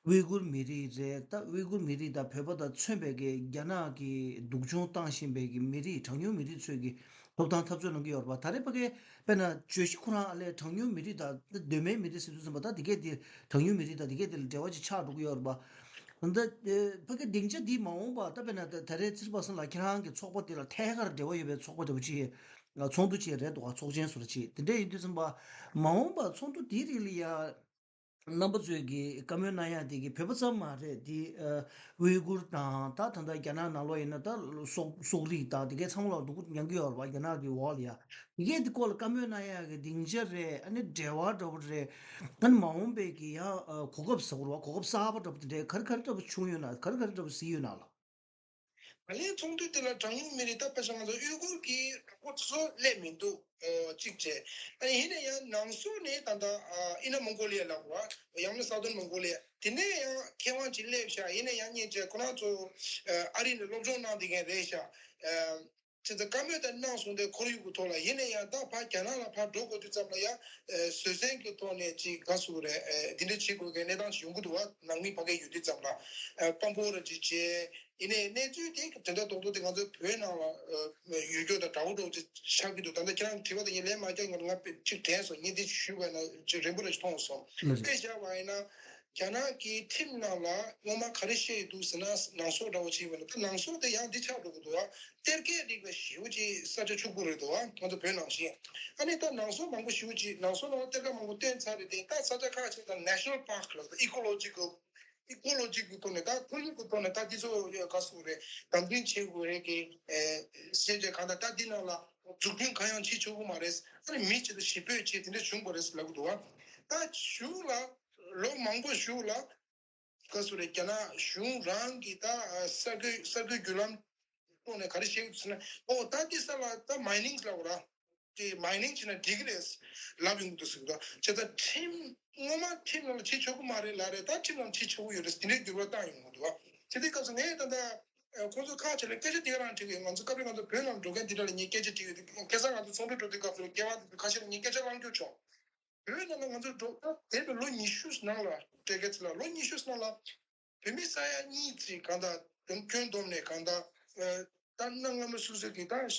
ཝི་གུར་མི་རིགས་རེད། ད་ཝི་གུར་མི་རིགས་དང་བོད་པ་དང་མཚོན་པའི་གི་རྒྱ་ནག་གིས་སྡུག་སྦྱོང་བཏང་བཞིན་པའི་གི་མི་རིགས་གྲངས་ཉུང་མི་རིགས་ཚོས་གི་ཐོབ་ཐང་འཐབ་རྩོད་གནང་གི་ཡོད་རེད་པ། ད་རེས་ཕ་གི་དཔེར་ན་བརྗོད་གཞི་ཁོ་རང་ཨ་ལས་གྲངས་ཉུང་མི་རིགས་དང་གདོད་མའི་མི་རིགས་ཟེར་དུས་ཙམ་པ་ད་དེ་གས་དེ་གྲངས་ཉུང་མི་རིགས་དང་དེ་གས་དེ་ལ་འབྲེལ་བ་ཅིག་ཆགས་འགྲོ་གི་ཡོད་རེད་པ། ད་ཕ་གི་སྡིངས་ཆ་འདི་མ་འོངས་པ་ད་དཔེར་ན་ད་ད་རེས་ཚེ་རིང་པ་སངས་ལགས་ཁྱེད་རང་གི་ཚོགས་པ་དེ་ལ་ཐད་ཀར་འབྲེལ་བ་ཡོད་པའི་ཚོགས་པ་འདྲ་བོ་ཅིག་ཚོགས་འདུ་ཅིག་རེད་འདུག་ག་ཚོགས་ཆེན་བཟོ་འདྲ་ཅིག་དེ་འདྲ་ཡིན་དུས་ཙམ་པ་མ་འོངས་པ་ཚོགས་འདུ་དེའི་རིགས་ལ་ཡ། རྣམ་པ་ཚོས་ཀྱི་བཀའ་མོལ་གནང་ཡག་དེ་གི་བོད་པ་ཙམ་མ་རེད། དེ་ཨ་ཝི་གུར་དང་ད་ད་ལྟ་རྒྱ་ནག་ནང་ལོགས་ཡིན་ན་ད་སོག་སོག་རིགས་དང་དེ་གའི་ཚང་མ་ལ་སྡུག་པོ་མྱངས་ཀྱི་ཡོད་རེད་པ། རྒྱ་ནག་གི་འོག་ལ་ཡ་དེ་གའི་དེ་སྐོར་ལ་བཀའ་མོལ་གནང་ཡག་གི་སྡིངས་ཆ་རེད། ཨ་ནི་འབྲེལ་བ་འདྲ་བོ་རེད། ཨ་ནི་མ་འོངས་པའི་གི་ཡང་ཨ་གོ་སྐབས་ཟེར་དགོས་རེད་པ། གོ་སྐབས་གསར་པ་འདྲ་བོ་དེ་འདྲའི་ག་རེ་ག་རེ་འདྲ་བོ་བྱུང་ཡོད་ན། ག་རེ་ག་རེ་འདྲ་བོ་གཟིགས་ཡོད་ན་ལགས། ད་ལན་ཚོགས་འདུ་དེ་ལ་གྲངས་ཉུང་མི་རིགས་ད་དཔེ་བཞག་ན་ང་ཚོ་ཡུ་གུར་གྱི་གྲོགས་པོ་དེ་ཚོ་སླེབས་མི་འདུག་ཨོ་གཅིག་བྱས། ཨ་ནི་ཡིན་ན་ཡང་ནང་སོག་ནས་ད་ལྟ་ཨ་ཨི་ན་མོང་གོ་ལི་ཡ་ལབ་དགོས་པ། ཡང་ན་Southern Mongolia་དེ་ནས་ཡང་མཁས་དབང་ཅིག་སླེབས་ཤག་ཡིན་ན་ཡང་སྙིང་རྗེ་ཁོ་རང་ཚོ་ཨ་ཨ་རི་ནས་སློབ་སྦྱོང་གནང་བསྡད་མཁན་རེད་ཤག་ཨ་ ཅི་ཙམ་བཀའ་མོལ་དེ་གནང་སོང་དེ་ཁོར་ཡུག་གི་ཐོག་ལ་ཡིན་ན་ཡང་ད་ཕར་རྒྱ་ནག་ལ་ཕར་འགྲོ་དགོས་དུས་ཙམ་ལ་ཡང་བཟོད་བསྲན་གྱི་ཐོག་ནས་ཅིག་ག་ཟེར་དགོས་རེད། འདི་འདྲ་བྱེད་དགོས་མཁན་གནས་སྟངས་ཤིག་ཡོང་གི་འདུག་བ། ནང་མི་ཕ་གིར་ཡོད་དུས་ཙམ་ལ་དཔང་པོ་ར་ཅིག་བྱས། ཡིན་ནའི་གནས་ཚུལ་དེ་དོན་དག་རྡོག་རྡོག་དེ་ང་ཚོའི་བོད་ནང་ལ་ཡོད་རྒྱུ་དང་འདྲ་བོ་འདྲ་བོ་ཅིག་ཆགས་ཀྱི་འདུག་ད་ལྟ་ཁྱེད་རང་དྲི་བ་དེ་ངས་ལན་མ་རྒྱག་ངས་ང་ཅིག་དྲན་སོང་། ངས་འདི་ཞུས་པ་ན་ཅིག་རན་པོ་ར་ཅིག་མཐོང་སོང་། དཔེ་བཞག་པ་ཡིན་ན། རྒྱ་ནག་གི་ཁྲིམས་ནང་ལ་སྔོན་མ་ག་རེ་བཤད་ཡོད་འདུག་ཟེར་ན། ནང་སོག་འདྲ་བོ་བྱས་པ་ན་ད་ནང་སོག་དེ་ཡང་འདི་ཆགས་འགྲོ་གི་འདུག་ཨ། གཏེར་ཁའི་རིགས་ལ་ཞེ་པོ་ཅིག་ས་ཆ་ཕྱུག་པོ་རེད་འདུག་ཨ། ང་ཚོ་བོད་ནང་བཞིན། ཨ་ནི་ད་ནང་སོག་མང་པོ་ཞེ་པོ་ཅིག་ནང་སོག་ནང་གཏེར་ཁ་མང་པོ་བཏོན་ཚར་རེད་དེ། ད་ས་ཆ་ཁག་ཅིག་ད་National Park ལ་ད་Ecological Ecological གི་ཐོག་ནས་ད་ཁོར་ཡུག་གི་ཐོག་ནས་ད་འདི་ཚོ་ག་ཟེར་དགོས་རེད། དམ་འཛིན་བྱེད་དགོས་རེད་གི་ཨེ་ཟེར་བྱས་གང་ལྟར་ད་འདི་ནང་ལ་འཛུགས་སྐྲུན་གང་ཡང་བྱེད་ཆོག་གི་མ་རེད། ཨ་ནི་མི་གཅིག་ལ་ཞེ་པོ་ཅིག་དེ་འདྲ་བྱུང་བ་རེད་ལབ་གི་འདུག་བ། ད་གཞུང་ལ་ལོ་མང་པོ་གཞུང་ལ་ག་ཟེར་རེད། རྒྱ་ནག་གཞུང་རང་གིས་ད་ས་ཁུལ་ས་ཁུལ་བརྒྱུད་ལམ་ཐོག་ནས་ག་རེ་བཤད་ཀྱི་འདུག་ཟེར་ན། ཨོ་ད་འདི་ས་ལ་ད་མའི་ནིང་ལབ་དགོས་ར། དེ་མའི་ནིང་བྱས་ན་འགྲིག་གི་རེད་ལབ་ཡོང་གི་འདུག་ཟེར་གི་འདུག་བྱས་ཙང་ཁྲིམས་སྔོན་མ་ཁྲིམས་ནང་ལ་བྱེད་ཆོག་གི་མ་རེད་ལབ་རེད། ད་ཁྲིམས་ནང་བྱེད་ཆོག་གི་ཡོད་རེད། དེ་འདྲའི་འགྱུར་བ་བཏང་ཡོང་གི་འདུག་བ། བྱས་དུས་སྐབས་སུ་ངས་ད་ལྟ་ཁོང་ཚོ་ཁག་ཆེ་ལ་སྐད་ཆ་དེ་ག་རང་དྲིས་ཀྱི་ཡོད། ང་ཚོ་སྐབས་རེ་ང་ཚོ་བོད་ནང་འགྲོ་མཁན་འདི་འདྲ་ལ་ངས་སྐད་ཆ་དྲིས་ཡོད། དེ་ཁ་སང་ང་ཚོ་ཚོགས་འདུ་འགྲོ་དུས་སྐབས་སུ་སྐལ་བ་དེ་ཚོ་ཁ་ཤས་ལ་ངས་སྐད་ཆ་བླངས་རྒྱུ་བྱུང་། བོད་ནང་ལ་ང་ཚོ་འགྲོ་ད་དེ་ལ་ལོ་ཉི་ཤུ་ནང་ལ་སྤྲད་མཁན་ཚོ་ལ་ལོ་ཉི་ཤུ་ནང་ལ་བོད་མི་ས་ཡ་གཉིས་ཙམ་གང་ལྟར་དོན་སྐྱོན་བསྡོམས་ནས་གང་ལྟར་ད་གནའ་སྔ་མོ་སོ་སོ་གི་ད་ས་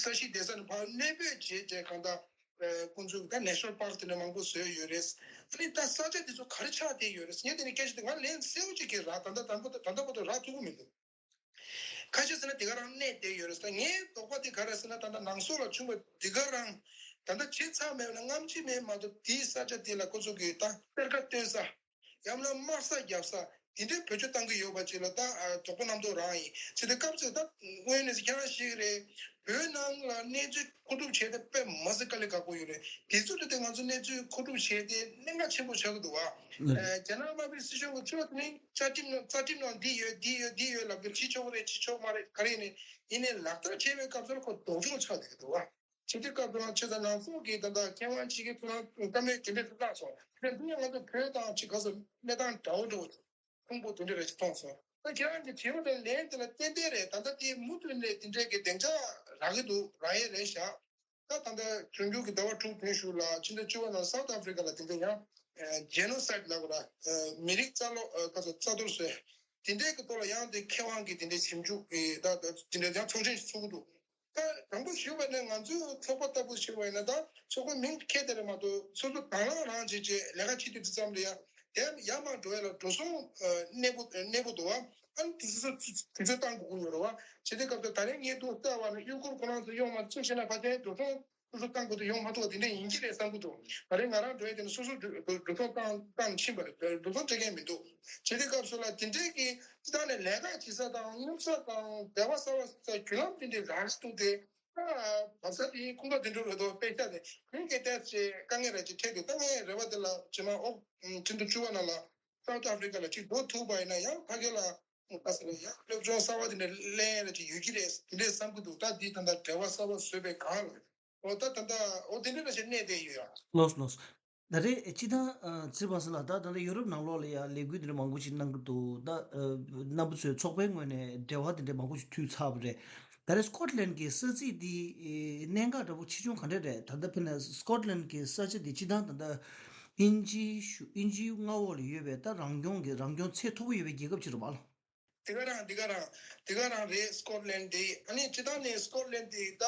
གཞི་བསྡད་ས་ནས་ཕར་གནས་སྤོས་བྱས་བྱས་གང་ལྟར་ཁོང་ཚོས་ད་National Park དེ་འདྲ་མང་པོ་བཟོས་ཡོད་རེད། ཨ་ནི་ད་ས་ཆ་དེ་ཚོ་ག་རེ་ཆགས་བསྡད་ཡོད་རེད། ངས་དེ་ནས་སྐད་ཆ་དེ་ང་ལན་གསལ་པོ་ཅིག་གི་རག་ད་ལྟ་དང་པོ་ད་ལྟ་བར་དུ་རག་ཐུབ་ཀྱི་མི་འདུག་ཁ་ཤས་ཟེར་ན་དེ་ག་རང་གནས་བསྡད་ཡོད་རེད་ཟེར། ངའི་དོགས་པ་དེ་ག་རེ་ཟེར་ན། ད་ལྟ་ནང་སོག་ལ་བྱུང་བ་དེ་ག་རང་ད་ལྟ་བྱེད་ཚར་མེད་པ་ན་སྔ་ཕྱི་མེད་མ་གཏོགས་དེའི་ས་ཆ་དེ་ལ་ཁོ་ཚོ་གིས་ད་གཏེར་ཁ་བཏོན་ས་ཡང་ན་དམག་ས་བརྒྱབ་ས་དེ་འདྲའི་བེད་སྤྱོད་བཏང་གི་ཡོད་པ་ཅིག་ལ་ད་དོགས་པ་རྣམ་རྟོག་རང་ཡིན། བྱས་ཏེ་སྐབས་སུ་ད་དངོས་གནས་སུ་ཁྱེད་རང་ཤེས་ཀྱི་རེད། བོད་ནང་ལ་གནས་ཚུལ་མཁོ་སྒྲུབ་བྱས་ཏེ་དཔེ་མ་སྲིད་དཀའ་ལས་ཁག་པོ་ཡོད་རེད། དེ་ཚོ་དེ་ང་ཚོ་གནས་ཚུལ་མཁོ་སྒྲུབ་བྱས་ཏེ་གནད་འགག་ཆེན་པོ་ཆགས་ཀྱི་འདུག་བ། ཨ་རྒྱ་ནག་དམར་པོའི་སྲིད་གཞུང་གི་ཕྱོགས་ནས་བཅའ་ཁྲིམས་ནང་རྩ་ཁྲིམས་ནང་འདི་ཡོད་འདི་ཡོད་འདི་ཡོད་ལབ་ཀྱི་བྱེད་ཆོག་གི་རེད་བྱེད་ཆོག་མ་རེད་ག་རེ་ཡིན་ནའི་ཡིན་ནའི་ལག་བསྟར་བྱེད་པའི་སྐབས་སུ་ཁོ་ལྡོག་ཕྱོགས་ཆགས་བསྡད་ཀྱི་འདུག་བ། བྱེད་དུས་སྐབས་སུ་ང་ཆོས་དང་ནང་སོག་གི་ད་ལྟ་མཁས་དབང་ཅིག་གིས་ཐུགས་སྣང་བཀའ་མོལ་དེ་འདྲ་ཞིག་བཏང་སོང་། དེ་འདི་ཡང་ང་ཚོ་བོད་དང་ཅིག་ག་ཚོད་གནས་སྟངས་འདྲ་བོ་འདྲ་བོ་ཁུངས་པོ་དེ་འདྲ་རེ་ཞིག་མཐོང་སོང་། ད་ཁྱེད་རང་གི་དྲི་བ་དང་ལན་དེ་ལ་ཏན་ཏན་རེད། ད་ལྟ་དེ་མུ་མཐུད་ནས་དེ་འདྲའི་གི་སྡིངས་ཆ་རག་གི་འདུག་རག་ཡས་རེད་ཤག་ད་ད་ལྟ་འབྱུང་འགྱུར་གྱི་ཟླ་བ་དྲུག་དེའི་གཞུག་ལ་ཕྱི་ཟླ་བཅུ་པ་ནང་South Africa ལ་དེ་འདྲ་ཡང་genocide ལབ་དགོས་ར། མི་རིགས་རྩ་སློག་ཨ་ག་ཚོད་རྩ་གཏོར་བཟོས། དེ་འདྲའི་གི་ཐོག་ལ་ཡང་དེ་མཁས་དབང་གི་དེ་འདྲའི་ཞིབ་འཇུག་གི་ད་ད་དེ་འདྲའི་ཡང་ཚོགས་ཆེན་ཞིག་ཚོགས་ཀྱི་འདུག་ད་དང་པོ་ཞུས་པ་ནི་ང་ཚོའི་ཚོགས་པ་ལྟ་བུ་ཞུས་པ་ཡིན་ན་ད་ཚོགས་པ་མིང་ཁྱེར་དེ་རེད་མ་གཏོགས་སོ་སོ་དང་བླངས་རང་བྱེད་ཅེས་ལས་ཀ་བྱེད་དུས་དུས་ཙམ་ལ་ཡ་དེ་ཡར་མར་འགྲོ་ཡ་ལ་འགྲོ་སོང་གནས་པོ་གནས་པོ་འདུག་བ། ཨ་ནི་དུས་ཚོད་དུས་ཚོད་བཏང་དགོས་ཀྱི་ཡོད་རེད་བ། བྱས་དུས་སྐབས་དེ་ད་རེས་ངས་འདུག་ལྟ་བ་ནི་གཡོད་སྐོར་ཁོ་རང་ཚོ་ཡོང་མ་ཚུགས་ཤེ་ན་ཕ་ཚན་འགྲོ་སོང་སོ་སོ་བཏང་དགོས་དུས་ཡོང་མ་ཐུབ་པ་དེ་འདྲ་ཡིན་གྱི་རེད་བསམ་གྱི་འདུག་ད་རེས་ང་རང་འགྲོ་ཡ་དེ་ནི་སོ་སོ་འགྲོ་འགྲོ་སོང་བཏང་བཏང་ཕྱིན་པ་རེད། འགྲོ་སོང་སྤྲད་མཁན་མི་འདུག་བྱས་དུས་སྐབས་སུ་ལ་དེ་འདྲའི་གི་སྤྱི་བཏང་ནས་ལས་ཀ་བྱེད་ས་དང་སློབ་ས་དང་བདེ་བ་གསར་བ་ས་བརྒྱུད་ལམ་དེ་འདྲའི་རག་འདུག་སྟེ། ད་བབ་ས་དེའི་ཁུངས་ཁ་དེ་འདྲ་རེད་དོ། དཔེ་ཆ་དེ་ཁུངས་སྐད་བལྟས་ཚེ་དཀའ་ངལ་ར་ཅིག་འཕྲད་འདུག་ད་ངའི་རེ་བ་དེ་ལ་ཇེ་མང་ཨོ་ཕྱི་ཟླ་བཅུ་པ་ནང་ལ་South Africa ལ་ཅིག་འགྲོ་ཐུབ་པ་ཡིན་ན་ཡང་ཕ་གི་ལ་ད་ཟེར་ན་ཡང་སློབ་སྦྱོང་གསར་བ་དེ་འདྲ་ལེན་ཡ་ར་ཅིག་ཡོད་ཀྱི་རེད་དེ་འདྲས་བསམ་གྱི་འདུག་ད་འདི་ད་ལྟ་འབྲེལ་བ་གསར་བ་བཟོས་པའི་སྒང་ལ་ཨོ་ད་ད་ལྟ་ཨོ་དེ་འདྲས་ར་ཅིག་གནས་བསྡད་ཡོད་ཡ། ལོས་ལོས། ད་རེས་སྤྱི་བཏང་ཚེ་བ་སི་ལགས་ད་ད་ལྟ་ཡུ་རོབ་ནང་ལོགས་ལ་ཡ་ལས་འགུལ་འདི་འདྲ་མང་པོ་ཞིག་གནང་གི་འདུག་ད་རྣམ་པ་ཚོའི་ཚོགས་པའི་ངོས་ནས་འབྲེལ་བ་འདི་འདྲ་མང་པོ་ཞིག་མཐུད་ཚར་བ་རེད། ད་རེས་སི་ཀོཊ་ལན་གྱི་ས་ཚིགས་འདི་གནད་འགག་འདྲ་པོ་ཆེ་ཆུང་ག་འདྲ་རེད། ད་ལྟ་ཕན་ན་སི་ཀོཊ་ལན་གྱི་ས་ཆ་འདི་སྤྱི་བཏང་ད་ལྟ་དབྱིན་ཇིའི་གཞུང་དབྱིན་ཇིའི་མངའ་འོག་ལ་ཡོད་པའི་ད་རང་སྐྱོང་གི་རང་སྐྱོང་ཚད་མཐོ་པོ་ཡོད་པའི་རྒྱལ་ཁབ་ཅིག་རེད་པ་ལགས། དེ་ག་རང་དེ་ག་རང་དེ་ག་རང་རེད། སི་ཀོཊ་ལན་དེ་ཨ་ནི་སྤྱི་བཏང་ནས་སི་ཀོཊ་ལན་དེ་ད་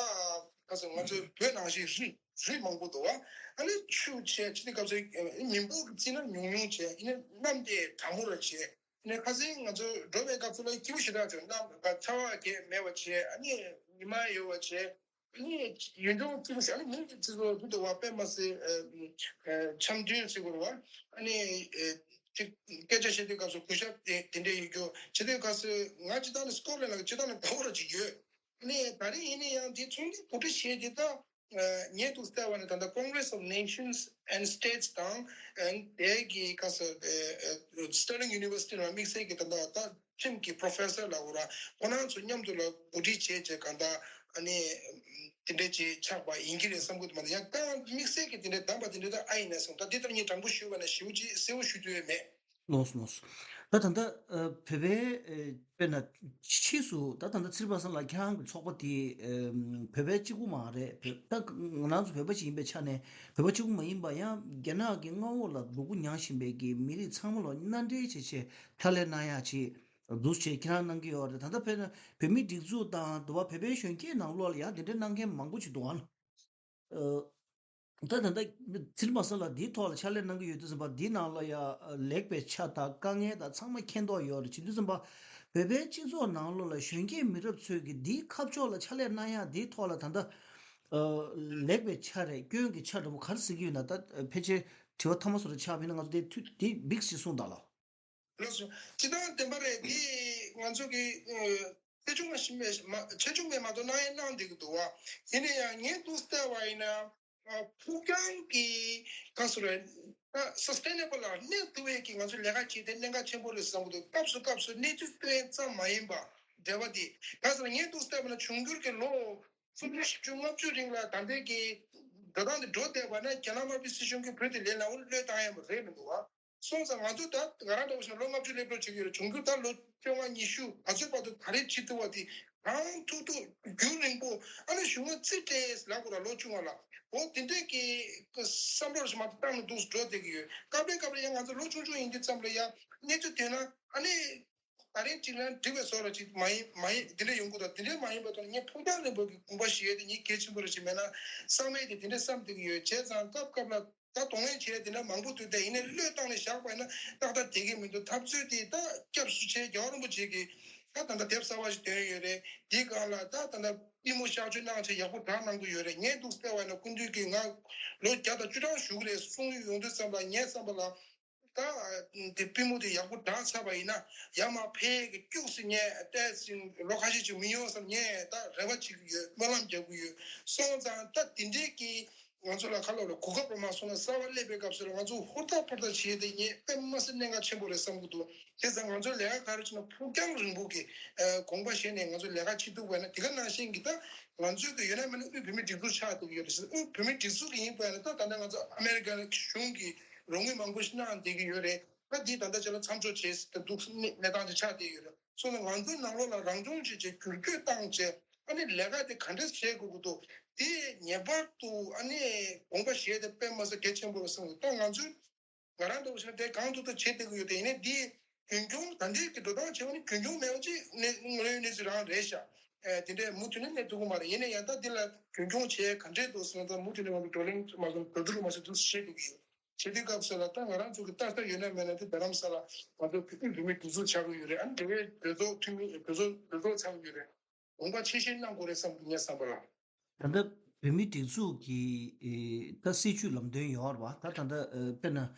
ག་ཚོད་ང་ཚོའི་བོད་ནང་བཞིན་རི་རི་མང་པོ་འདུག་བ། ཨ་ནི་ཆུ་བྱས་ཕྱི་ནས་སྐབས་སུ་མི་འབོར་གྱི་རྩིས་ན་ཉུང་ཉུང་བྱས་ཨ་ནི་གནམ་དེ་གྲང་མོ་ར་བྱས་ཨ་ནི་ཁ་སང་ང་ཚོ་འགྲོ་བའི་སྐབས་སུ་ལ་སྐྱིད་པོ་ཞེ་དྲག་བྱུང་། གནམ་ཆར་པ་གས་མེད་པ་བྱས་ཨ་ནི་ཉི་མ་ཡོད་པ་བྱས། ཨ་ནི་ཡུལ་ལྗོངས་སྐྱིད་པོ་ཞིག་ཨ་ནི་མི་གི་སྤྱི་ཚོགས་འདུ་འདུ་བ་དཔེ་མ་སྲིད་འཆམ་མཐུན་ཟེར་དགོས་རེད་བ། ཨ་ནི་ཅིག་སྐད་ཆ་བཤད་དུས་སྐབས་སུ་གུས་ཞབས་དེ་དེ་འདྲས་ཡོད་རྒྱུ་བྱེད་དུས་སྐབས་སུ་ང་སྤྱི་བཏང་ནས་སི་ཀོཊ་ལན་ལ་སྤྱི་བཏང་ནས་དགའ་པོ་ར་ཅིག་ཡོད། ཨ་ནི་ད་རེས་ཡིན་ན་ཡང་དེ་ཚོགས་འདུ་གོ་སྒྲིག་བྱས་དེ་ད་ངས་འདུག་ལྟ་བ་ནི་ད་ལྟ་Congress of Nations and States དང་དེ་གི་སྐབས་སུ་Sterling University ལ་དམིགས་བསལ་གྱི་ད་ལྟ་ད། ཁྲིམས་ཀྱི་པོ་རོ་ཕེ་སར་ལབ་དགོས་ར། ཁོ་རང་ཚོ་མཉམ་དུ་ལ་གོ་སྒྲིག་བྱས་བྱས་གང་ལྟར་ཨ་ནི་དེ་འདྲས་ཅིག་ཆགས་པ་ཡིན་གྱི་རེད་བསམ་གྱི་འདུག་མ་གཏོགས་ཡང་ད་དམིགས་བསལ་གྱི་དེ་འདྲས་གདམས་པ་དེ་འདྲས་ད་ཨ་ཡིན་ན་བསམ། ད་དེ་ལྟར་ངས་དྲང་པོ་ཞུས་པ་ན་ཞེ་པོ་ཅིག་གསལ་པོ་ཞུ་ཐུབ་ཡོད་མེད། ལགས་སོ་ལགས་སོ། ད་ད་ལྟ་ཨ་བོད་པའི་ཨེ་དཔེར་ན་ཕྱིས་སུ་ད་ད་ལྟ་ཚེ་རིང་བསམ་ལགས་ཁྱེད་རང་གི་ཚོགས་པ་དེ་ཨེམ་བོད་པའི་གཅིག་པུ་མ་རེད། བོད་ད་ང་རང་ཚོ་བོད་པ་ཅིག་ཡིན་པའི་ཆ་ནས་བོད་པ་གཅིག་པུ་མ་ཡིན་པ་ཡང་རྒྱ་ནག་གི་མངའ་འོག་ལ་སྡུག་པོ་མྱངས་བཞིན་པའི་གི་མི་རིགས་ཚང་མ་ལ་མནའ་འབྲེལ་བྱེད་ཆེད་ཕྱག་ལས་གནང་ཡག་ཅིག་འདུག་ཅེས་ཁྱེད་རང་གནང་གི་ཡོད་རེད། ད་ལྟ་དཔེར་ན་བོད་མིའི་སྒྲིག་འཛུགས་དང་དུ་བ་བོད་པའི་གཞོན་སྐྱེས་ནང་ལོགས་ལ་ཡང་དེ་འདྲའི་གནང་མཁན་མང་པོ་ཅིག་འདུག་ཨང་། ཨ། ད་ད་ལྟ་ཚེ་རིང་བསམ་ལགས་འདིའི་ཐོག་ལ་ཕྱག་ལས་གནང་གི་ཡོད་དུས་ཙམ་པ་འདིའི་ནང་ལ་ཡ་ལེགས་པའི་ཆ་དང་དཀའ་ངལ་དང་ཚང་མ་མཁྱེན་རྟོགས་ཡོད་རེད། བྱེད་དུས་ཙམ་པ་བོད་པའི་སྤྱི་ཚོགས་ནང་ལོགས་ལ་གཞོན་སྐྱེས་མི་རབས་ཚོས་ཀྱི་འདིའི་ཁ་ཕྱོགས་ལ་ཕྱག་ལས་གནང་ཡག་འདིའི་ཐོག་ལ་ད་ལྟ་ཨ་ལེགས་པའི་ཆ་རེད། སྐྱོན་གྱི་ཆ་འདྲ་པོ་ག་རེ་གཟིགས་ཀྱི་ཡོད་ན། ད་ཕལ་ཆེར་དྲི་བ་ཐ་མ་བཟོ་འདྲ་ཆགས་པ་ཡིན་ན་ང་ཚོ་དེ་དུས་དེ་འབིགས་ཞེས་གསུངས་དང་ལ། ལགས་སོ། སྤྱིར་བཏང་བདེན་པ་རེད། འདི་ང་ཚོ་གི་ཨ་ཆེ་ཆུང་མ་ཞིག་མེད་མ་ཆེ་ཆུང་མེད་མ་གཏོགས་གནང་ཡས་གནང་བསྡད་ཀྱི་འདུག་བ། ཡིན་ན་ཡང་ངས་འདུག་བལྟས་པ་ཡིན་ན་ཨ་ཕུགས་རྒྱང་གི་ག་ཚོད་རེད། ད་སི་སི་ཊེ་ནེ་བལ་ལ་གནས་ཐུབ་ཡས་ཀྱི་ང་ཚོ་ལས་ཀ་བྱེད་དེ་གནད་འགག་ཆེན་པོ་རེད་བསམ་གྱི་འདུག་སྐབས་སུ་སྐབས་སུ་གནས་ཚུལ་སྟོན་ཡས་ཙམ་མ་ཡིན་པ་འབྲེལ་བ་དེ། ག་ཚོད་ངས་འདུག་བལྟས་པ་ན་འབྱུང་འགྱུར་གྱི་ལོ་སུམ་ཅུ་བཞི་བཅུ་ལྔ་བཅུ་རིང་ལ་ད་ལྟའི་གི་འགྲོ་སྟངས་དེ་འགྲོ་བསྡད་པ་ན་རྒྱ་ནག་དམར་པོའི་སྲིད་གཞུང་གིས་བོད་དེ་ལེན་ལ་འོ་བློས་བཏང་ཡས་པ་རེད་མི་འདུག་བ། སོང་ཙང་ང་ཚོ་ད་ང་རང་འདྲ་བོ་ཞིག་ལ་ལོ་ལྔ་བཅུ་སླེབས་འགྲོ་བྱེད་ཀྱི་ཡོད་རེད། འབྱུང་འགྱུར་ད་ལོ་བཅོ་ལྔ་ཉི་ཤུ་ག་ཚོད་བར་དུ་ག་རེ་བྱེད་ཐུབ་པ་དེ་གང་ཐུབ་ཐུབ་རྒྱུན་རིང་པོ་ཨ་ནི་གཞུང་ལ་རྩིས་སྤྲད་ལབ་དགོས་ར། ལོ་ཆུང་བ་ལ་འོ་དེ་འདྲས་ཀྱི་བསམ་བློ་ཞིག་མ་གཏོགས་བཏང་ནས་འདུག་འགྲོ་བསྡད་ཀྱི་ཡོད། སྐབས་རེ་སྐབས་རེ་ཡང་ང་ཚོ་ལོ་ཆུང་ཆུང་ཡིན་དུས་ཙམ་ལ་ཡང་གནས་ཚུལ་ཐོན་ན་ཨ་ནི་ད་རིང་གཅིག་ལན་འགྲིག་པའི་བཟོ་འདྲ་ཅིག་མ་ཡིན་མ་ཡིན་དེ་འདྲ་ཡོང་གི་འདུག་དེ་འདྲ་མ་ཡིན་པ་དང་ངས་ཕུགས་རྒྱང་རིང་པོ་གི་དགོངས་པ་བཞེས་ཏེ་ངས་གལ་ཆེན་པོ་རེ་ཞིག་མེད་ན་བསམ་ཡས་དེ་དེ་འདྲ་བསམ་བསྡད་ཀྱི་ཡོད། བྱས་ཙང་སྐབས་སྐབས་ལ་ད་གདོང་ལེན་བྱས་དེ་འདྲ་མང་པོ་འདུག་དེ་ཡིན་ནའི་བློས་བཏང་ནས་བཞག་པ་ཡིན་ན་ཏག་ཏག་བསྡད་ཀྱི་མི་འདུག་ཐབས་རྩོད་དེ་ད་སྐྱབས་སུ་མཆི། རྒྱལ་བ་རིན་པོ་ཆེ་གིས་ད་ད་ལྟ་དེབ་གསར་བ་ཞིག་བཏོན་ཡོད་རེད། འདིའི་སྒང་ལ་ད་ད་ལྟ་པུས་མོ་གཤག་བཅོས་གནང་བྱས་ཡག་པོ་དྲག་གནང་གི་ཡོད་རེད། ངས་འདུག་བལྟས་པ་ཡིན་ན་སྐུ་མདུན་གྱིས་ང་ལོ་བརྒྱ་དང་བཅུ་གྲངས་བཞུགས་རེད་གསུངས་ཡོང་དུས་ཙམ་ལ་ངའི་བསམ་པ་ལ། ད་དེ་པུས་མོ་དེ་ཡག་པོ་དྲག་ཚར་བ་ཡིན་ན་ཡར་མར་འཕེལ་གྱི་སྐྱུགས་སུ་ངས་བལྟས་ཟིན་ལོ་ཁ་ཤས་ཅིག་མི་ཡོང་བསམ་ངས་ད་རེ་བ་བྱེད་ཀྱི་ཡོད། སྨོན་ལམ་རྒྱག་གི་ཡོད། སོང་ཙང་ད་དེ་འདྲས་ཀྱི་ང་ཚོ་ལ་ཁ་ལོ་ལ་གོ་སྐབས་རོ་མ་སོང་ན་གསར་བ་སླེབས་པའི་སྐབས་སུ་ལ་ང་ཚོ་ཧུར་ཐག་ཧུར་ཐག་བྱས་ཏེ་ངས་དཔེ་མ་སྲིད་གནད་འགག་ཆེན་པོ་རེད་བསམ་གྱི་འདུག་དེ་ཙང་ང་ཚོའི་ལས་ཀ་ག་རེ་བྱས་ན་ཕུགས་རྒྱང་རིང་པོ་གི་དགོངས་པ་བཞེས་ནས་ང་ཚོ་ལས་ཀ་བྱེད་ཐུབ་པ་ཡིན་ན་དེ་ག་ནང་བཞིན་གྱི་ད་ང་ཚོའི་གི་ཡོད་ན་མེད་ན་དབུས་བོད་མིའི་སྒྲིག་འཛུགས་ཆགས་ཐུབ་ཀྱི་ཡོད་རེད། དབུས་བོད་མིའི་སྒྲིག་འཛུགས་ཀྱི་ཡིན་པ་ཡིན་ན་ད་ད་ལྟ་ང་ཚོ་ཨ་མེ་རི་ཀ་གཞུང་གི་རོགས་དངུལ་མང་པོ་ཞིག་གནང་བསྡད་ཀྱི་ཡོད་རེད། ད་འདི་ད་ལྟ་ཆ་ལ་མཚམས་འཇོག་བྱས་ད་འདུག་གནས་གནས་སྟངས་དེ་ཆགས་བསྡད་ཡོད་རེད། སོང་ཙང་ང་ཚོའི་ནང་ལོགས་ལ་རང་སྦྱོང་བྱས་བྱས་བསྒྱུར་བཅོས་བཏང་བྱས་ཨ་ནི་ལས་ཀ་དེ་ག་འདྲས་བྱེད་དགོས་ཀྱི་འདུག་དེ་ངེས་པར་དུ་ཨ་ནི་དགོངས་པ་བཞེས་ཏེ་དཔེ་མ་སྲིད་གལ་ཆེན་པོ་རེད་བསམ་གྱི་འདུག་ད་ང་ཚོའི་ང་རང་འདྲ་བོ་ཞིག་ན་དེ་གང་ཐུབ་ཐུབ་བྱེད་བསྡད་ཀྱི་ཡོད་དེ། ཡིན་ནའི་འདི་རྒྱུན་འཁྱོངས་ད་ལྟའི་གི་འགྲོ་སྟངས་བྱས་པ་ནི་རྒྱུན་འཁྱོངས་མེད་པ་ཅིག་ནས་ངོས་ནས་ཅིག་རང་རེད་ཤག་ཨེ་དེ་འདྲས་མུ་མཐུད་ནས་གནས་ཐུབ་ཀྱི་མ་རེད། ཡིན་ན་ཡང་ད་འདི་ལ་རྒྱུན་འཁྱོངས་བྱས་ག་འདྲས་འདུག་ཟེར་ན་ད་མུ་མཐུད་ནས་ང་ཚོ་བགྲོ་གླེང་མ་སོང་གྲོས་བསྡུར་མ་སོང་འདུག་བྱེད་དགོས་ཀྱི་ཡོད། བྱེད་དུས་སྐབས་སུ་ལ་ད་ང་རང་ཚོ་གི་ལྟ་ས་ཡོད་ན་མེད་ན་དེ་རྡ་རམ་ས་ལ་ང་ཚོ་བོད་བོད་མི་འདུ་འཛོམས་ཆགས་ཀྱི་ཡོད་རེད། ཨ་ནི་དེ་བས་གྲོས་ཚོགས་འཐུས་མི་གྲོས་ཚོགས་གྲོས་ཚོགས་ཆགས་ཀྱི་ཡོད་རེད། དགོངས་པ་ཆེ་བཞེས་གནང་དགོས་རེད་བསམ་གྱི་ངའི་བསམ་པ་ལ། ད་ལྟ་བོད་མིའི་སྒྲིག་འཛུགས་ཀྱི་ཨེ་ད་སྲིད་བྱུས་ལམ་སྟོན་ཡོད་རེད་པ། ད་ད་ལྟ་ཨེ་དཔེར་ན་ཨེ་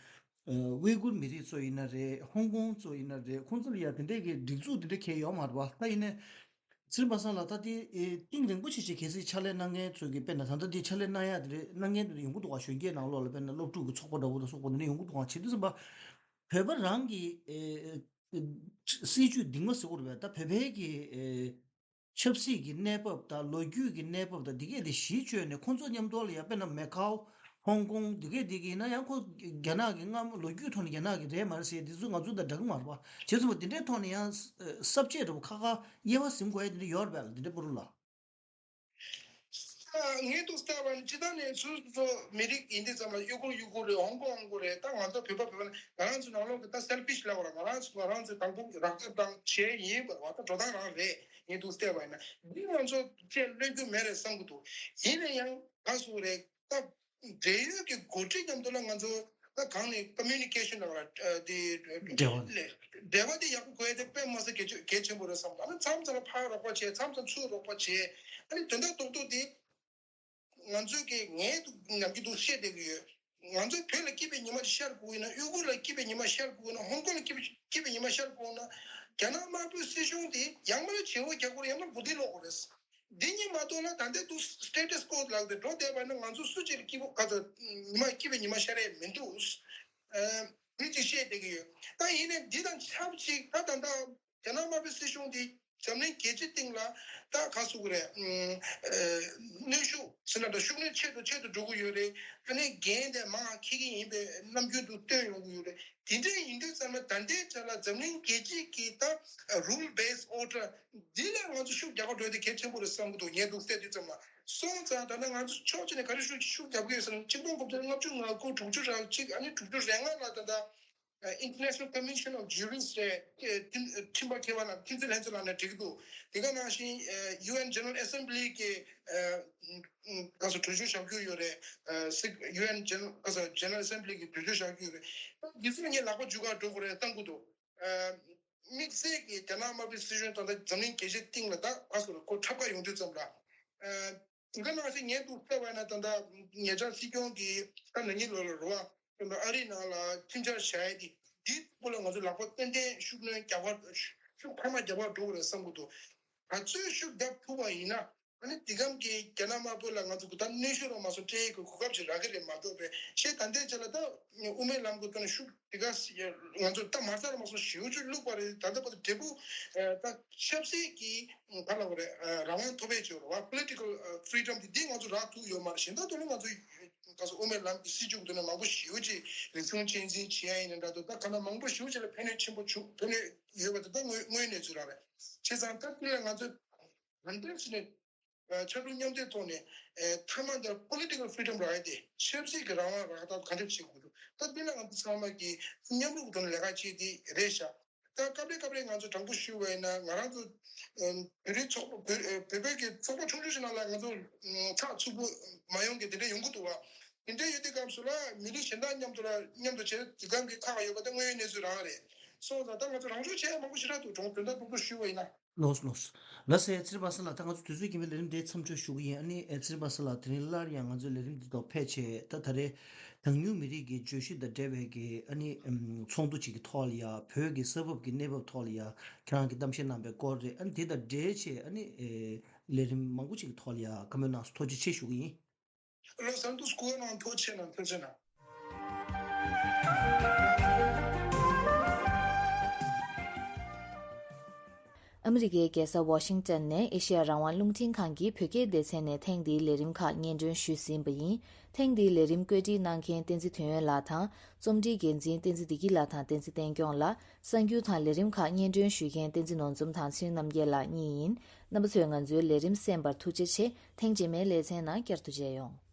ཝེ་གུར་མི་རིགས་ཚོ་ཡིན་ན་རེད། ཧོང་ཀོང་ཚོ་ཡིན་ན་རེད། ཁོང་ཚོ་ལ་ཡ་དེ་འདྲས་ཀྱི་སྒྲིག་འཛུགས་དེ་འདྲས་གང་ཡང་ཡོད་མ་རེད་པ། ད་ཡིན་ནའི་ཚེ་རིང་པ་སངས་ལགས་ད་དེ་ཨེ་གཏིང་རིང་པོ་ཞིག་ཅིག་གལ་སྲིད་ཕྱག་ལས་གནང་མཁན་ཚོ་གི་དཔེར་ན་ད་ལྟ་དེ་ཕྱག་ལས་གནང་ཡ་དེ་འདྲས་གནང་མཁན་དེ་འདྲས་ཡོང་གི་འདུག་ག་གཞོན་སྐྱེས་ནང་ལོགས་ལ་དཔེར་ན་སློབ་ཕྲུག་གི་ཚོགས་པ་འདྲ་པོ་དང་སོགས་པ་འདི་འདྲས་ཡོང་གི་འདུག་ག་བྱེད་དུས་ཙམ་པ་བོད་པ་རང་གི་ཨེ་སྲིད་བྱུས་འདི་མ་ཟེར་བ་རེད་པས། ད་བོད་པའི་གི་ཨེ་ཆབ་སྲིད་ཀྱི་གནས་བབ་དང་ལོ་རྒྱུས་ཀྱི་གནས་བབ་དང་འདི་གས་དེ་གཞི་བཅོལ་ནས་ཁོང་ཚོ་མཉམ་དུ་ལ་ཡ་དཔེར་ན་མེ་ཁའོ། ཧོང་ཀོང་འདི་གས་འདི་གས་ཡིན་ན་ཡང་ཁོ་རྒྱ་ནག་གི་སྔ་མོ་ལོ་རྒྱུས་ཐོག་ནས་རྒྱ་ནག་གི་རེད་མ་རེད་ཟེར་འདི་ཚོ་ང་ཚོ་དང་འདྲ་གི་མ་རེད་པ། བྱས་ཙང་འདི་འདྲའི་ཐོག་ནས་ཡང་ས་བཅད་འདྲ་པོ་ཁ་ཁ་དབྱེ་བ་ཟིན་དགོས་ཡ་འདི་འདྲ་ཡོད་རེད་པས་ལ། འདི་འདྲ་པོ་རུ་ལ། ངས་འདུག་བལྟས་པ་ནི་སྤྱི་བཏང་ནས་སོ་སོ་མི་རིགས་ཡིན་དུས་ཙམ་ལ་ཡུ་གུར་ཡུ་གུར་རེད། ཧོང་ཀོང་ཧོང་ཀོང་རེད། ད་ང་ཚོ་བོད་པ་བོད་པ་ནི་ང་རང་ཚོ་ནང་ལོགས་ཀྱི་ད་སེལ་ཕིཤ་ལབ་པ་ར་ང་རང་ཚོ་ང་རང་ཚོ་དང་པོ་རག་ཐབས་དང་བྱས་ཡིན་པ་བ་ད་འགྲོ་སྟངས་རང་རེད། ངས་འདུག་བལྟས་པ་ཡིན་ན་འདི་ང་ཚོ་བཅས་བློས་རྒྱུ་མེད་རེད་བསམ་གི་འདུག་ཡིན་ན་ཡང་ག་སུ་རེད་ད། འབྲེལ་ཡོད་ཀྱི་འགོ་ཁྲིད་མཉམ་དུ་ལ་ང་ཚོ་ད་གང་ནས་ཀོ་མུ་ནི་ཀེ་ཤན་ལ་དེ་འབྲེལ་བ་འབྲེལ་བ་དེ་ཡག་པོ་དགོས་ཡ་དེ་དཔེ་མ་སྲིད་གལ་ཆེ་གལ་ཆེན་པོ་རེད་བསམ། ད་ནི་མཚམས་མཚམས་ལ་ཕར་རོགས་པ་བྱས། མཚམས་མཚམས་ཚུར་རོགས་པ་བྱས། ཨ་ནི་དོན་དག་རྡོག་རྡོག་དེ་ང་ཚོས་ཀྱི་ངས་འདུག་ནམ་རྒྱུན་འདུག་བཤད་བསྡད་ཀྱི་ཡོད། ང་ཚོའི་བོད་ལ་སྐྱིད་པའི་ཉི་མ་ཅིག་ཤར་དགོས་ཡིན་ན། ཡུ་གུར་ལ་སྐྱིད་པའི་ཉི་མ་ཤར་དགོས་ཡིན་ན། ཧོང་ཀོང་ལ་སྐྱིད་པའི་སྐྱིད་པའི་ཉི་མ་ཤར་དགོས་ན་རྒྱ་ནག་དམར་པོའི་སྲིད་གཞུང་དེ་ཡང་མིན་ན་བྱེ་བ་རྒྱག་དགོས་རེད། ཡང་མིན་ན་མགོ་རྟིང་སློག་དགོས་རེད། འདི་གཉིས་མ་གཏོགས་ན་ད་ལྟའི་དུས་སི་ཊེ་ཊས་ཀོ་ལགས་དེ་འགྲོ་བསྡད་པ་ན་ང་ཚོ་སུ་གཅིག་ལ་སྐྱིད་པོ་ག་ཚོད་ཉི་མ་སྐྱིད་པའི་ཉི་མ་ཤར་ཡས་མི་འདུག་ཨ་འདི་གཅིག་བཤད་བསྡད་ཀྱི་ཡོད། ད་ཡིན་ནའི་འདི་དང་ཆབས་ཅིག་ད་ད་ལྟ་རྒྱ་ནག་དམར་པོའི་སྲིད་གཞུང་འདི་འཛམ་གླིང་རྒྱལ་སྤྱིའི་སྟེང་ལ་ད་ག་ཟེར་དགོས་རེད། ཨ་གནོན་ཤུགས་ཟེར་ན་འདྲ། ཤུགས་སྣོན་ཆེ་རུ་ཆེ་རུ་འགྲོ་གི་ཡོད་རེད། ཨ་ནི་འགན་དེ་མང་འཁྱེར་གྱི་ཡིན་པའི་རྣམ་འགྱུར་དུ་སྟོན་ཡོང་གི་ཡོད་རེད། དེ་འདྲ་ཡིན་དུས་ཙམ་ལ་ད་ལྟའི་ཆ་ལ་འཛམ་གླིང་རྒྱལ་སྤྱི་གི་ད་rule based order འདི་ལ་ང་ཚོ་ཤུགས་རྒྱག་པ་འགྲོ་ཡ་དེ་གལ་ཆེན་པོ་རེད་བསམ་གྱི་འདུག་ངས་འདུག་བལྟས་དུས་ཙམ་ལ། སོང་ཙང་ད་ལྟ་ང་ཚོ་ཕྱོགས་གཅིག་ནས་ག་རེ་ཤུགས་ཤུགས་རྒྱག་གི་ཡོད་ཟེར་ན། ཆིག་སྟོང་དགུ་བརྒྱ་ལྔ་བཅུ་ང་དགུ་དྲུག་ཅུ་རེ་གཅིག་ཨ་ནི་དྲུག་ཅུ་རེ་ལྔ་ལ་ད་ལྟ་International Convention of Jurists རེད། ཁྲིམས་ཁྲིམས་པ་མཁས་པ་རྣམས་ཁྲིམས་རྩོད་ལྷན་ཚོགས་ནང་ནས་འགྲིག་འདུག་དེ་ག་ནང་བཞིན་ཨ་ཡུ་ཨེན་General Assembly གི་ཨ་ག་ཚོད་གྲོས་ཆོད་བཞག་རྒྱུ་ཡོད་རེད། ཨ་སི་ཡུ་ཨེན་General ག་ཚོད་General Assembly གི་གྲོས་ཆོད་བཞག་རྒྱུ་ཡོད་རེད། འདི་ཚོ་ངས་ལག་པ་འཇུ་གར་འགྲོ་དགོས་རེད་བསམ་གྱི་འདུག་ཨ་དམིགས་བསལ་གྱི་རྒྱ་ནག་དམར་པོའི་སྲིད་གཞུང་ད་ལྟ་འཛམ་གླིང་རྒྱལ་སྤྱིའི་སྟེང་ལ་ད་ག་ཚོད་ཁོ་འཁྲབ་ག་ཡོང་དུས་ཙམ་ལ། ཨ་དེ་ག་ནང་བཞིན་ངས་འདུག་བལྟས་པ་ཡིན་ན་ད་ལྟ་ཉེ་ཆར་སྲིད་སྐྱོང་གིས་ད་ན་ནིང་ལོ་ལ་རེད་བ། ཨ་རིའི་ནང་ལ་ཁྲིམས་འཆར་བཞག་ཡས་དེ་འདིའི་སྐོར་ལ་ང་ཚོ་ལག་པ་ཏན་ཏན་ཤུགས་སྣོན་རྒྱག་པ་ཤུགས་འཕར་མ་རྒྱག་པར་འགྲོ་དགོས་རེད་བསམ་གྱི་འདུག་ག་ཚོད་ཤུགས་རྒྱག་ཐུབ་པ་ཡིན་ན། ཨ་ནི་འདི་གམ་གྱི་རྒྱ་ནག་དམར་པོ་ལ་ང་ཚོ་གི་ད་གནོན་ཤུགས་རང་མ་སོང་སྤྲད་ཡས་ཀྱི་གོ་སྐབས་ཅིག་རག་གི་རེད་མ་གཏོགས་པའི་ཤེས་ད་ལྟའི་ཆ་ལ་ད་དབུ་མའི་ལམ་གྱི་ཐོག་ནས་ཤུགས་འདི་ག་ང་ཚོ་ད་མ་རྩ་རང་མ་སོང་ཞེ་པོ་ཅིག་བླུགས་པ་རེད། ད་ལྟ་བར་དུ་འབྲས་བུ་ད་ཆབ་སྲིད་ཀྱི་ག་ལ་བ་རེད་རང་དབང་ཐོབ་པའི་ཅིག་རེད་བ། Political freedom དེ་འདི་ང་ཚོ་རག་ཐུབ་ཡོད་མ་རེད། གཞན་དག་ཏུ་ནི་ང་ཚོ་ག་ཚོད་དབུ་མའི་ལམ་གྱི་སྲིད་བྱུས་ཀྱི་ཐོག་ནས་མང་པོ་ཞེ་པོ་ཅིག་རིག་གཞུང་གཅེས་འཛིན་བྱེད་ཡ་ཡིན་ན་འདྲ་འདུག་ད་ག་ན་མང་པོ་ཞེ་པོ་ཅིག་ལ་ཕན་གནོད་ཆེན་པོ་བྱུང་ཕན་གནོད་ཡོད་པ་དེ་ད་དངོས་དངོས་གནས་ཚུལ་རང་རེད། བྱས་ཙང་ད་འདི་ལ་ང་ཚོས་ད་ལྟའི་ཆ་ནས་ཕྱར་གྲུ་མཉམ་འདེགས་ཐོག་ནས་མཐའ་མ་འདིར་political freedom རག་ཡ་དེ་ཆབ་སྲིད་ཀྱི་རང་དབང་རག་ཐབས་ག་འདྲ་བྱེད་དགོས་འདུག་ད་འདི་ལ་ང་ཚོ་ཚང་མ་གིས་མཉམ་རུབ་ཐོག་ནས་ལས་ཀ་བྱེད་དེ་རེད་ཤག་ད་སྐབས་རེ་སྐབས་རེ་ང་ཚོ་དྲང་པོ་ཞུ་བ་ཡིན་ན་ང་རང་ཚོ་བོད་རིགས་ཚོགས་པ་བོད་བོད་པའི་གི་ཚོགས་པ་ཆུང་ཆུང་ཞིག་ནང་ལ་ང་ཚོ་ཚགས་ཚུད་པོ་མ་ཡོང་གི་དེ་འདྲ་ཡོང་གི་འདུག་བ། དེ་འདྲ་ཡོད་དུས་སྐབས་སུ་ལ་མི་རིགས་གཞན་དག་མཉམ་དུ་ལ་མཉམ་དུ་བྱས་དེ་གམ་གི་ཁག་ཡོད་པ་དེ་དངོས་ཡོད་གནས་ཚུལ་རང་རེད། སོང་ཙང་ད་ང་ཚོ་རང་སྦྱོང་བྱས་མང་པོ་ཞེ་དྲག་འདུག་དྲང་དོན་དག་རྡོག་རྡོག་ཞུ་བ་ཡིན་ན། ལགས་སོ་ལགས་སོ། ལགས་སོ། ཚེ་རིང་པ་སངས་ལགས། ད་ང་ཚོ་དུས་ཚོད་རྐྱེན་པས་ལས་རིམ་འདི་མཚམས་འཇོག་ཞུ་གི་ཡིན། ཨ་ནི་ཚེ་རིང་པ་སངས་ལགས་དེ་རིང་སླར་ཡང་ང་ཚོའི་ལས་རིམ་འདི་ཐོག་ཕེབས་བྱས། ད་ད་རེས་གྲངས་ཉུང་མི་རིགས་ཀྱི་བརྗོད་གཞི་དང་འབྲེལ་བའི་གི་ཨ་ནི་ཚོགས་འདུ་ཅིག་གི་ཐོག་ལ་ཡ་བོད་ཀྱི་ས་བབ་ཀྱི་གནས་བབ་ཐོག་ལ་ཡ་ཁྱེད་རང་གིས་གཏམ་བཤད་གནང་བའི་སྐོར་རེད། ཨ་ནི་དེ་དང་འབྲེལ་བྱས་ཨ་ནི་ལས་རིམ་མང་པོ་ཅིག་གི་ཐོག་ལ་ཡ་བཀའ་མོལ་གནང་སོང་། ཐུགས་རྗེ་ཆེ་ཞུ་གི་ཡིན། བློ་བཟང་དུ་སྐུ་ངོ་ཐུགས་རྗེ་གནང་། ཐུགས་རྗེ་གནང་། ཨ་མི་རི་ཀའི་རྒྱལ་ས་ཝ་ཤིང་ཏོན་ནས་ཨེ་ཤེ་ཡ་རང་དབང་རླུང་འཕྲིན་ཁང་གི་བོད་སྐད་སྡེ་ཚན་ནས་ཐེངས་འདིའི་ལས་རིམ་ཁག་སྙན་སྒྲོན་ཞུས་ཟིན་པ་ཡིན། ཐེངས་འདིའི་ལས་རིམ་བཀོད་སྒྲིག་གནང་མཁན་བསྟན་འཛིན་དོན་ཡོད་ལགས་དང་། རྩོམ་སྒྲིག་འགན་འཛིན་བསྟན་འཛིན་བདེ་སྐྱིད་ལགས་དང་བསྟན་འཛིན་བསྟན་སྐྱོང་ལགས། གསར་འགྱུར་དང་ལས་རིམ་ཁག་སྙན་སྒྲོན་ཞུ་མཁན་བསྟན་འཛིན་ནོར་འཛོམས་དང་ཚེ་རིང་རྣམ་རྒྱལ་ལགས་གཉིས་ཡིན། རྣམ་པ་ཚོས་ང་ཚོའི་ལས་རིམ་གསན་པར་ཐུགས་རྗེ་ཆེ། ཐེངས་རྗེས་མའི་ལེ་ཚན་ནང་བསྐྱར་དུ་མཇལ་ཡོང་།